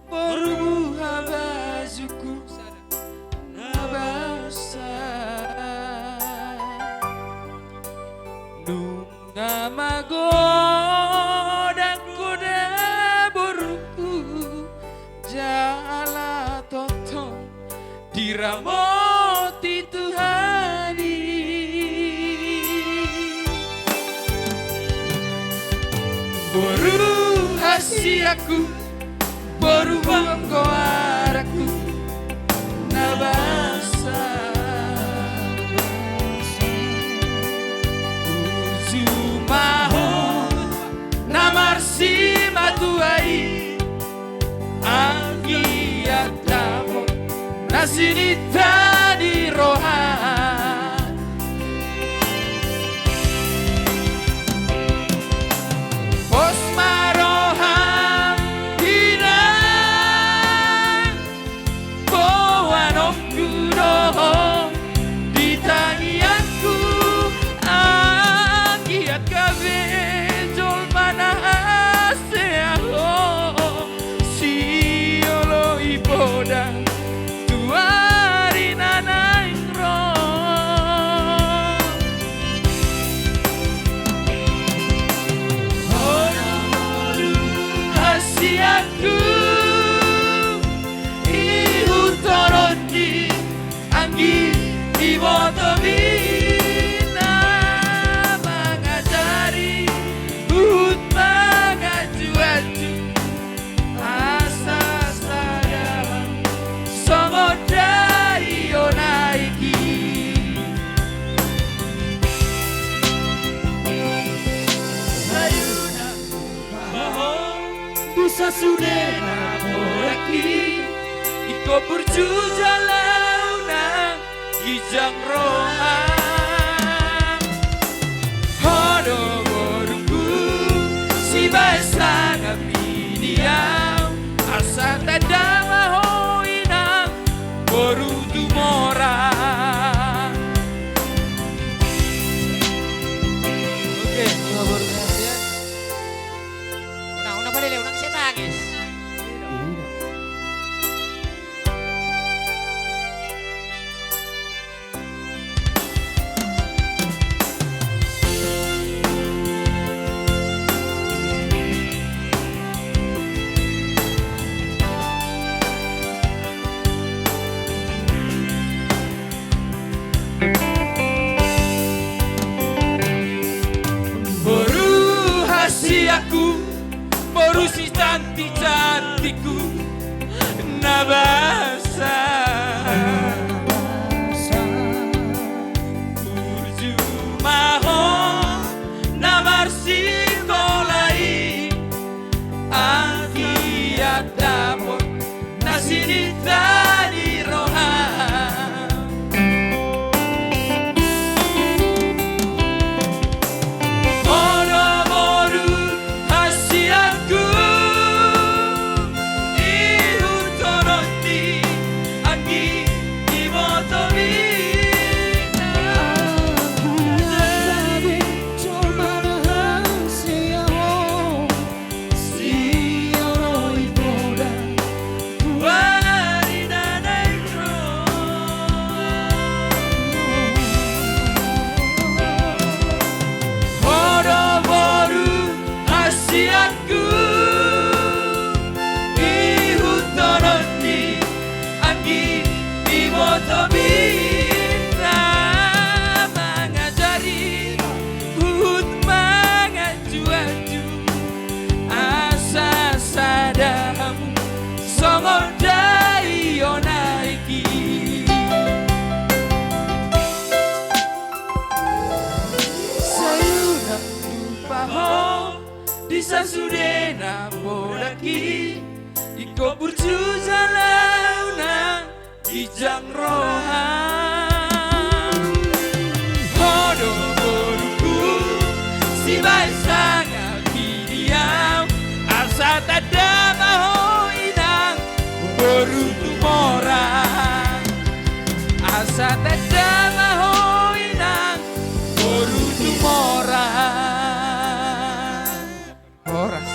boru buha bajungku, na basa. Nunga magodang ho da borungku, jala tongtong diramoti Tuhan i. Boru hasianku, boru buha bajungku, na basa. Burju ma ho na marsimatua i, anggiat dapot na sininta ni roha. Pos ma roham, inang, boanonku do ho di tangiangku, anggiat gabe jolma na hasea ho, sioloi poda tu ari na naeng ro. Boru hasianku, ihuthon ni anggi ibotomi na mangajari huhut manganju-anju, asa sada songon daion aek i. Sayuna ma ho di sasudena borangki, ingkon burju jala unang ginjang roham. Ho do borungku, sibahen sangap ni au, asa tanda ma ho inang boru Tumorang. Oke, dua boru rahasia. Unang, unang balele, unang sian tangis. Boru hasianku, boru sicantik-cantikku, na basa. Burju ma ho na marsikola i, anggiat dapot na sininta ni roha. Ho do boru hasianku, ihuthon ni anggi ibotomi na. Sioloi poda tu ari na Ingkon burju jala unang ginjang roham. Ho do boruku, sibaen sangap i di au, asa tanda ma ho inang boru Tumorang. Asa tanda ma ho inang boru Tumorang. Horas.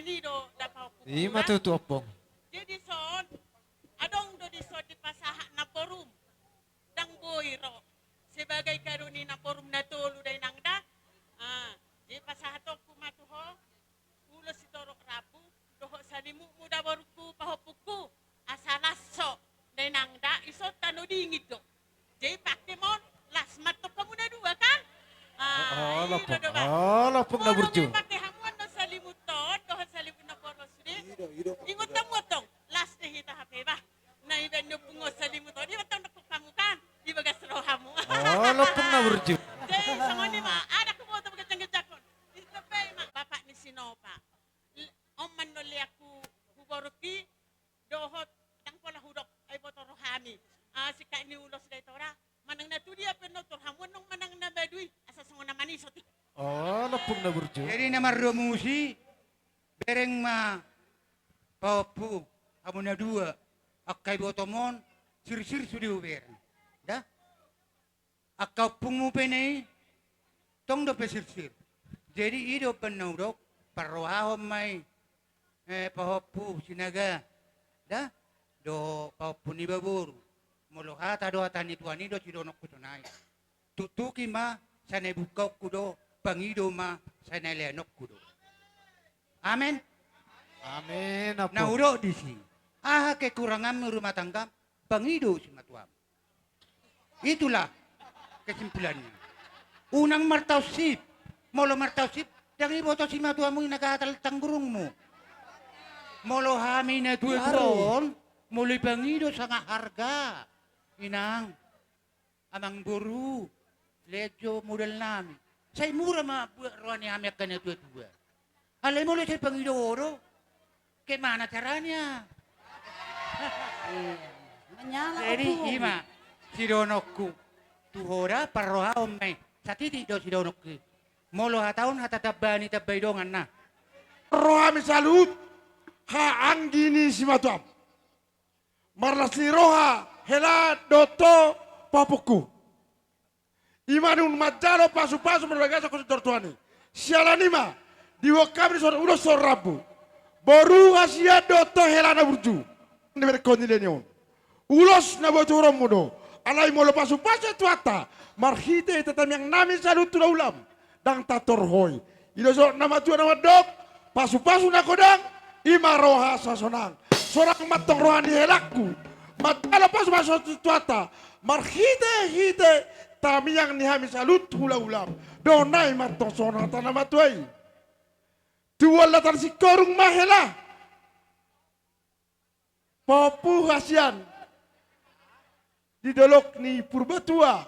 I do da pahompu. Ima tutu, Ompung. Jadi son, adong do dison dipasahat namborum. Ndang boi ro. Sebagai kado ni namborum na tolu da inang da. Ah, jadi pasahatonku ma tu ho. Ulos sitorop rambu, dohot salimutmu da borungku, pahompungku, asa las ho, da inang da, ison tano dingin do. Jadi pake ma on, las ma antong hamu na dua kan? Ah, oh, i do, Ompung. Dohot. Oh, Ompung na burju. Molo pake hamu annon salimut on, dohot salimut na pola sude. I do, i do. Ingot hamu antong, las do hita hape bah. Na ibaen ni ompung on salimut on, iba tong dokdok hamu kan, di bagas rohamu. Oh, Ompung na burju. Jadi songon i ma, adong huboto bagas jangkon-jangkon. Di situ pe ma, bapak ni si Nopa. L-, on ma annon leanku, huborungki, dohot, ndang pola hudok, ai boto rohami. Ah, singkat ni ulos da i tora, manang na tu dia pe annon tor hamu annon manang na baduy, asa songon na manis otik. Oh, Ompung na burju. Jadi na mardomu si, bereng ma pahompu, hamu na dua, angka ibotom on, sirsir sude hubereng. Da? Angka ompungmu pe na i, tong dope sirsir. Jadi i do umbahen na hudok, parrohahon ma i, eh, pahompu Sinaga. Da? Dohot pahompu niba boru. Molo hata do hata ni Tuhan i do sidohononku sonai. Tuktuki ma, sai na ibungkaonku do, pangido ma, sai na ileanonku do. Amen. Amen, Ompung. Na hudok disi. Aha kekuranganmu rumah tanggam, pangido simatuam. Itulah kesimpulannya. Unang martaonsip. Molo martaonsip, ndang iboto simatuamu i na gatal tanggurungmu. Molo hami na tua-tua on, molo ipangido sanga harga. Inang. Amangboru, lean jo modal nami. Sai mura ma buat roha ni hami angka na tua-tua. Alai molo sai pangido ho do, ke mana caranya? Iya. Jadi ima sidohononku. Tu ho da parrohahon ma i. Satitik do sidohononku. Molo hata on hata tamba ni tamba ni dongan na. Rohami salut, haha anggi ni simatuam. Marlas ni roha, hela dohot ho, pahompu. Ima dung manjalo pasu-pasu marbagasan husip joro Tuhan i. Siala ni i ma, diboan hami dison ulos sitorop rambu. Boru hasian dohot ho hela na burju. Ni bereng ho ni leni on. Ulos na boi tu huromu do. Alai molo pasu-pasu ni Tuhanta. Marhite-hite tamiang nami saluhut hula-hulam. Ndang tator ho i. I do songon na matua na mandok, pasu-pasu na godang, ima roha sasonang. Sonang ma antong roha ni helangku. Manjalo pasu-pasu ni Tuhanta. Marhite-hite tamiang ni hami saluhut hula-hulam. Dohononnami ma antong songon hata na matua i. Tubuan latan singkoru ma hela. Pahompu hasian. Di dolok ni Purbatua.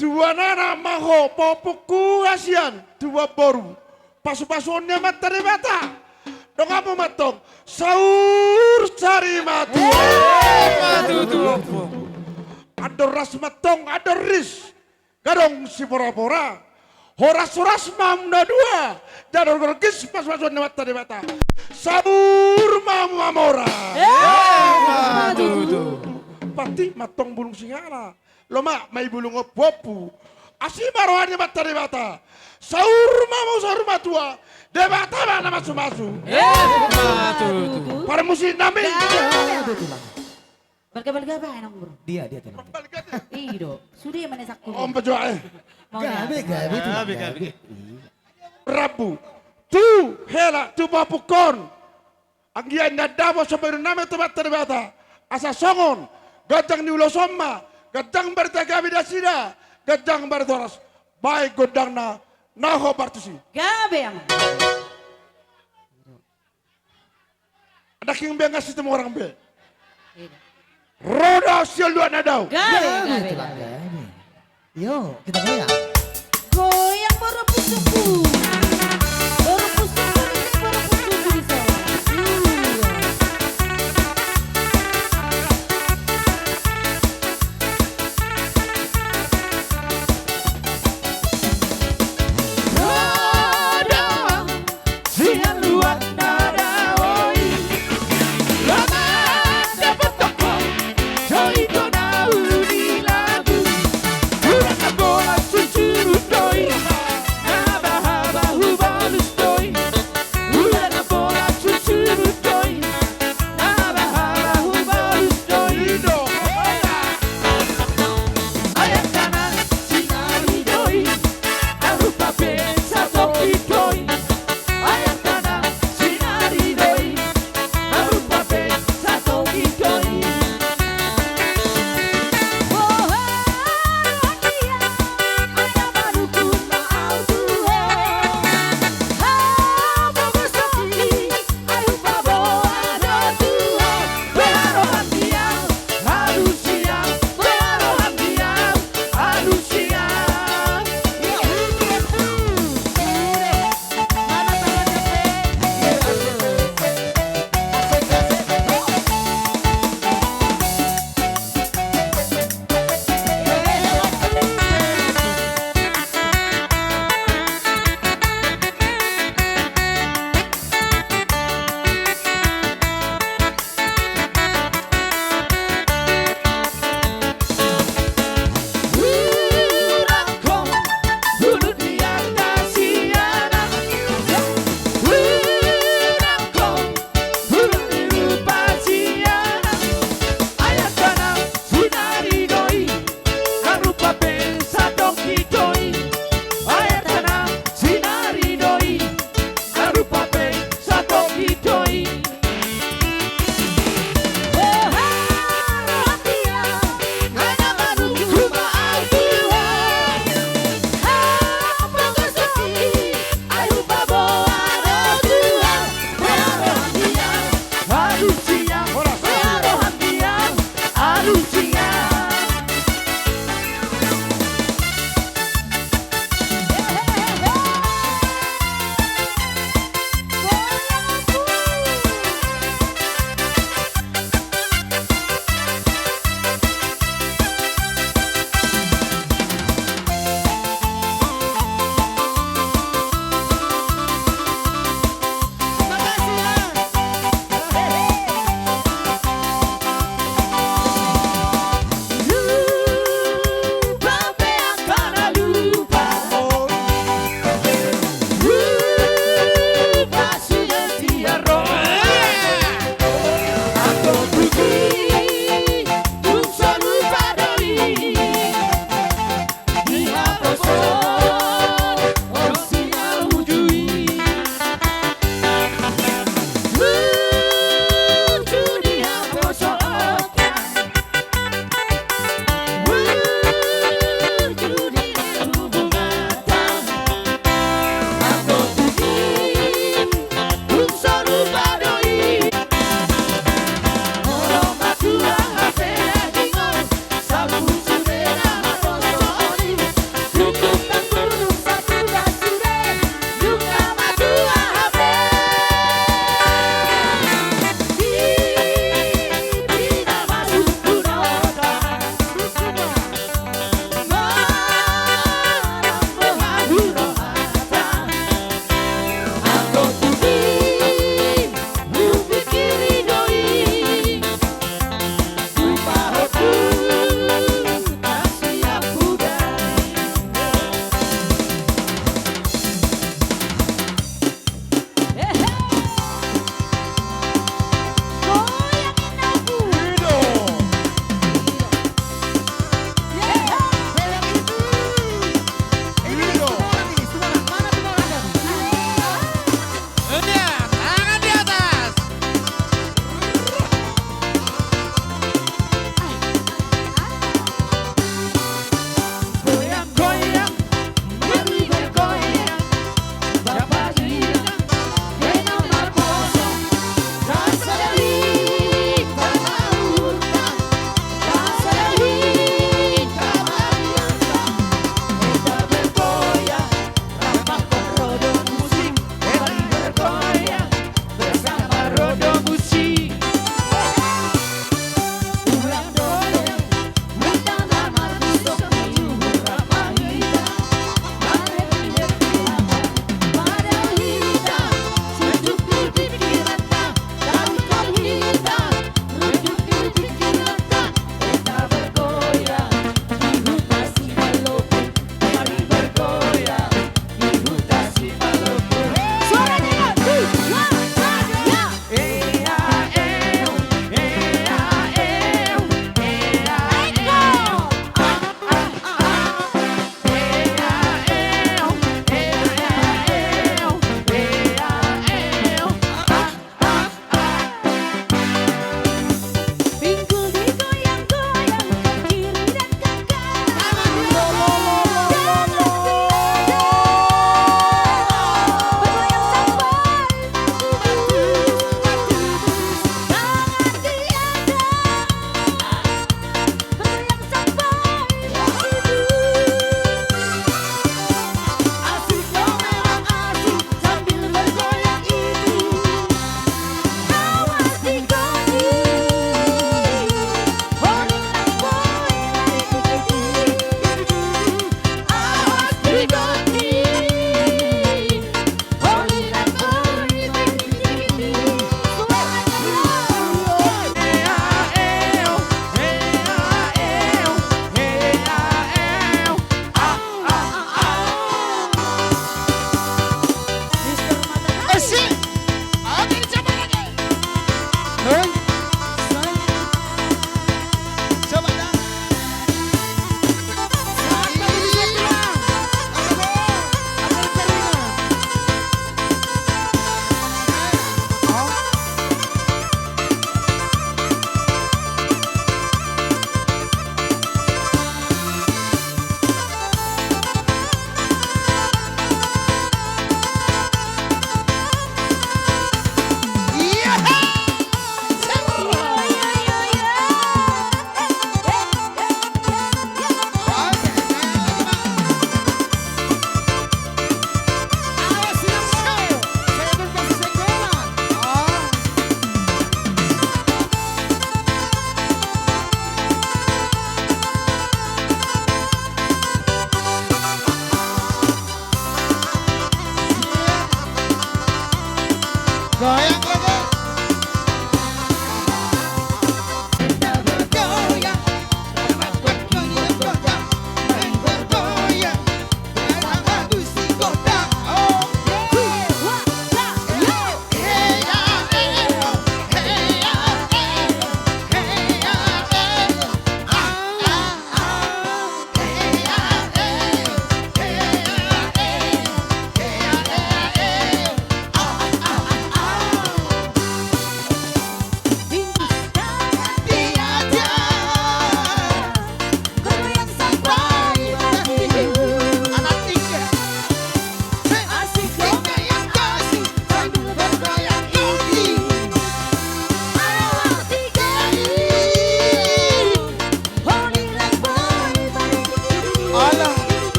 Tubuan anak ma ho, pahompu hasian. Tubuan boru. Pasu-pasuon ni Amanta Debata. Donganmu ma antong. Saur sari matua. Ima tutu. Andor ras ma antong, andor ris. Gadong sipora-pora. Horas-horas ma hamu na dua. Jala gorgis pasu-pasuon ni Amanta Debata. Saur ma hamu mamora. Ima tutu. Patik ma antong bulung singala. Lomak ma i bulung ompu-ompu. Asi ma roha ni Amanta Debata. Saur ma hamu saur matua. Debata ma na masu-masu. Ima tutu. Parmusik nami. Balga-balga baen, Amangboru. Dia, dia, tenang. Balga, dia. I do. Sude ma na sangkut. Om bejo, eh. Gabe, gabe, gabe, gabe. Rambu. Tu hela, tu pahompu on. Anggiat na dapot somba irunnami tu Amanta Debata. Asa songon ganjang ni ulos on ma. Ganjang barita gabe nasida. Ganjang barita horas. Baen gondangna na hombar tusi. Gabe, Amang. Nangkin be nunga sitemu orang be. Ro do sian luat na dao. Gabe, gabe, gabe. Yo, kita goyang. Goyang boru pusukku. Boru pusukku, boru pusukku di sana. Iya. Ro do sian luat na dao i. Lomak dapot ho, jo ito na uli lagu. Hurang na bolas sunsur do i, na bahat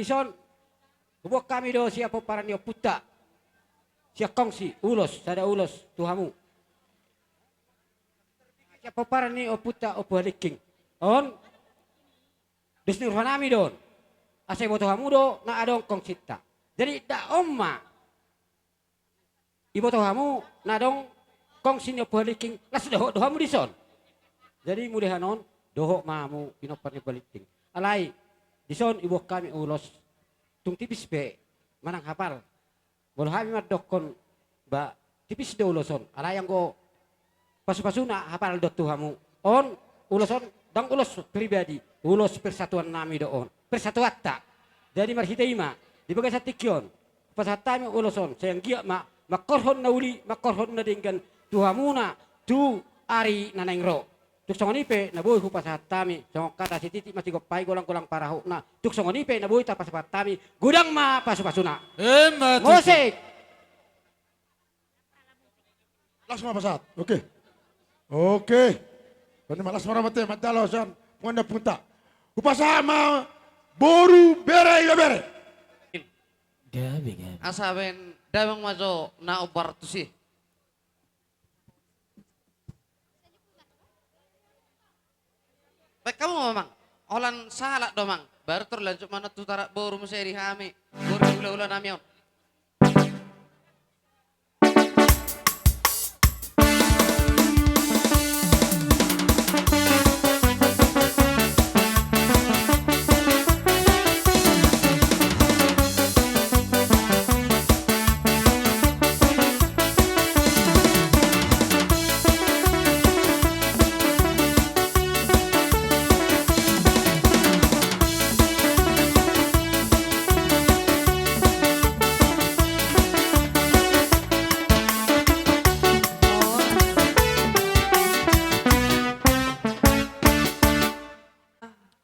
Dison, huboan hami do sian pomparan ni ompunta, sian kongsi, ulos, sada ulos tu hamu. Sian pomparan ni ompunta Ompu Halingking. On, dos ni rohanami do on. Asa iboto hamu do na adong kongsinta. Jadi, dang on ma iboto hamu na adong kongsi ni Ompu Halingking, las dohot do hamu dison. Jadi, mauliate on, dohot ma hamu pinompar ni Ompu Halingking. Alai, dison iboan hami ulos, tung tipis pe manang hapal. Molo hami mandokkon, ba, tipis do ulos on. Alai anggo pasupasuna hapal do tu hamu. On, ulos on, dang ulos pribadi, ulos persatuannami do on. Persatuanta. Jadi marhite i ma, di bagasan tingki on, pasahat hami ulos on, sai anggiat ma, mangkorhon na uli, mangkorhon na denggan, tu hamuna, tu ari na naeng ro. Tung songon i pe na boi hupasahat hami, songon hata sititik ma sigompa i, golanggolang parahutna. Tung songon i pe na boi tapasahat hami, godang ma pasupasuna. Emma tutu. Musik. Las ma pasahat. Oke. Oke. Bani ma las ma roha ma te mandalo sian punguan ni ompunta. Hupasahat ma boru, bere, ibebere. Gabe, gabe. Asa baen damang ma jo na ombar tusi. Baen hamu ma, Amang. Holan sahalak do, Amang. Baru tarlanjut ma annon tu tarak boru muse di hami. Boru ni hulahulanami on.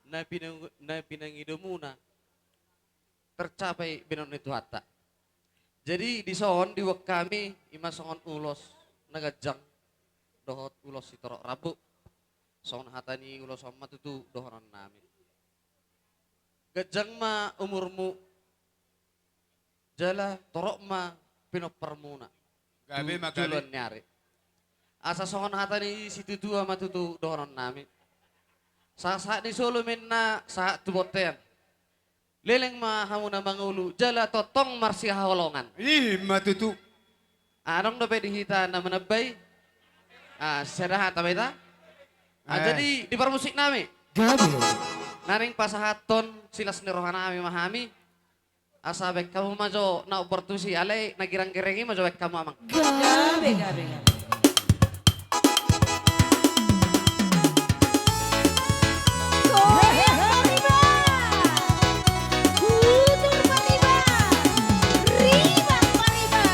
Na pinang-, na pinangidomuna tercapai baenon ni Tuhanta. Jadi, dison diboan hami, i ma songon ulos na ganjang dohot ulos sitorop rambu. Songon hata ni ulos on ma tutu dohononnami. Ganjang ma umurmu, jala torop ma pinomparmuna. Gabe ma, gabe. Tu joloan ni ari. Asa songon hata ni situatua ma tutu dohononnami. Sahat-sahat ni solu ma inna sahat tu bontean. Leleng ma hamuna mangolu, jala tongtong marsihaholongan. I ma tutu. Adong dope di hita na manambai? Ah, sada hata ma hita. Ah, eh. Jadi, di parmusiknami. Gabe. Naeng pasahathon silas ni rohanami ma hami. Asa baen hamu ma jo na ombar tusi, alai na giranggereng i ma jo baen hamu, Amang. Gabe, gabe, gabe. Goyang pariban, utur pariban, ribang pariban.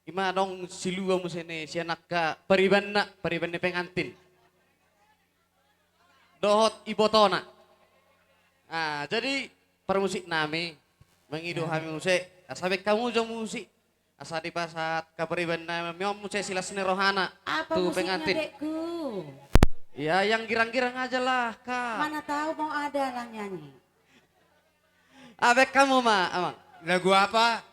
Ima adong silua muse ni sian angka paribanna, pariban ni pengantin dohot ibotona. Ah, jadi parmusik nami, mangido hami muse, asa baen hamu jo musik, asa dipasahat angka pariban nami on muse silas ni rohana tu pengantin. Apa musiknya, adekku? Ya, yang girang-girang aja lah, Kak. Mana tahu mau ada yang nyanyi. Ah, baen hamu ma, Amang. Lagu apa?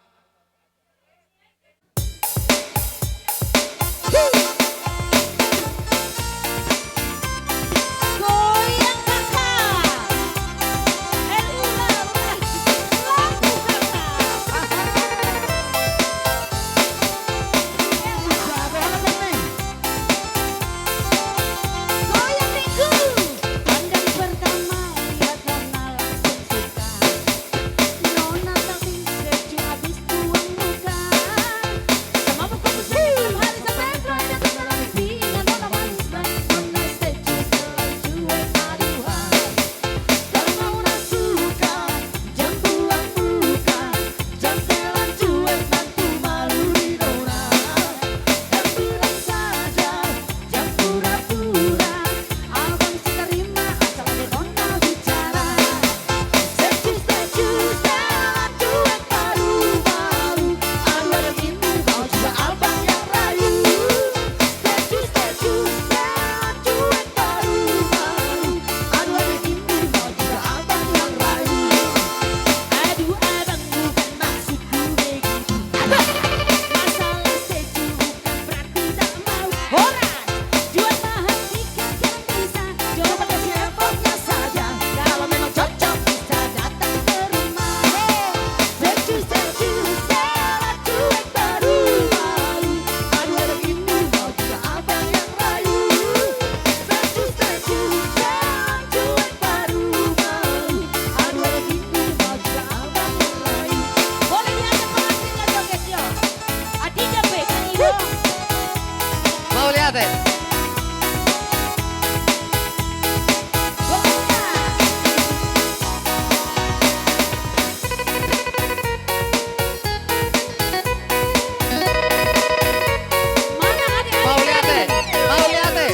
Mauliate. Mauliate. Mauliate.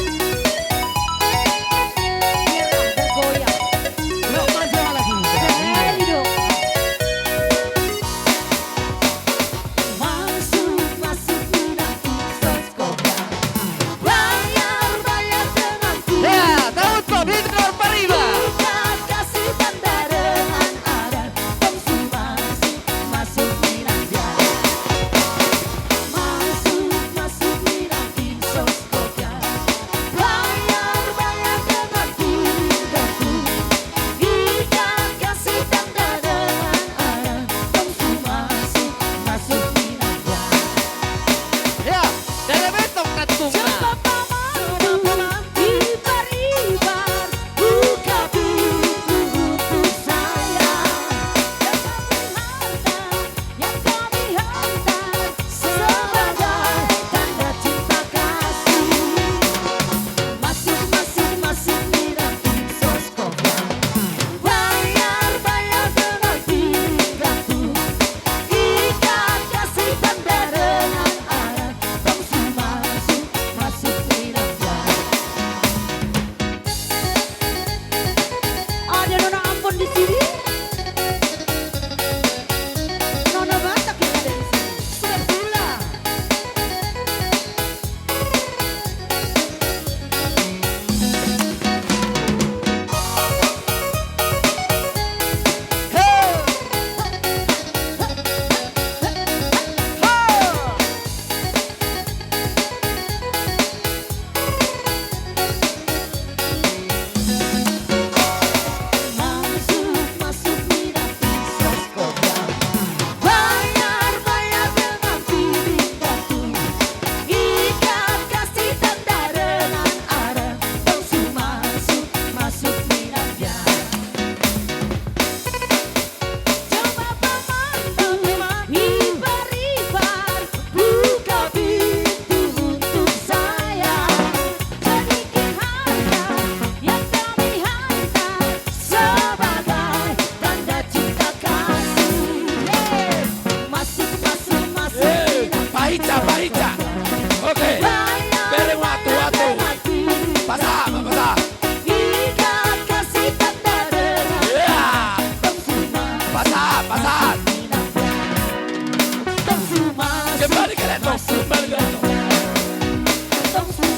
Masuk,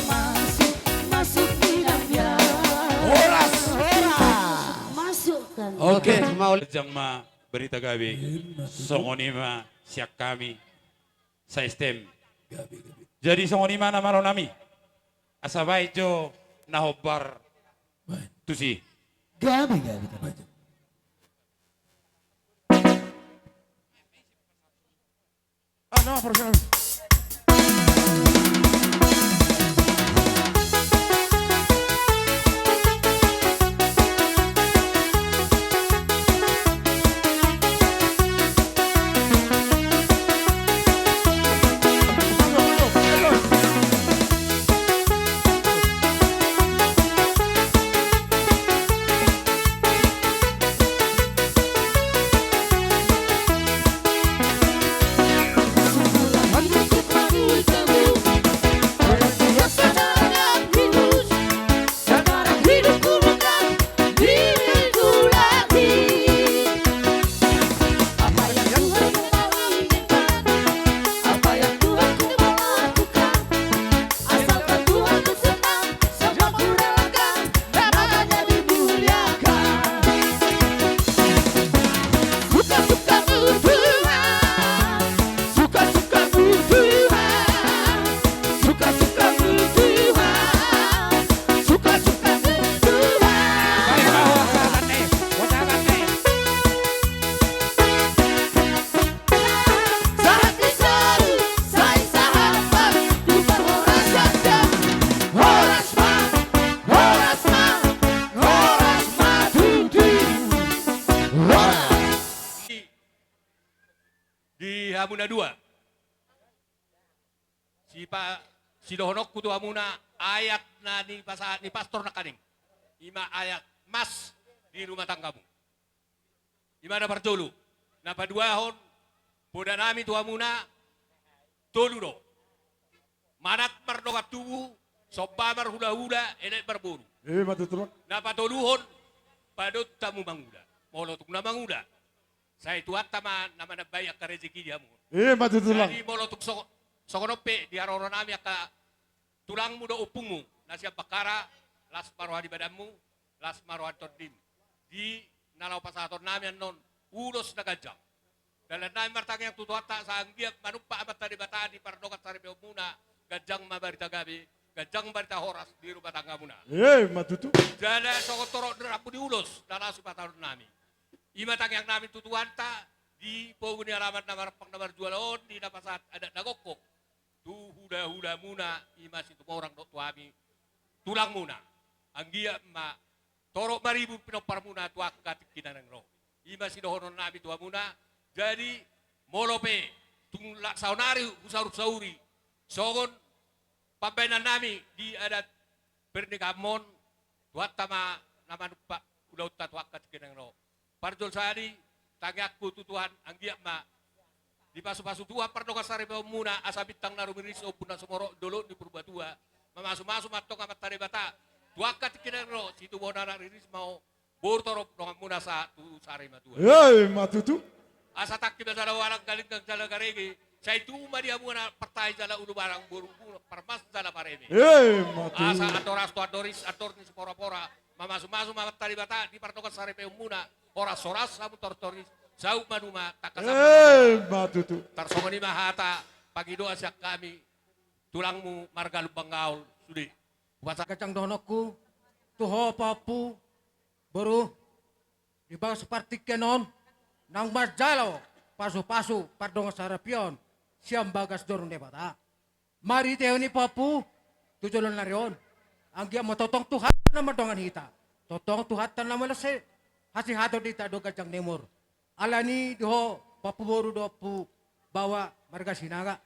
masuk, masuk di dalam dia. Horas, horas. Masuk kan. Oke, mau jang ma berita gabe. Songon i ma sian hami. Saestem. Jadi songon i ma na malo nami. Asa baen jo na hombar tusi. Gabe, gabe, gabe. Ah, no, personal. Horas ma, horas ma, horas ma tutu. Horas. Di hamu na dua. Sipa-, sidohononku tu hamuna ayat na nipasahat ni pastor nangkaning. I ma ayat mas di rumah tanggamu. I ma na parjolo. Na paduahon, poda nami tu hamuna, tolu do. Manat mardongan tubu, somba marhulahula, elek marboru. Eh, ma tutu. Na patoluhon, padot hamu mangula. Molo tung na mangula. Sai Tuhanta ma na manambai angka rezeki di hamu. Eh, ma tutu. Jadi molo tung so-, songon on pe di haroro nami angka tulangmu dohot ompungmu, na sian Bakkara, las ma roha ni badanmu, las ma roha ni tondim. Di na laho pasahaton nami annon, ulos na ganjang. Dalan nami martangiang tu Tuhanta, sai anggiat manumpak Amanta Debata di pardongan saripeonmuna, ganjang ma barita gabe, ganjang barita horas di rumah tanggamuna. Eh, ma tutu. Jala songon torop ni rambu ni ulos, na laho sipasahaton nami. I ma tangiang nami tu Tuhanta, di pogu ni alaman na marampang na marjual on, di na pasahat adat na gokhon. Tu hulahulamuna, i ma Situmorang dohot tu hami, tulangmuna. Anggiat ma, torop maribur pinomparmuna tu angka tingki na naeng ro. I ma sidohonon nami tu hamuna, jadi, molo pe, tung la-, saonari husaursauri, songon, pambahenan nami di adat pernikahanmon, Tuhanta ma na manumpak ulaonta tu angka tingki na naeng ro. Parjolo sahali, tangiangku tu Tuhan, anggiat ma dipasupasu Tuhan pardongan saripeonmuna, asa bintang na rumiris, ombun na sumorop, dolok ni Purbatua, mamasumasu ma antong Amanta Debata tu angka tingki na naeng ro, situbuhon anak riris ma ho, boru torop donganmuna sahat tu sarimatua. Eh, ma tutu. Asa tangki ma jala ualang, galinggang jala garege, sai tubu ma di hamuna partahi jala ulubalang, boru parmas jala pareme. Eh, ma tutu. Asa andor astu, andor isi, andor ni siporapora, mamasumasu ma Amanta Debata di pardongan saripeonmuna, horashorasna hamu tortoris, saut ma numa tangkas. Eh, ma tutu. Tarsongon i ma hata pangidoan sian hami, tulangmu marga Lumban Gaol, sude. Ganjang dohononku tu ho pahompu, boru, di bagas partingkian on, naung manjalo pasupasu pardongan saripeon sian bagas joro ni Debata. Marhitehon i pahompu, tu joloan ni ari on, anggiat ma tongtong Tuhanta na mandongani hita, tongtong Tuhanta na mangihasahon hita dohot ganjang ni umur. Alani i di ho pahompu boru dohot pahompu baoa marga Sinaga,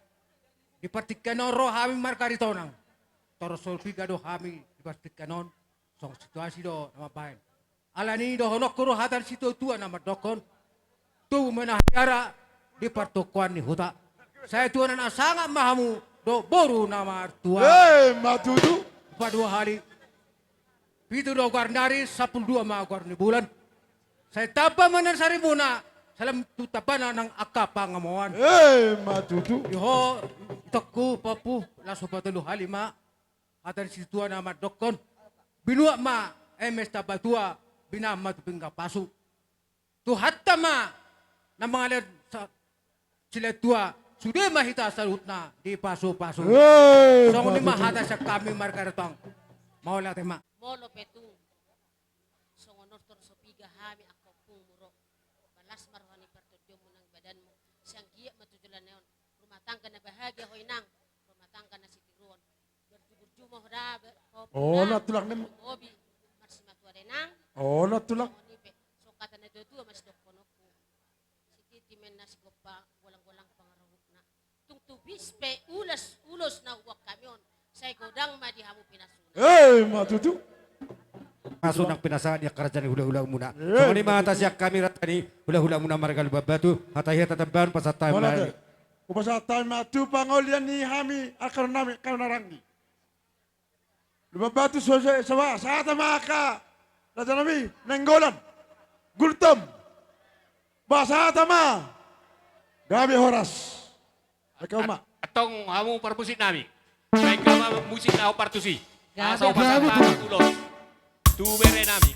di partingkian on ro hami marga Aritonang. Torop so piga do hami di partingkian on, songon situasi do na mambahen. Alani i dohononku do hata ni situatua na mandokkon, tubu ma na hariara di partokoan ni huta. Sai tua na sangap ma hamu dohot boru na martua. Eh, ma tutu. Paduahali. Pitu do goar ni ari, sampulu dua ma goar ni bulan. Sai tamba ma na sarimuna, Salam tu tambana nang angka pangamoan. Eh, ma tutu. Di ho, itongku, pahompu, laos hupatolu hali ma hata ni situa na mandokkon: Binuat ma eme si Tambatua, binahen ma tu pinggan pasu. Tuhanta ma na mangalean sa-, silean tua, sude ma hita saluhutna dipasupasu. Eh, songon i ma tutu. Hata sian hami marga Rautong. Mauliate ma. Molo pe tung songon on tor so piga hami angka ompungmu ro, balas ma roha ni partondionmu nang badanmu. Sai anggiat ma tu joloan on rumah tangga na bahagia ho inang, rumah tangga na sitiruon. Burju-burju ma ho da, ba-, ho. Olo, tulang nem. Hobi marsimatua da inang. Olo, tulang. Songon i pe, songon hata ni natua-tua ma sidohononku: Sititi ma inna sigompa, golang-golang pangarahutna. Tung tubis pe ulos, ulos na huboan hami on, sai godang ma di hamu pinasuna. Eh, ma tutu. Pasu nang pinasahat ni angka raja ni hula-hulamuna. Eh, ma tutu. Songon i ma hata sian hami raja ni hula-hulamuna marga Lumban Batu, hata hira tatambaon pasahat hami ma. Mauliate. Hupasahat hami ma tu pangoli ni hami angka dongan nami, angka dongan ranggi. Lumban Batu, so, so, so, sahata ma angka raja nami Nainggolan, Gultom. Ba sahata ma. Gabe horas. Angka uma. At-, antong hamu parmusik nami. Baen ma musik na hombar tusi. Gabe. Asa hupasahat hami ulos tu bere nami.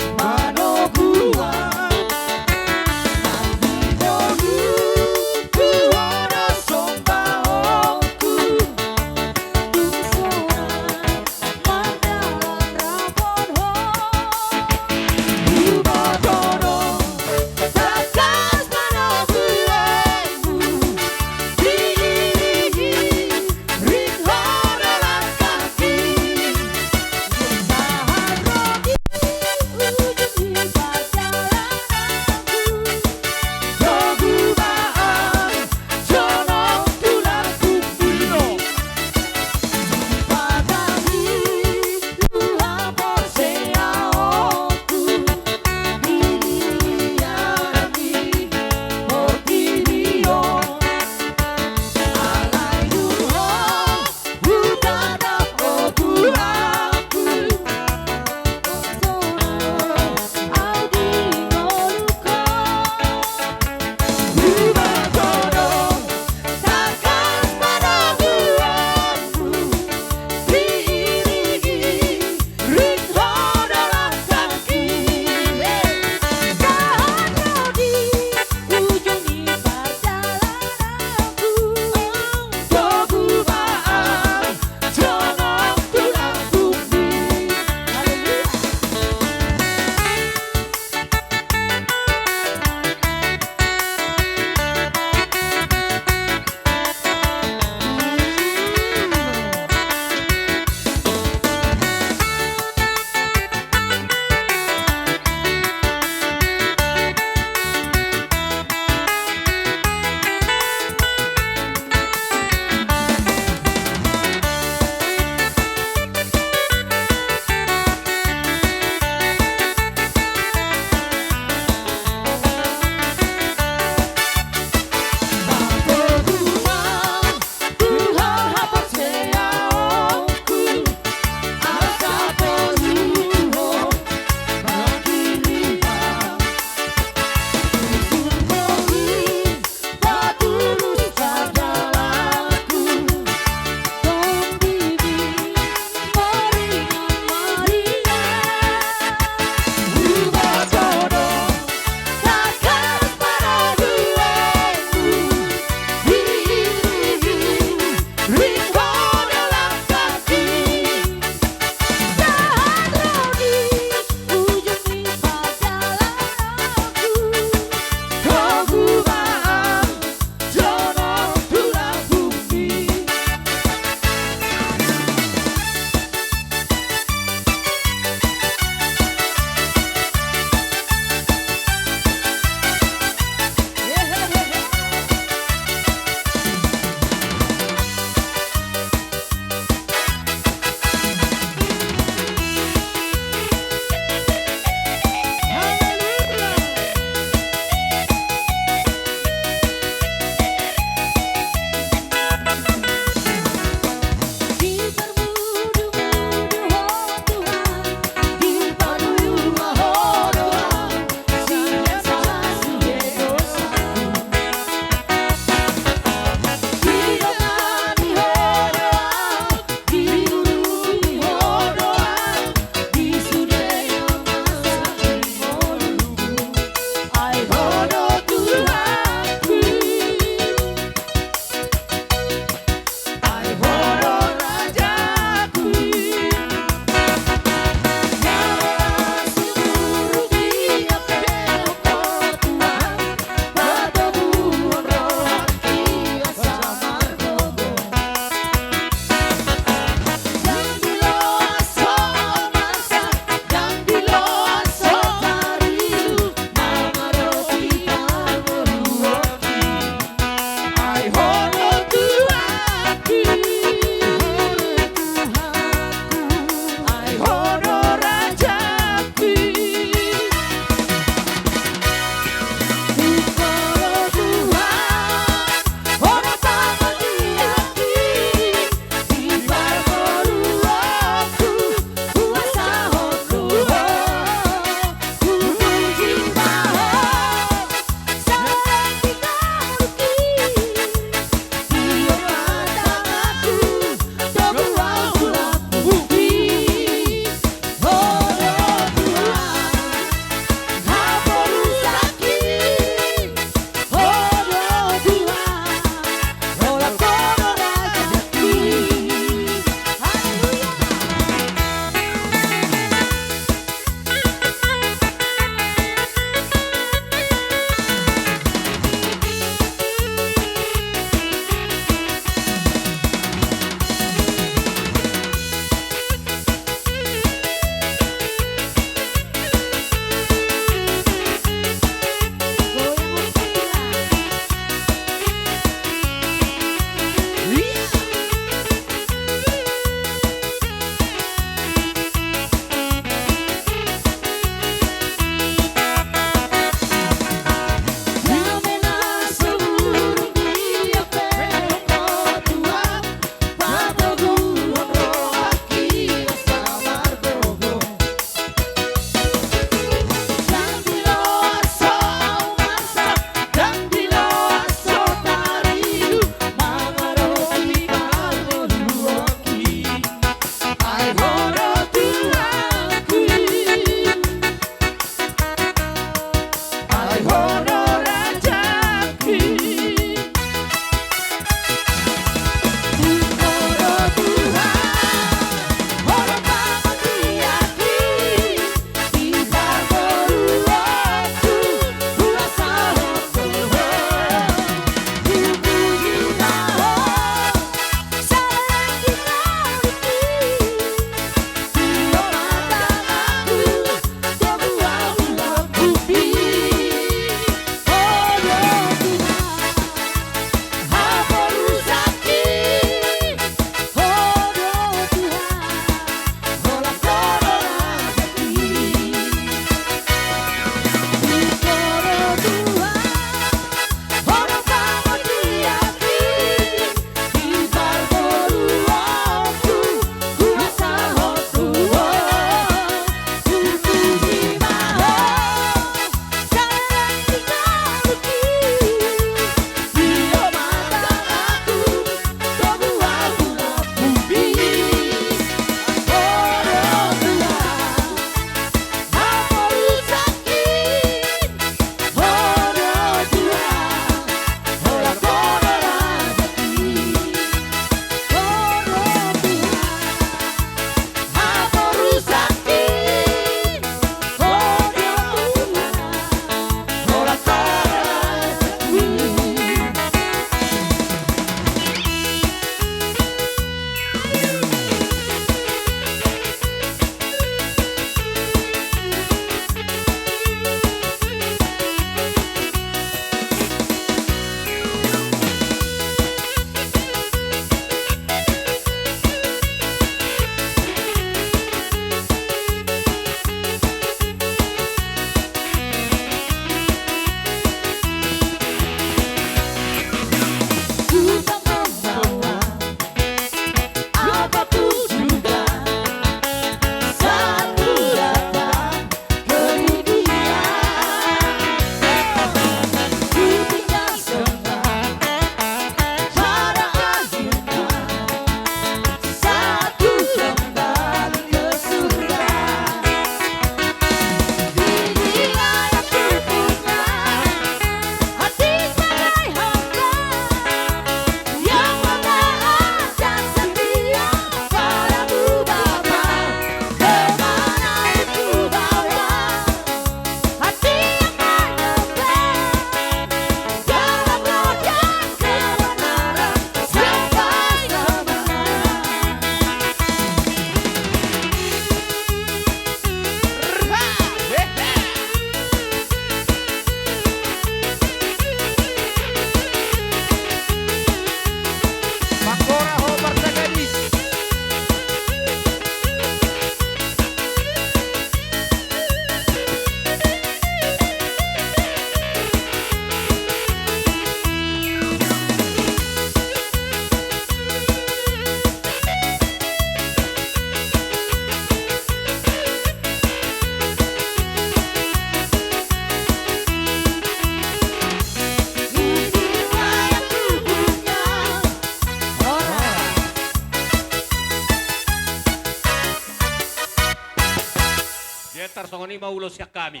ma ulos sian hami.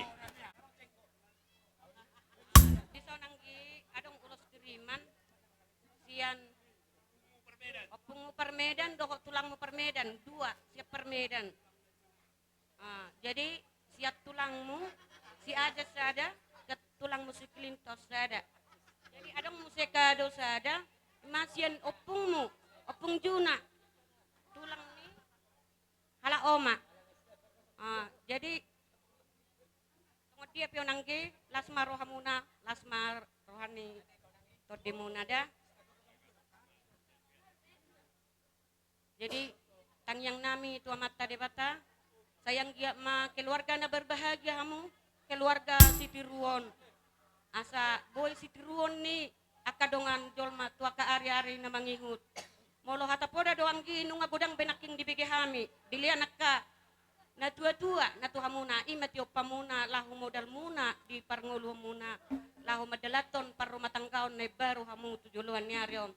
Dison anggi adong ulos kiriman sian ompungmu parmedan dohot tulangmu parmedan, dua sian parmedan. Ah, jadi sian tulangmu si Aja sada, sian tulangmu si Klintos sada. Jadi adong muse kado sada, ima sian ompungmu, ompung Juna, tulang ni halak Oma. Ah, jadi songon dia pe on anggi, las ma rohamuna, las ma roha ni tondimuna da. Jadi tangiang nami tu Amanta Debata, sai anggiat ma keluarga na berbahagia hamu, keluarga sitiruon. Asa boi sitiruon ni angka dongan jolma tu angka ari-ari na mangihut. Molo hata poda do anggi nunga godang be nangkin dibege hami, dilean angka na tua-tua na tu hamuna, ima tiompamuna laho modalmuna di parngoluonmuna, laho mandalanhon parrumatanggaon na imbaru hamu tu joloan ni ari on.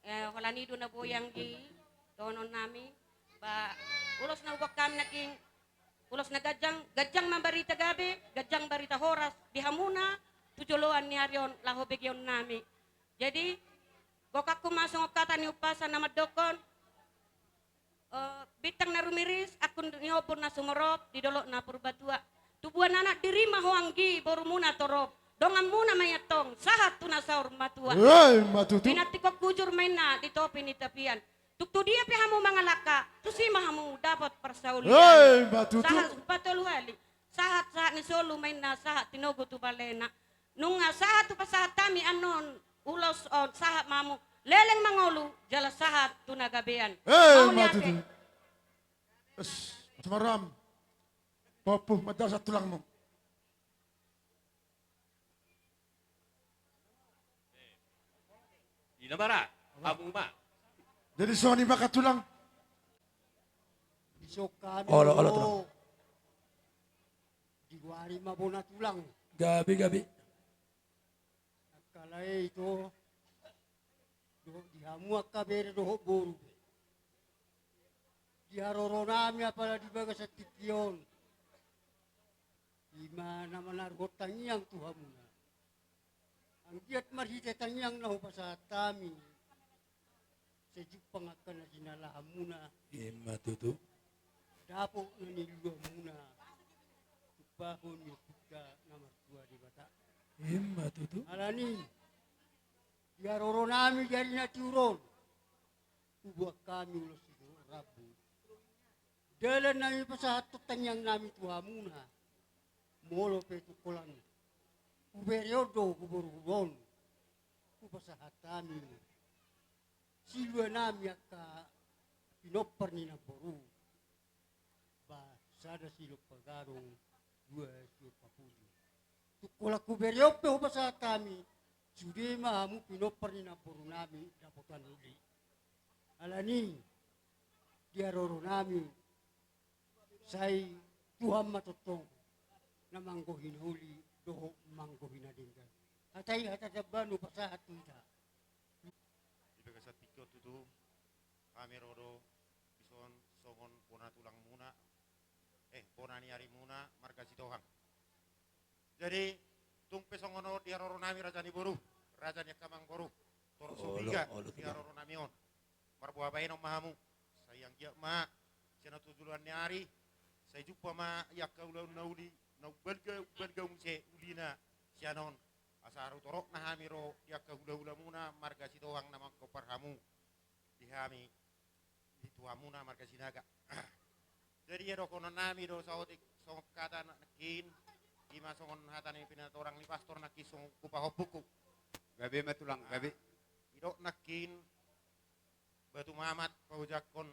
Eh, holan i do na boi anggi dohonon nami, ba ulos na huboan hami nangkin, ulos na ganjang, ganjang ma barita gabe, ganjang barita horas di hamuna tu joloan ni ari on laho begeon nami. Jadi gokakku ma songon hata ni umpasa na mandokkon, eh, bintang na rumiris, angkun ni ombun na sumorop di dolokna Purbatua. Tubuan anak diri ma ho anggi borumuna torop, donganmuna ma i antong sahat tu na saur matua. Emma tutu. Pinantikhon hujur ma inna di topi ni tapian. Tung tu dia pe hamu mangalangka, tusi ma hamu dapot parsaulian. Emma tutu. Sahat patolu hali, sahat-sahat ni solu ma inna sahat tinogu tu balena. Nunga sahat hupasahat hami annon ulos on, sahat ma hamu leleng mangolu jala sahat tu na gabean. Emma tutu. Es, Mas Maram. Pompu, mandasat tulangmu. Ina bara, hamu ma. Jadi songon i ma angka tulang. Olo, olo, tulang. Digoari ma bona tulang. Gabe, gabe. Angka lae ito, dohot di hamu angka bere dohot boru pe. Di haroronami apala di bagasan tingki on, ima na manaruhon tangiang tu hamuna. Anggiat marhite tangiang na hupasahat hami, sai jumpang angka na jinalahanmuna. Emma tutu. Dapot na niluamuna, tumpahon ni ompunta na martua Debata. Emma tutu. Alani i, di haroronami di ari na tiur on, huboan hami ulos sitorop rambu. Dalan nami pasahathon tangiang nami tu hamuna. Molo pe tung holan hubereon do huboruhon, hupasahat hami silua nami angka pinompar ni namboru. Ba sada silompa gadong, dua silompa pudi. Tung holan hubereon pe hupasahat hami, sude ma hamu pinompar ni namboru nami dapotan uli. Alani i, di haroronami, sai Tuhan ma tongtong na manggohi na uli dohot manggohi na denggan. Hata i hata tamba na hupasahat tu hita. Di bagasan tingki on tutu, hami ro do dison songon bona tulangmuna, eh, bona ni arimuna marga Sitohang. Jadi tung pe songon on di haroronami raja ni boru, raja ni angka amangboru, torus so piga di haroronami on. Marboa bahenon ma hamu, sai anggiat ma sian on tu joloan ni ari, sai jumpa ma i angka ulaon na uli, na umbalga, umbalga muse ulina sian on. Asa haru torop na hami ro di angka hulahulamuna marga Sitohang na mangkompar hamu di hami, di tu hamuna marga Sinaga. Jadi ia dohononnami do saotik songon hata nangkin, ima songon hata ni pinatorang ni pastor nangkin songon hupahompungku. Gabe ma tulang, gabe. Didok nangkin batu mamat paojakhon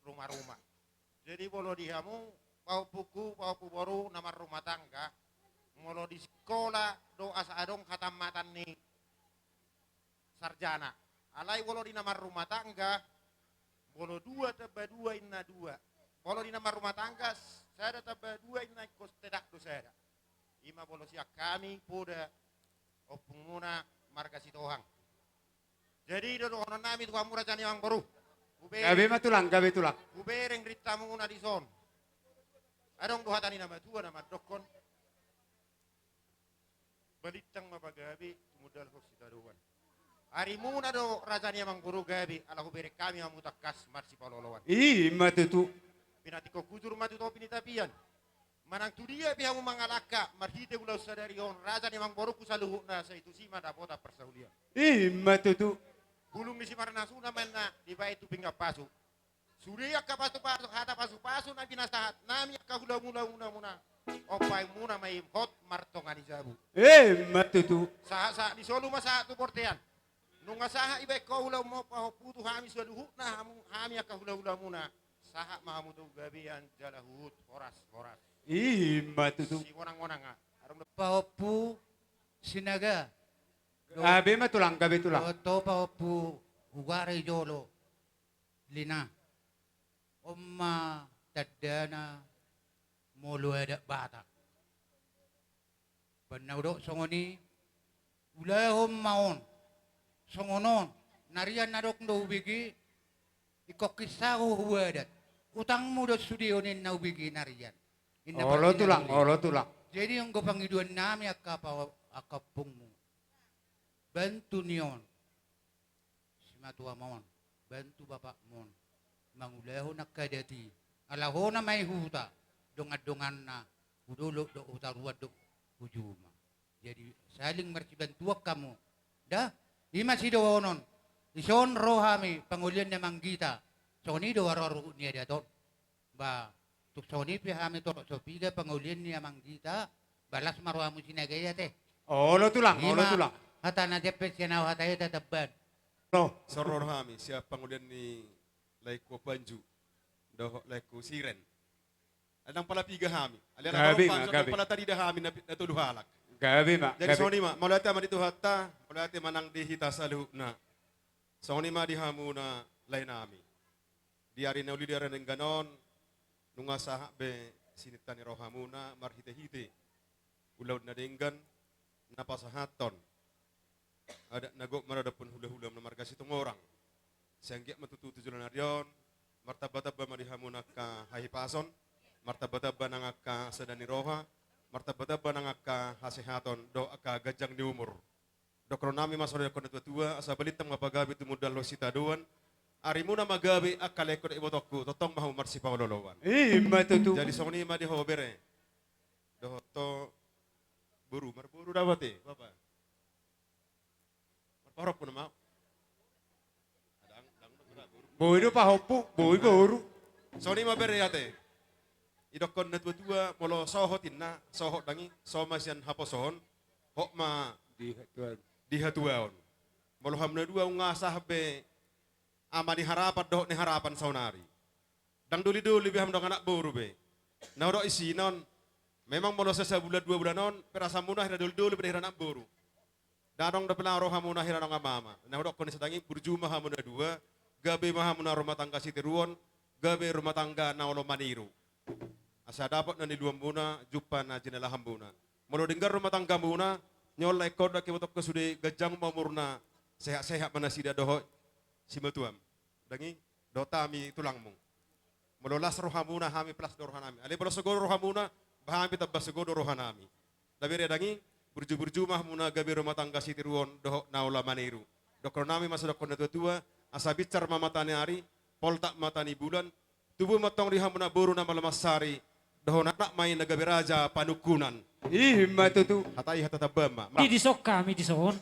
ruma-ruma. Jadi molo di hamu pahompungku, pahompu boru na marrumah tangga, molo di sikola do asa adong hatamatan ni sarjana. Alai molo di na marrumah tangga, molo dua tamba dua inna dua. Molo di na marrumah tangga, sada tamba dua inna ingkon tetap do sada. Ima molo sian hami poda ompungmuna marga Sitohang. Jadi do dohononnami tu hamu raja ni amangboru. Gabe ma tulang, gabe tulang. Hubereng rintamuna dison. Adong do hata ni na matua na mandokkon, balintang ma pagabe tumundalhon sitadoan. Arimuna do raja ni amangboru gabe, ala hubereng hami hamu tangkas marsipaolooloan. I ma tutu. Pinantikhon hujur ma tu topi ni tapian. Manang tu dia pe hamu mangalangka marhite ulaon sadari on, raja ni amangborungku saluhutna, sai tusi ma dapotan parsaulian. I ma tutu. Bulung ni simarnasuna ma na dibaen tu pinggan pasu. Sude angka pasupasu, hata pasupasu na pinasahat nami angka hulahula muna, on baen muna ma i hot martonga ni jabu. I ma tutu. Sahat, sahat ni solu ma sahat tu bortean. Nunga sahat dibaen ho ulaonmu pahompu tu hami saluhutna, hamu, hami angka hulahula muna. Sahat ma hamu tu gabean jala huhut horas horas. I ma tutu. Simonang monang, ah. Adong do pahompu Sinaga. Gabe ma tulang, gabe tulang. Dohot ho pahompu Ugarejolo. Lina. On ma tandana molo adat Batak. Baen na hudok songon i, ulahon ma on. Songon on, narian na adong do hubege, ingkon hinsa ho hu adat. Utangmu do sude on, ninna hubege narian. Ninna. Olo tulang, olo tulang. Jadi anggo pangidoan nami angka pa-, angka ompungmu. Bantu ni on. Simatuam on, bantu bapakmu on mangulahon angka adat i. Ala hona ma i huta, dongandonganna, hu dolok dohot hu toruan dohot hu juma. Jadi saling marsibantuan hamu. Da, i ma sidohonon. Dison ro hami pangolian ni amang gita. Songon i do aruaru ni adat on. Ba, tung songon i pe hami torop so piga pangolian ni amang gita, ba las ma rohamu Sinaga i ate. Olo tulang, olo tulang. Hata na jeppes sian au hata i tatambaon. Olo. Dison ro hami sian pangolian ni laengku Ompu Anju dohot laengku Siren. Ndang pala piga hami. Alai na gabe ma, gabe. Ndang pala tarida hami na pi-, na tolu halak. Gabe ma, gabe. Jadi songon i ma, mauliate ma di Tuhanta, mauliate ma nang di hita saluhutna. Songon i ma di hamuna lae nami. Di ari na uli di ari na denggan on, nunga sahat be sininta ni rohamuna marhitehite ulaon na denggan na pasahathon adat na gok maradophon hulahula na marga Situmorang. Sai anggiat ma tutu tu joloan ari on, martambatamba ma di hamuna angka hahipason, martambatamba nang angka sada ni roha, martambatamba nang angka hasehaton dohot angka ganjang ni umur. Dohonon nami ma songon na nidok ni natuatua, asa balintang ma pagabe tumundalhon sitadoan, arimuna ma gabe angka laengku dohot ibotongku, tongtong ma hamu marsipaolooloan. I ma tutu. Jadi songon i ma di ho bere. Dohot ho boru, marboru do au ate, bapa. Marpahompuna ma. Boi do pahompu, boi boru. Songon i ma bere ate. Didokkon natuatua, molo sohot ninna, sohot ndang i, so ma sian haposoon, hot ma di hatuaon. Di hatuaon. Molo hamu na dua nunga sahat be ama ni harapan dohot ni harapan saonari. Ndang dolidoli be hamu dohot anak boru be. Na hudok i sinon, memang molo sai sabulan dua bulan on, perasaanmuna hira dolidoli be da hira anak boru. Ndang adong dope langa rohamuna hira na amama. Na hudokkon i sadari on, burju ma hamu na dua, gabe ma hamu na rumah tangga sitiruon, gabe rumah tangga na olo maniru. Asa dapot na niluanmuna, jumpang na jinalahanmuna. Molo denggan rumah tanggamuna, nyola ingkon dohot ibotongku sude ganjang ma umurna, sehat-sehat ma nasida dohot simatuam. Ndang i, dohot hami tulangmu. Molo las rohamuna, hami pe las do rohanami. Alai molo sogo do rohamuna, ba hami pe tamba sogo do rohanami. Ndang bere ndang i, burju-burju ma hamuna gabe rumah tangga sitiruon dohot na olo maniru. Dohonon nami ma songon na nidok ni natuatua, asa binsar ma mata ni ari, poltak mata ni bulan, tubu ma antong di hamuna boru na malo mansari, dohot anak ma i na gabe raja panungkunan. I ma tutu. Hata i hata tambaon ma. Di, dison hami dison.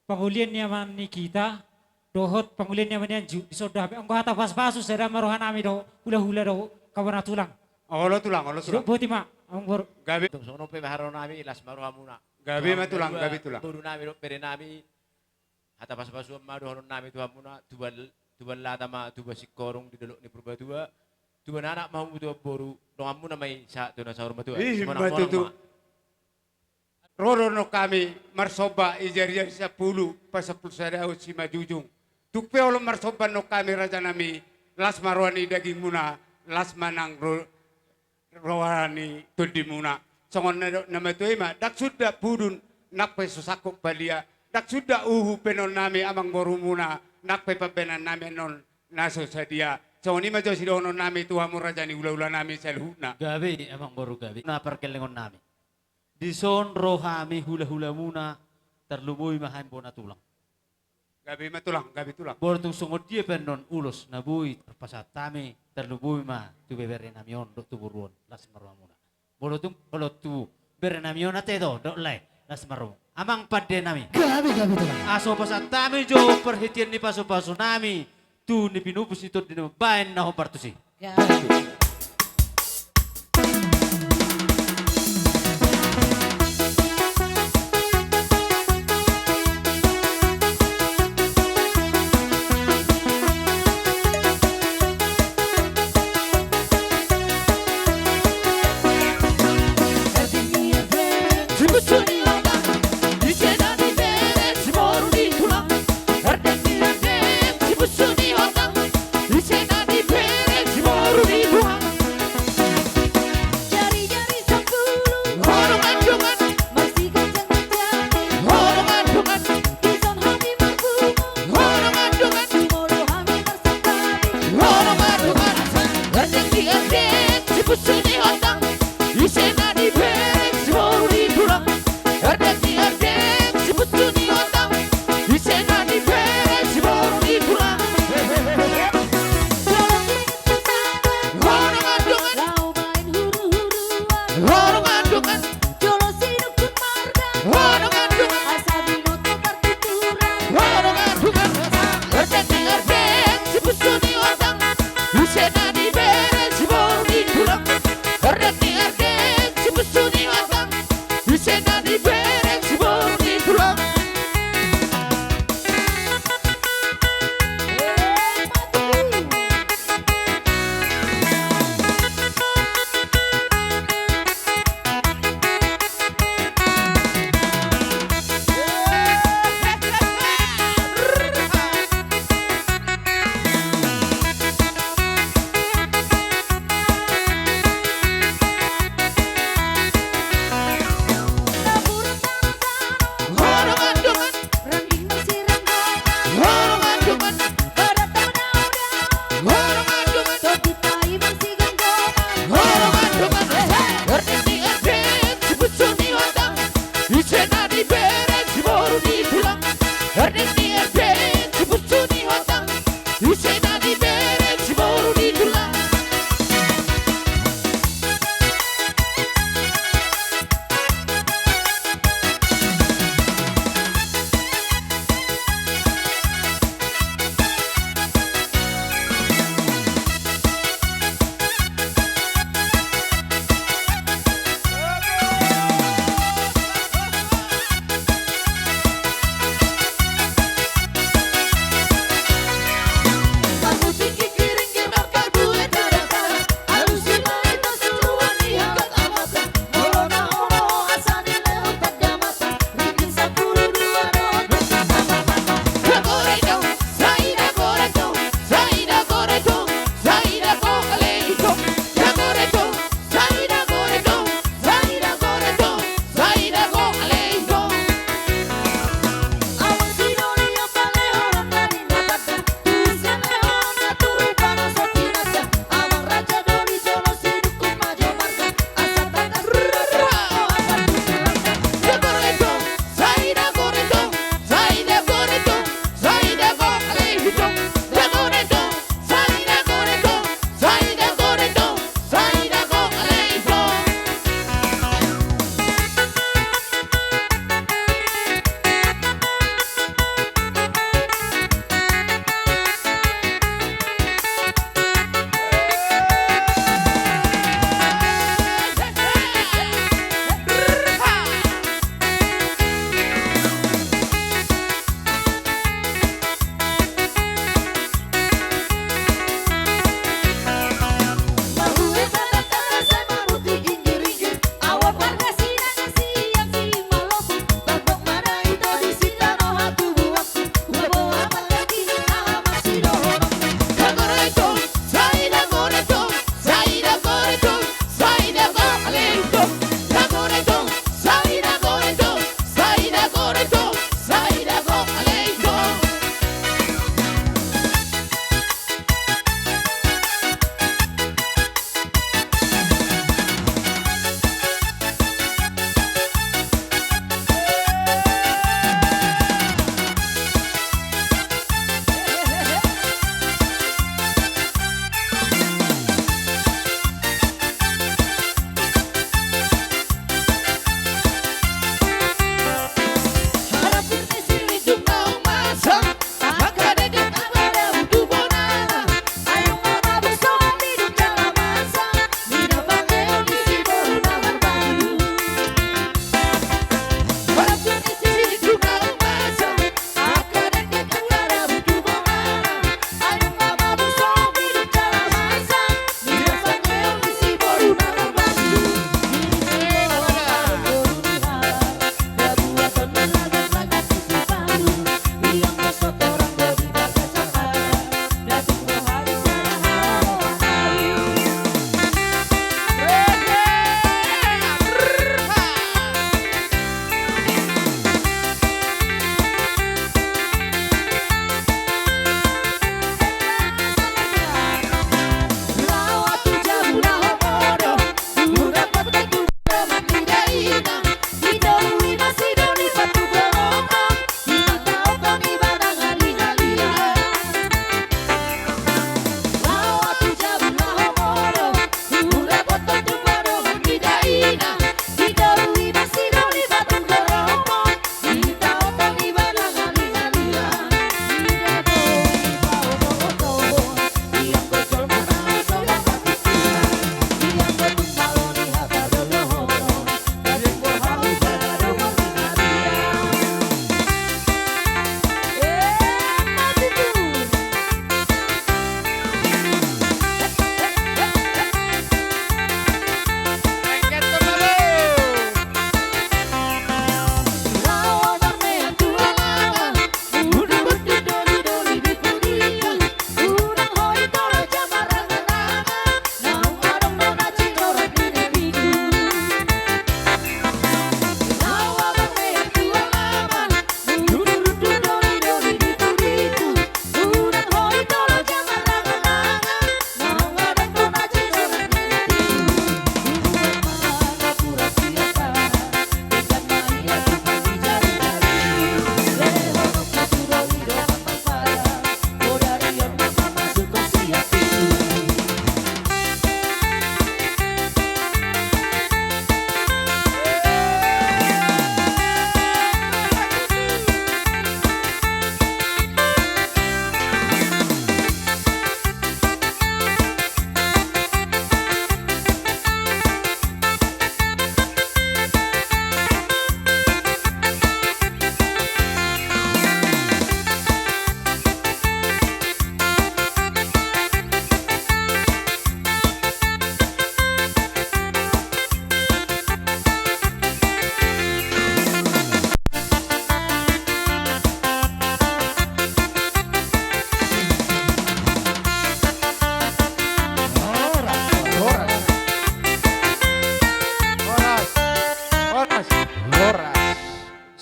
Pangolian ni ama ni hita, dohot pangolian ni ama ni Anju, dison do hami. Anggo hata pasu-pasu, sada ma rohanami dohot hulahula dohot hamu na tulang. Olo tulang, olo tulang. Sidok boti ma, amangboru. Gabe. Tung songon on pe ma haroronami, las ma rohamuna. Gabe ma tulang, gabe tulang. Borunami dohot berenami, hata pasu-pasuon ma dohononnami tu hamuna, tuba, tuba lata ma, tuba singkoru di dolok ni Purbatua, tuba anak ma hamu tu boru, donganmuna ma i sahat tu na saur matua. I ma tutu. Ro do nang hami marsomba i jari-jari sampulu, pasampulu sada on simanjujung. Tung pe olo marsomba nang hami rajanami, las ma roha ni dagingmuna, las ma nang ro-, roha ni tondimuna. Songon na nidok ni natuatua i ma, ndang suda pudun, nang pe so sangkot palia, ndang suda uhum pe annon nami amangborumuna, nang pe pambahenannami annon na so sadia. Songon i ma jo sidohonon nami tu hamu raja ni hula-hula nami saluhutna. Gabe, amang boru, gabe. Na pargellengon nami. Dison ro hami hula-hula muna, tarlumobi ma hami bona tulang. Gabe ma tulang, gabe tulang. Molo tung songon dia pe annon ulos na boi tarpasahat hami, tarlumobi ma tu bebere nami on dohot tu boru on, las ma roha muna. Molo tung, molo tu bere nami on ate do, dohot lae, las ma roha muna. Amang pande nami. Gabe, gabe tulang. Asa pasahat hami jo parhitean ni pasu-pasu nami, tu na pinupus ni tondi na mambahen na hombar tusi. Ya.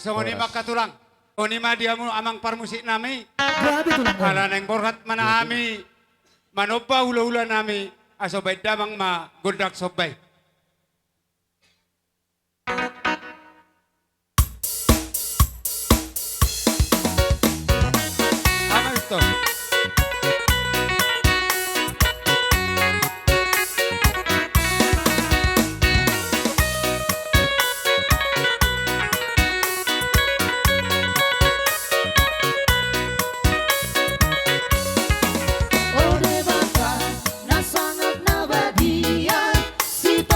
Songon i ma angka tulang. Songon i ma di hamu amang parmusik nami. Gabe tulang. Ala naeng borhat ma hami manomba hulahula nami, asa baen damang ma gondang somba i. Amang Istor. O Debata na sangap na badia, sita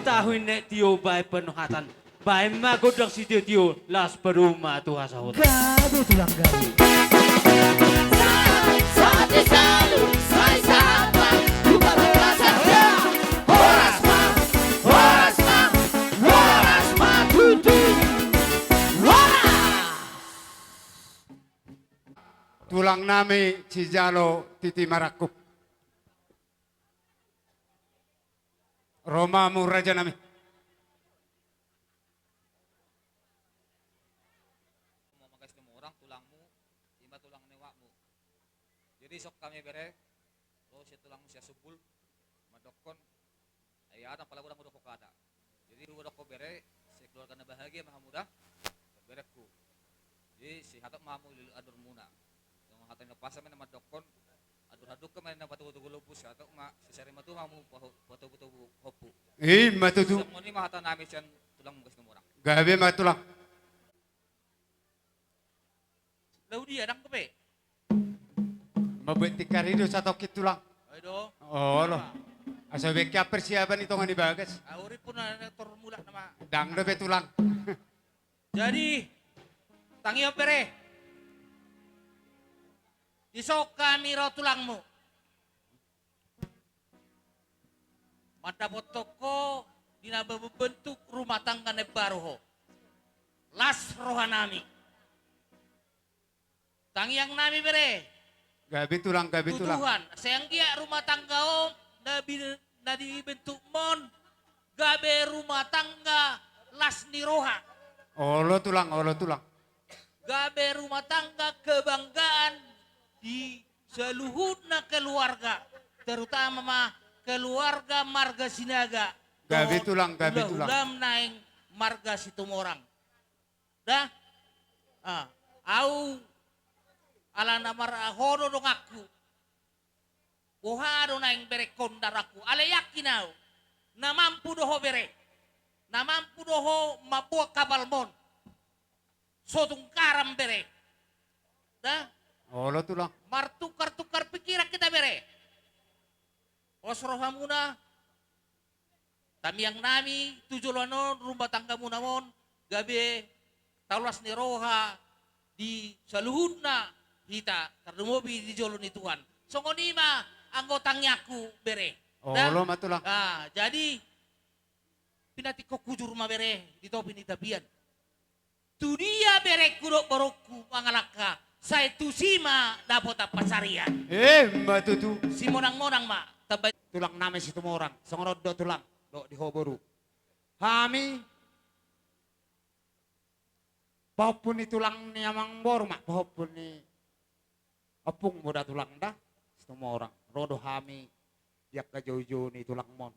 tahu i, nek tio baen penuhatan. Baen ma gondang sitio-tio, laos padomu ma tu hasahuton. Gabe tulang, gabe. Satu satu, sai sahata, buka bola saja. Horas ma, horas ma, horas ma tutu. Horas. Tulang nami sijalo titi marangkup. Ro ma hamu raja nami. Mamagas ni orang tulangmu, ima tulang ni uakmu. Jadi, dison hami bere, ro sian tulangmu sian Sumbul, mandokkon, ai adong pala godang hudok hata. Jadi, hudok bere, sekeluarga na bahagia ma hamu da, berengku. Jadi, sihaton ma hamu lilu andormuna. Songon hata ni umpasa ma na mandokkon, andor halumpang ma na patogu-togu lombu, sihaton ma, sisari matua ma hamu paho-, patogu-togu hompu. Ima tutu. Songon i ma hata nami sian tulang Bagas Situmorang. Gabe ma tulang. Laho dia, dang dope. Mambuat tikar i do satongkin tulang. Ai do. Olo. Asa bengke persiapan i tonga ni bagas. Auri pun ada tor mulak nama. Dang dope tulang. Jadi, tangiang bere. Dison hami ro tulangmu. Mandapothon ho di na mambentuk rumah tangga na imbaru ho. Las roha nami. Tangiang nami bere. Gabe tulang, gabe tulang. Tu Tuhan, sai anggiat rumah tangga on na bi-, na dibentukmon, gabe rumah tangga las ni roha. Olo tulang, olo tulang. Gabe rumah tangga kebanggaan di saluhutna keluarga, terutama ma keluarga marga Sinaga. Gabe tulang, gabe tulang. Dohot hula-hulam naeng marga Situmorang. Da? Ah, au alana mar-, ho do donganku. Boha do naeng berengkon da rohangku. Alai yakin au. Na mampu do ho bere. Na mampu do ho mamboan kapalmon. So tung garam bere. Da? Olo tulang. Martukar-tukar pikiran hita bere. Pos rohamuna. Tangiang nami tu joloan on rumah tanggamuna on gabe taulas ni roha di saluhutna hita tarlumobi di jolo ni Tuhan. Songon i ma anggo tangiangku bere. Da? Olo ma tulang. Ah, jadi pinantikhon hujur ma bere di topi ni tapian. Tudia berengku dohot borungku mangalangka, sai tusi ma dapotan pansarian. Ima tutu. Simonang-monang ma, tamba. Tulang nami Situmorang, songon on do tulang, dohot di ho boru. Hami, pahompu ni tulang ni amangboru ma, pahompu ni ompungmu da tulang da, Situmorang, ro do hami di angka joujou ni tulangmon.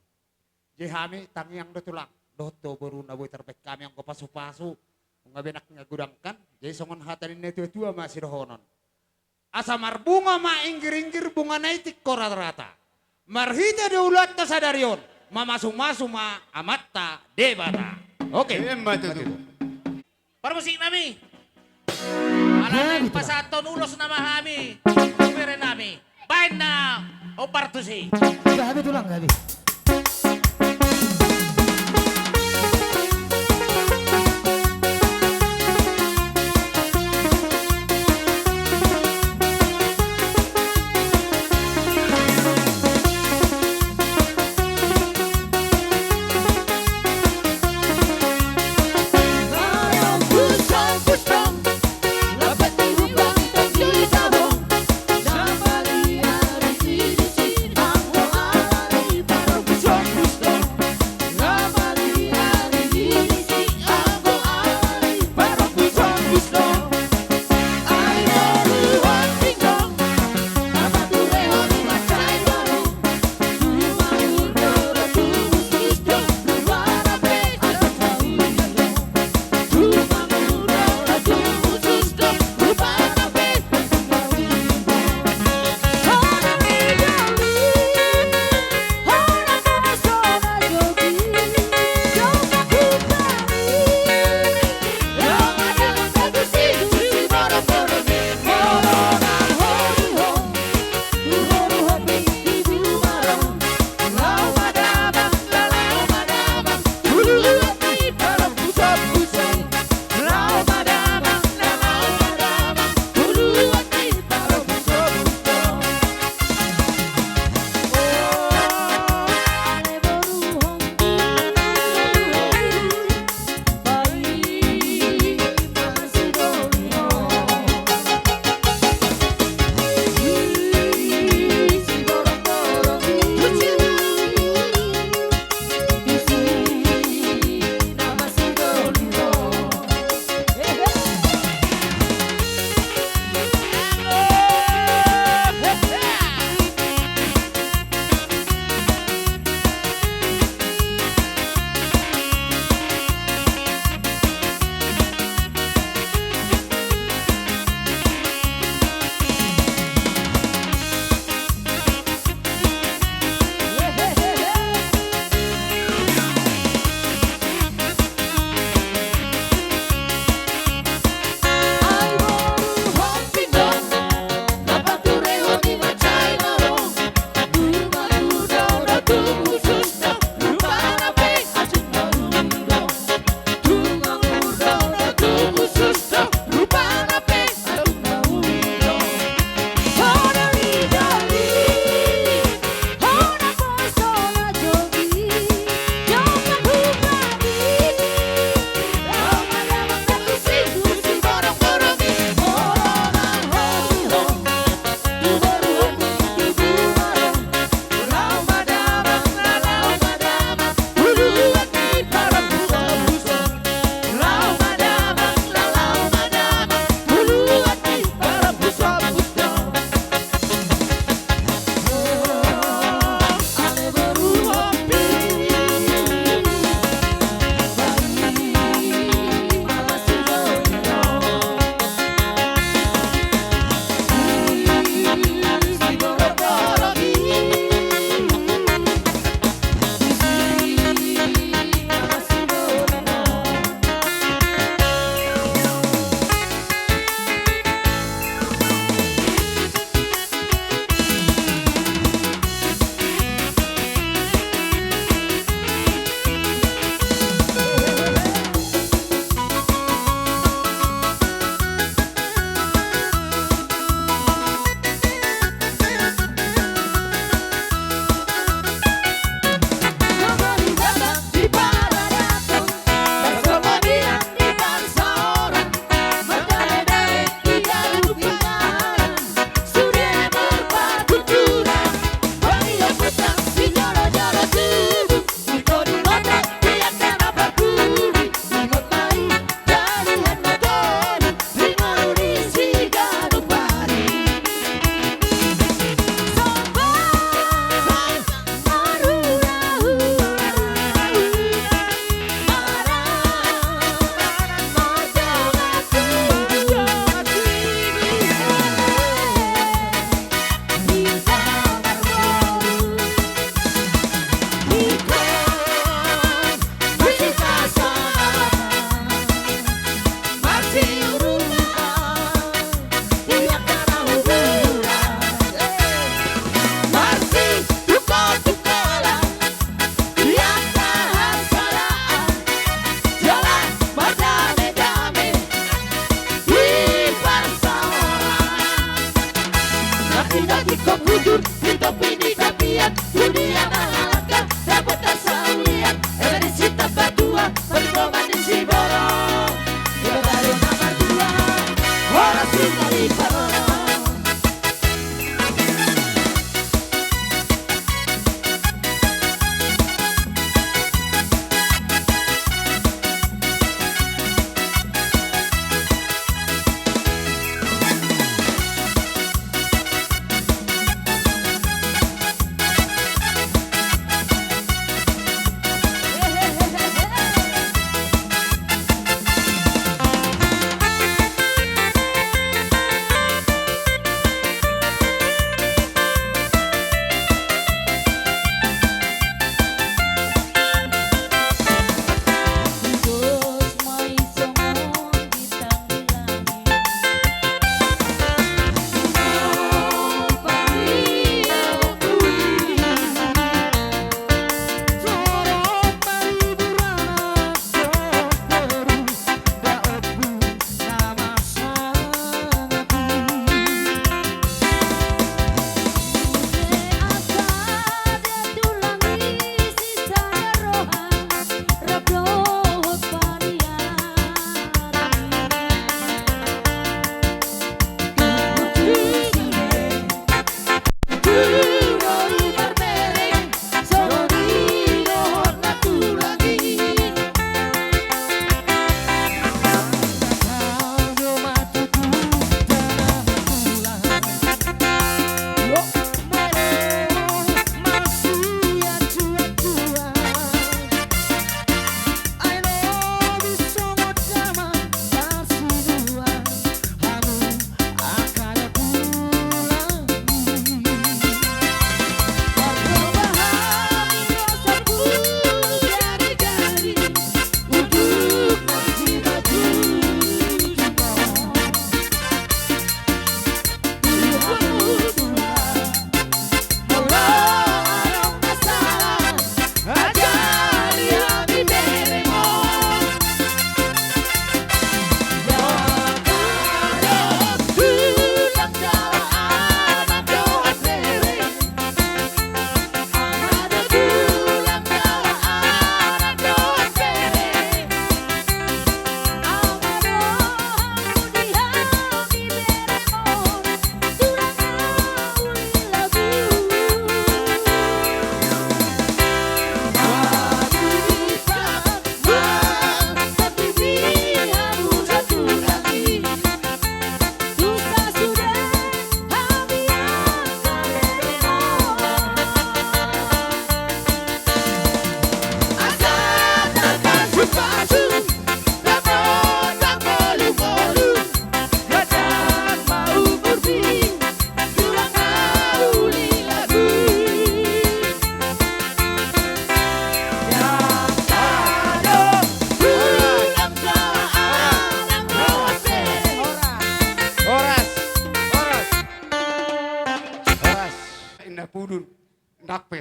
Jadi hami tangiang do tulang, dohot tu boru na boi tarbaen hami anggo pasupasu, nunga be nangkin godangkan, jadi songon hata ni natuatua ma sidohonon. Asa marbunga ma inggiringgir bungana i tingko ratarata. Marhite do ulaonta sadari on, mamasumasu ma Amanta Debata. Oke. Ima tutu. Parmusik nami. Alana pasahathon ulos nama hami tu bere nami. Baen na ombar tusi. Gabe tulang, gabe.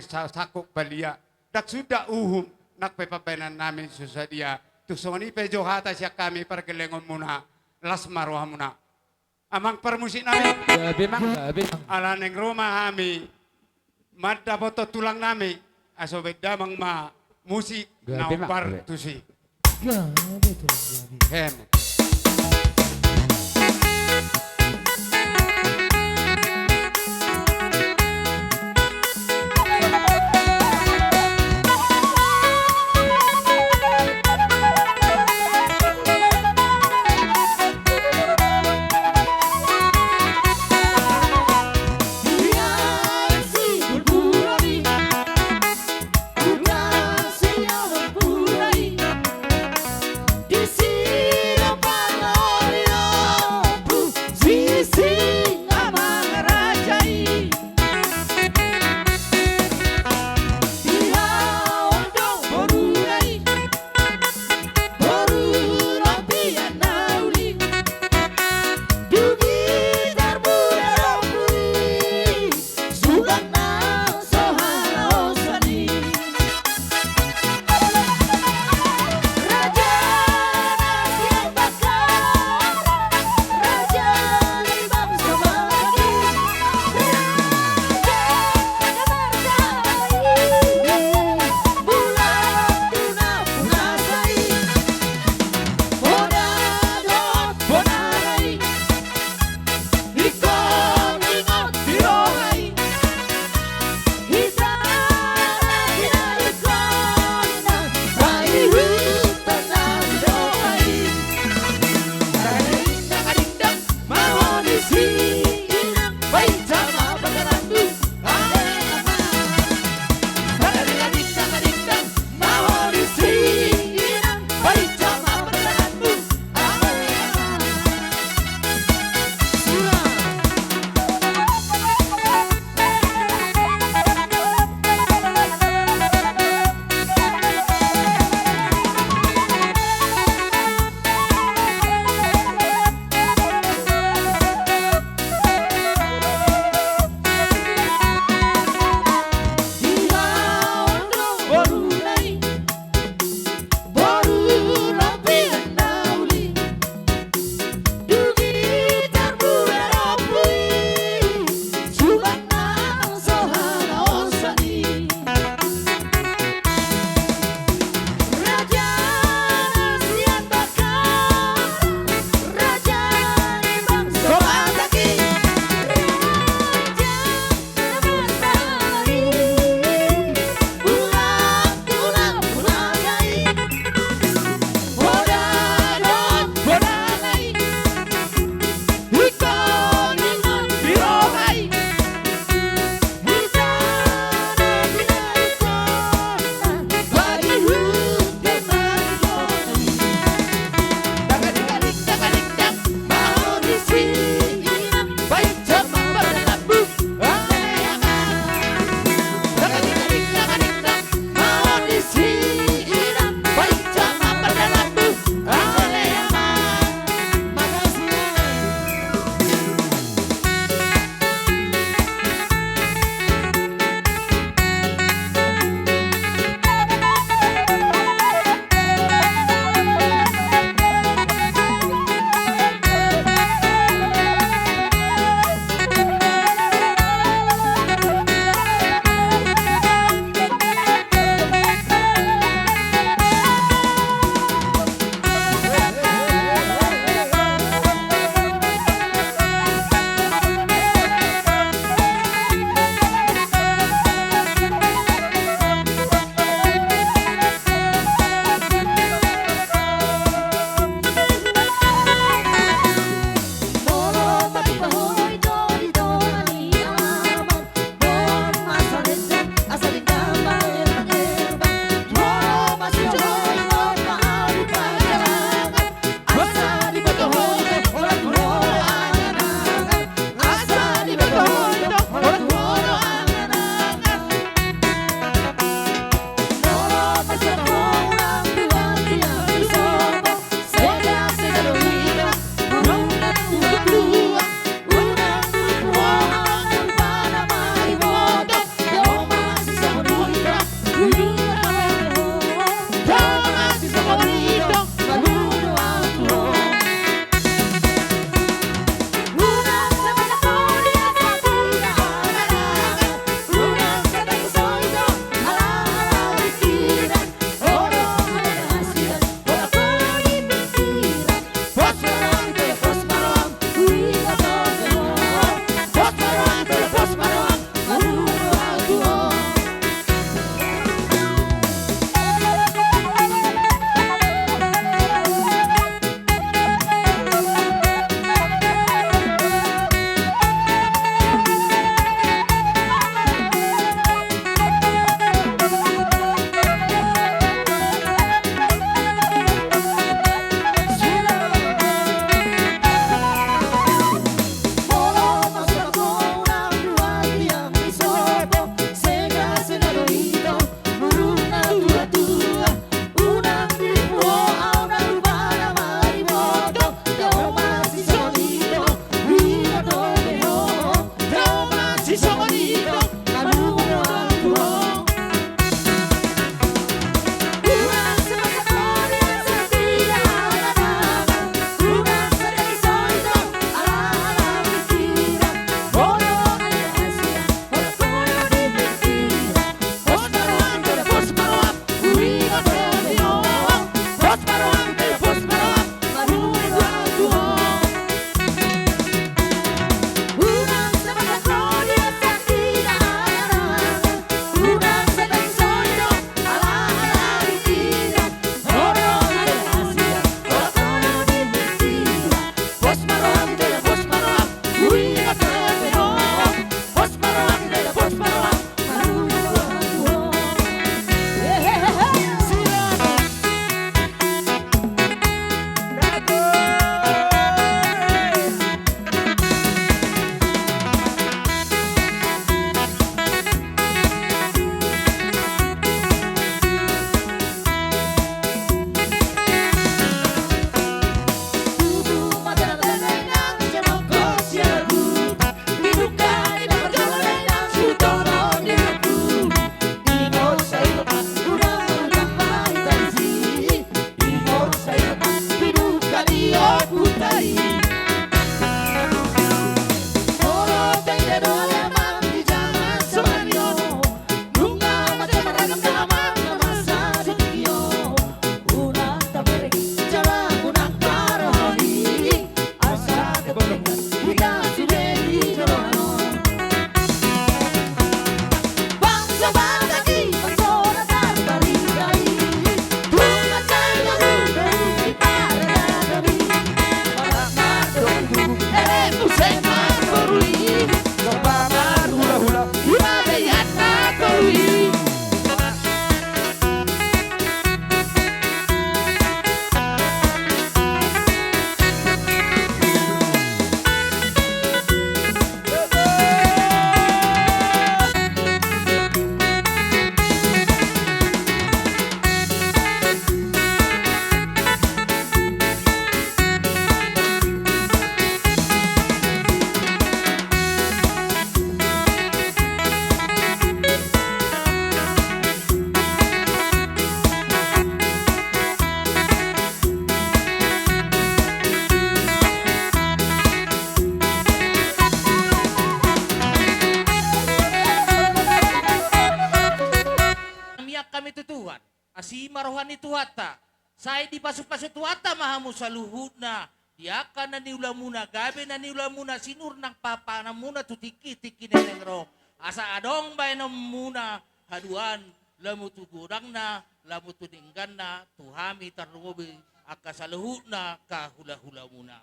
sa-, sangkop balia. Ndang suda uhum, nang pe pambahenan nami so sadia. Tung songon i pe jo hata sian hami pargellengonmuna, las ma rohamuna. Amang parmusik nami. Gabe, Mang, gabe, Mang. Ala naeng ro ma hami mandapothon tulang nami, asa baen damang ma musik na hombar tusi. Gabe, Tulang, gabe. Hem. Ai dipasupasu Tuhanta ma hamu saluhutna, di angka na niulamuna, gabe na niulamuna sinur nang pahananmuna tu tingki, tingki na naeng ro. Asa adong baenonmuna haduan, lamu tu godangna, lamu tu dengganna, tu hami tarlumobi angka saluhutna angka hulahulamuna.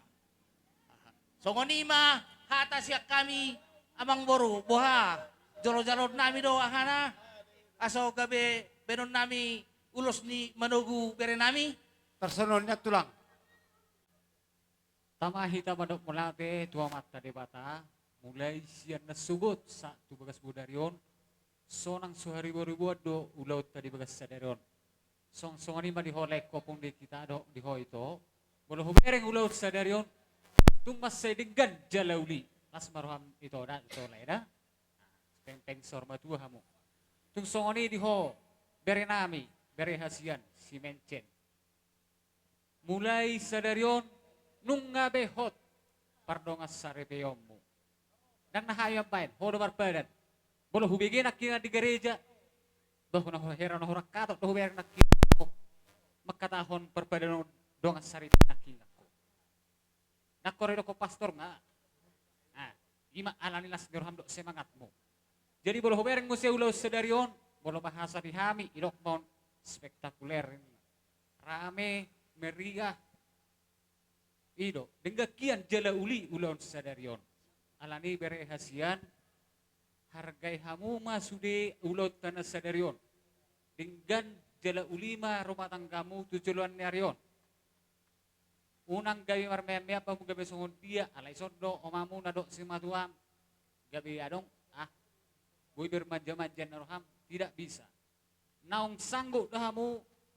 Songon i ma hata sian hami, amangboru, boha, jolojolonnami do aha na, asa gabe baenonnami ulos ni manogu berenami. Tarsongon on nian tulang. Tama hita mandok mauliate tu Amanta Debata, mulai sian na sogot sahat tu bagas bodari on, sonang so haribo-riboan do ulaonta di bagas sadari on. Song, songon i ma di ho laengku, ompung di hita dohot di ho ito, molo hubereng ulaon sadari on, tung mansai denggan jala uli. Las ma roham ito da, ito lae da. Pengpeng saur matua hamu. Tung songon i di ho berenami, bere hasian, si Mencen. Mulai sadari on, nunga be hot pardongansaripeonmu. Ndang na hami mambaen, ho do marpadan. Molo hubege nangkiningan di gareja, bah, na ho hera na ho rangkatok do hubereng nangkiningan, mangkatahon parpadanon dongan saripe nangkiningan ho. Nangkon ro didokkon pastor nga. Ah, i ma alani las ni roham dohot semangatmu. Jadi molo hubereng muse ulaon sadari on, molo bahasa di hami, didok ma on spektakuler, rame, meriah. I do, denggan hian jala uli ulaon sadari on. Alani bere hasian, hargai hamu ma sude ulaonta na sadari on. Denggan jala uli ma rumah tanggamu tu joloan ni ari on. Unang gabe marmeam-meam hamu gabe songon dia, alai songon do omamuna dohot simatuam. Gabe adong, ah, boi bermanja-manja na roham, tidak bisa. Naung sanggup do hamu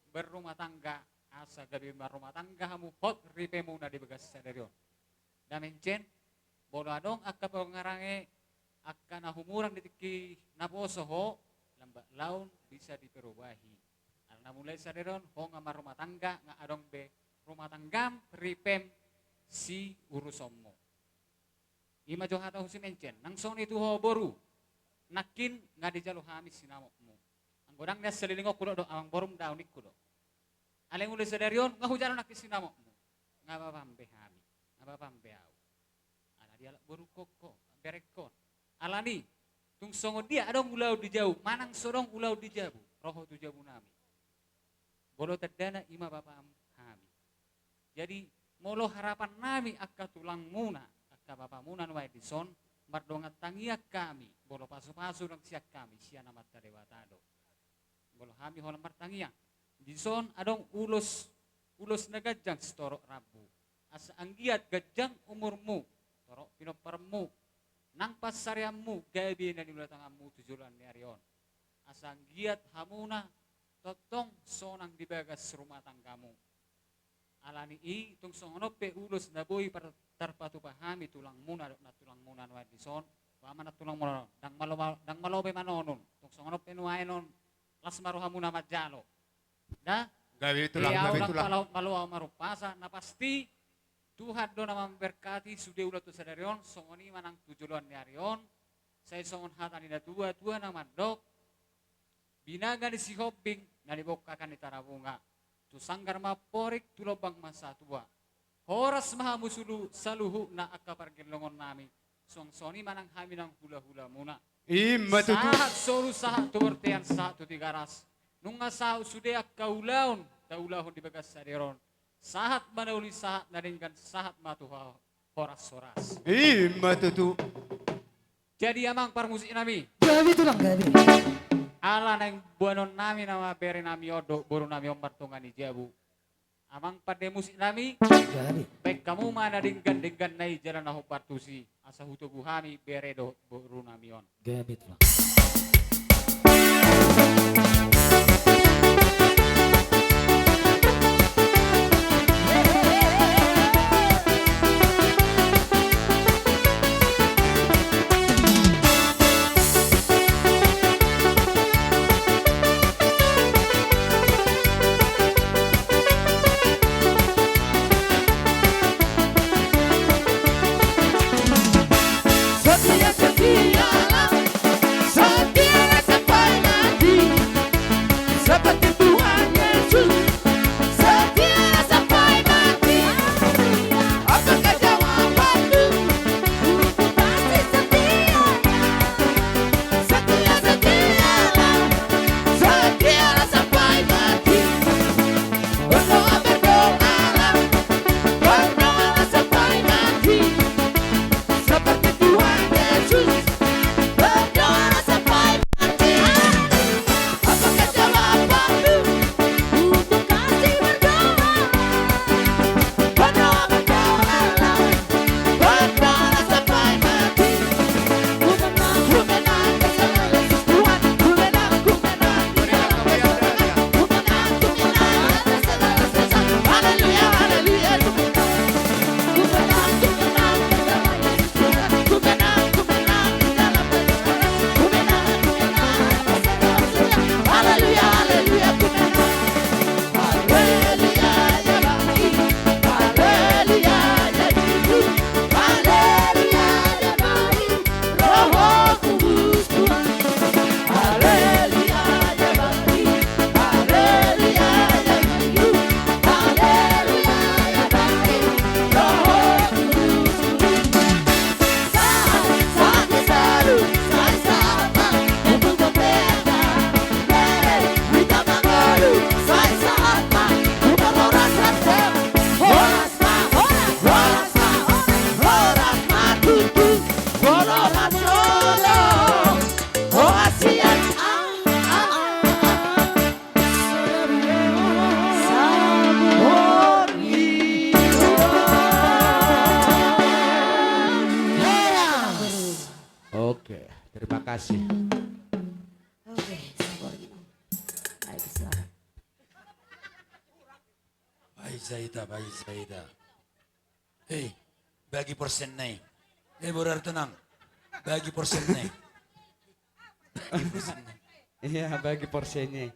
berrumah tangga, asa gabe marrumah tangga hamu, hot ripemuna di bagas sadari on. Da Mencen, molo adong angka pangarange, angka na humurang di tingki na poso ho, lambat laun bisa diperubahi. Alana mulai sadari on, ho nga marrumah tangga, nga adong be rumah tanggam, ripem, siurusonmu. I ma jo hata hu si Mencen, nang songon i tu ho boru, nangkin nga dijalo hami sinamotmu. Anggo ndang nian salelengonku do, do amangborum da ningku do. Alai mulai sadari on, nga hujalo nangkin sinamotmu. Nga bapam be hami, nga bapam be ahu. Ala dialap borungkon ho, berengkon. Alani, tung songon dia adong ulaon di jabu, manang so adong ulaon di jabu, ro ho tu jabunami. Molo tandana i ma bapam hami. Jadi, molo harapannami angka tulangmuna, angka bapamuna nuaeng dison, mardongan tangiang hami, molo pasu-pasu nang sian hami, sian Amanta Debata do. Molo hami holan martangiang. Dison adong ulos, ulos na ganjang sitorop rambu. Asa anggiat ganjang umurmu, torop pinomparmu, nang pansarianmu, gabe na niula tanganmu tu joloan ni ari on. Asa anggiat hamuna tongtong sonang di bagas rumah tanggamu. Alani i, tung songon on pe ulos na boi par-, tarpatupa hami tulangmuna dohot nantulangmuna nuaeng dison, ba ma nantulangmuna, ndang malo, ndang malo be manonun, tung songon on pe nuaeng on, las ma rohamuna manjalo. Da? Gabe tulang, gabe tulang. Ndang malo, malo au marumpasa, na pasti Tuhan do na mamberkati sude ulaonta sadari on, songon i ma nang tu joloan ni ari on, sai songon hata ni natua-tua na mandok, binaga ni Sihombing na nibongkakan ni Tarabunga, tu sanggar ma amporik tu lombang ma satua. Horas ma hamu sulu-, saluhutna angka pargellongonnami, songon i ma nang hami nang hula-hulamuna. I ma tutu. Sahat solu, sahat tu bontean, sahat tu Tigaras. Nunga saut sude angka ulaon taulahon di bagas sadari on. Sahat ma na uli, sahat na denggan, sahat ma tu ho-, horas-horas. I ma tutu. Jadi amang parmusiknami. Gabe tulang, gabe. Ala naeng boanonnami nama berenami on dohot borunami on martonga ni jabu. Amang pande musiknami. Gabe. Baen hamu ma na denggan-dengganna i jala na hombar tusi. Asa hutogu hami bere dohot borunami on. Gabe tulang. Setia, setia, setia sampai mati. Asi. Oke, sabar. Ayo, suara. Baik, Zaita, baik, Zaita. Hei, bagi porsenna i. Hei, Borar, tenang. Bagi porsenna i. Bagi porsenna i. Iya, bagi porsenna i.